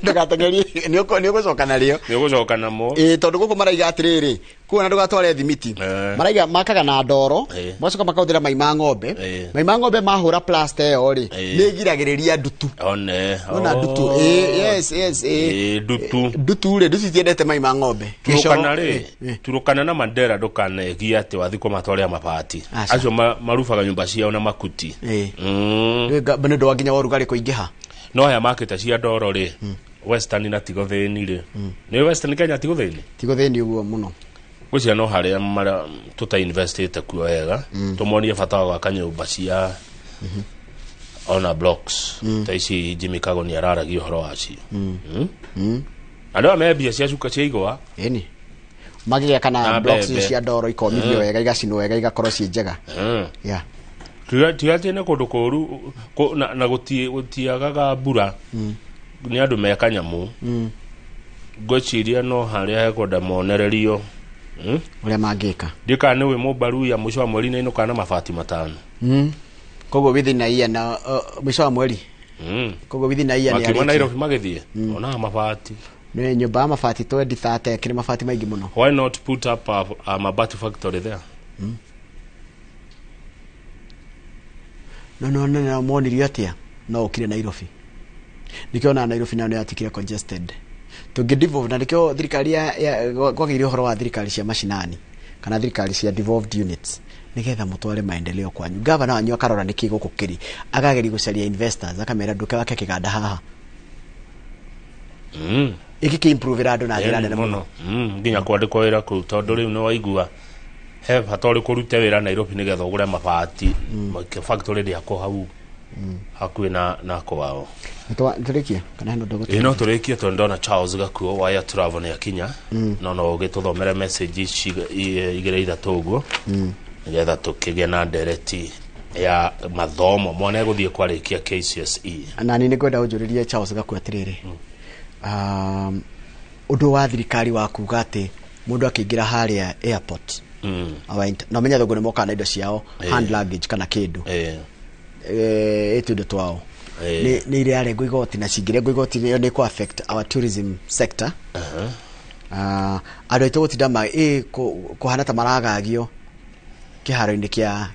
[SPEAKER 2] ndũgateng'erie, nĩ ũgũcoka narĩo.
[SPEAKER 1] Nĩ ũgũcoka namo.
[SPEAKER 2] Ĩĩ, tondũ gũkũ maraiga atĩrĩrĩ, kũu ona ndũgatware thimiti, maraiga makaga na ndoro, magacoka makahũthĩra mai ma ng'ombe. Mai ma ng'ombe mahũra plaster ĩyo rĩ, nĩ ĩgiragĩrĩria ndutu.
[SPEAKER 1] One.
[SPEAKER 2] Ona ndutu. Ĩĩ, yes, yes, ĩĩ.
[SPEAKER 1] Ĩĩ, ndutu.
[SPEAKER 2] Ndutu rĩ, ndutu itiendete mai ma ng'ombe.
[SPEAKER 1] Turukana
[SPEAKER 2] Gĩcoro.
[SPEAKER 1] rĩ, Turukana na Mandera, ndũkanegie atĩ wathiĩ kũmatwarĩra mabati.
[SPEAKER 2] Aca.
[SPEAKER 1] Acio marubaga nyũmba ciao na makuti.
[SPEAKER 2] Nĩ ũndũ wa nginya wa ũrugarĩ kũingĩha.
[SPEAKER 1] No aya makĩte cia ndoro rĩ, Western na Tigothĩni rĩ, nĩ Western Kenya Tigothĩni.
[SPEAKER 2] Tigothĩni ũguo mũno.
[SPEAKER 1] Gwĩciria no harĩa marĩa tũta-investĩte kuo wega, tũmonie bata wa gwaka nyũmba cia ona blocks ta ici Jimmy Kagoni araragia ũhoro wacio. Andũ aya me mbia cia cuka cia igwa.
[SPEAKER 2] Ĩni magĩgĩa kana
[SPEAKER 1] Na
[SPEAKER 2] blocks
[SPEAKER 1] mbembe.
[SPEAKER 2] cia ndoro ikomithio wega, igacinwo wega, igakorwo ciĩ njega. Yeah.
[SPEAKER 1] Tiga atĩ nĩ kũndũ kũru na gũtiagaga mbura, nĩ andũ me kanyamũ. Ngwĩciria no harĩa hekwenda monererio.
[SPEAKER 2] Ũrĩa mangĩka.
[SPEAKER 1] Ndiũ kana nĩ wĩ mũmbaruya mũico wa mweri nĩinũkaga na mabati 5.
[SPEAKER 2] Koguo within a year na mũico wa mweri. Koguo within a year nĩ
[SPEAKER 1] Makiuma
[SPEAKER 2] arĩkia.
[SPEAKER 1] Nairobi magĩthiĩ onaga mabati.
[SPEAKER 2] Nĩ nyũmba ya mabati 20 30 ĩkĩrĩ mabati maingĩ mũno.
[SPEAKER 1] Why not put up a mabati factory there?
[SPEAKER 2] No monirio atĩa no ũkire Nairobi. Nĩkĩo ona Nairobi nayo nĩ yatikire congested. Tũngĩ devolve, na nĩkĩo thirikari ya kwagĩire ũhoro wa thirikari cia mashinani kana thirikari cia devolved units, nĩgetha mũtware maendeleo kwanyu. Gavana wanyu akarora nĩkĩ gũkũ kĩrĩ, akageria gũcaria investors, akamera ndũke wake kĩganda haha. Ĩkĩ kĩ improve andũ na njĩra nene mũno.
[SPEAKER 1] Nginya kwandĩkwo wĩra kũu, tondũ rĩu nĩ waigua he bata ũrĩkũ ũrute wĩra Nairobi nĩgetha ũgũre mabati factory rĩakwo hau hakuhĩ na kwao.
[SPEAKER 2] Nĩtũrĩkie kana hena ũndũ?
[SPEAKER 1] Ĩ, no tũrĩkie tondũ ndona Charles Gakuo wa Air Travel nĩ akinya. No ũgĩtũthomere message ici igĩrĩ ithatũ ũguo, nĩgetha tũkĩgĩe na ndereti ya mathomo mwana egũthiĩ kwarĩkia KCSE.
[SPEAKER 2] Na nĩ ngwenda ũnjũrĩrie Charles Gakuo atĩrĩrĩ, ũndũ wa thirikari wa kuga atĩ mũndũ akĩingĩra harĩa airport, na ũmenye athũngũ nĩ mokaga na indo ciao, hand luggage kana kĩndũ, ĩtũ indo twao nĩ irarengwo igoti, na cingĩrengwo igoti ĩyo nĩ kũ affect our tourism sector. Andũ aitũ gũtinda kũhana ta maragagio kĩharo-inĩ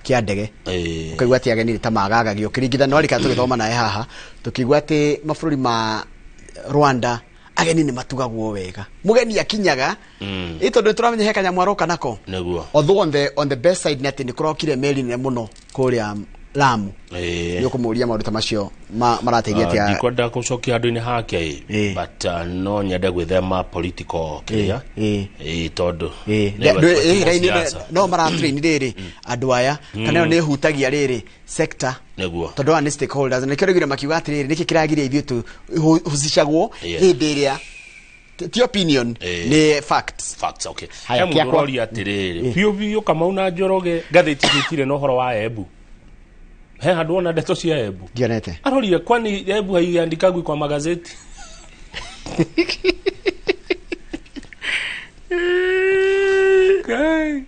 [SPEAKER 2] kĩa ndege, ũkaigua atĩ ageni nĩ ta magagagio ũkĩringithania no rika tũgĩthoma naye haha, tũkĩigua atĩ mabũrũri ma Rwanda ageni nĩ matugagwo wega, mũgeni akinyaga ĩ tondũ nĩtũramenya he kanyamũ aroka nako.
[SPEAKER 1] Nĩguo.
[SPEAKER 2] Although on the best side nĩ atĩ nĩ kũrokire meri nene mũno kũrĩa Lamu. Nĩ ũkũmũria maũndũ ta macio marateithia atĩa.
[SPEAKER 1] Ndikwenda gũcokia handũ-inĩ hake ĩ, but no nyende gwĩthema political kĩrĩa ĩ tondũ nĩ siasa.
[SPEAKER 2] No maratrain rĩrĩ andũ aya kana ĩyo nĩ ĩhutagia rĩrĩ sector,
[SPEAKER 1] Nĩguo.
[SPEAKER 2] tondũ aya nĩ stakeholders, na nĩkĩo rĩgire makiuga atĩrĩrĩ, nĩkĩ kĩragiria ithuĩ tũhusicagwo hĩndĩ ĩrĩa ti opinion, nĩ facts.
[SPEAKER 1] Facts, okay.
[SPEAKER 2] Haya,
[SPEAKER 1] He mũndũ
[SPEAKER 2] kĩakwa.
[SPEAKER 1] ũroria atĩrĩrĩ, biũ biũ Kamau na Njoroge ngathĩti citirĩ na ũhoro wa Embu, he handũ wona ndeto cia Embu?
[SPEAKER 2] Ndionete.
[SPEAKER 1] Aroria kwani Embu haiandikagwi kwa magazeti? Kai.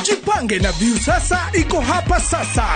[SPEAKER 17] Jipange na Viusasa iko hapa sasa.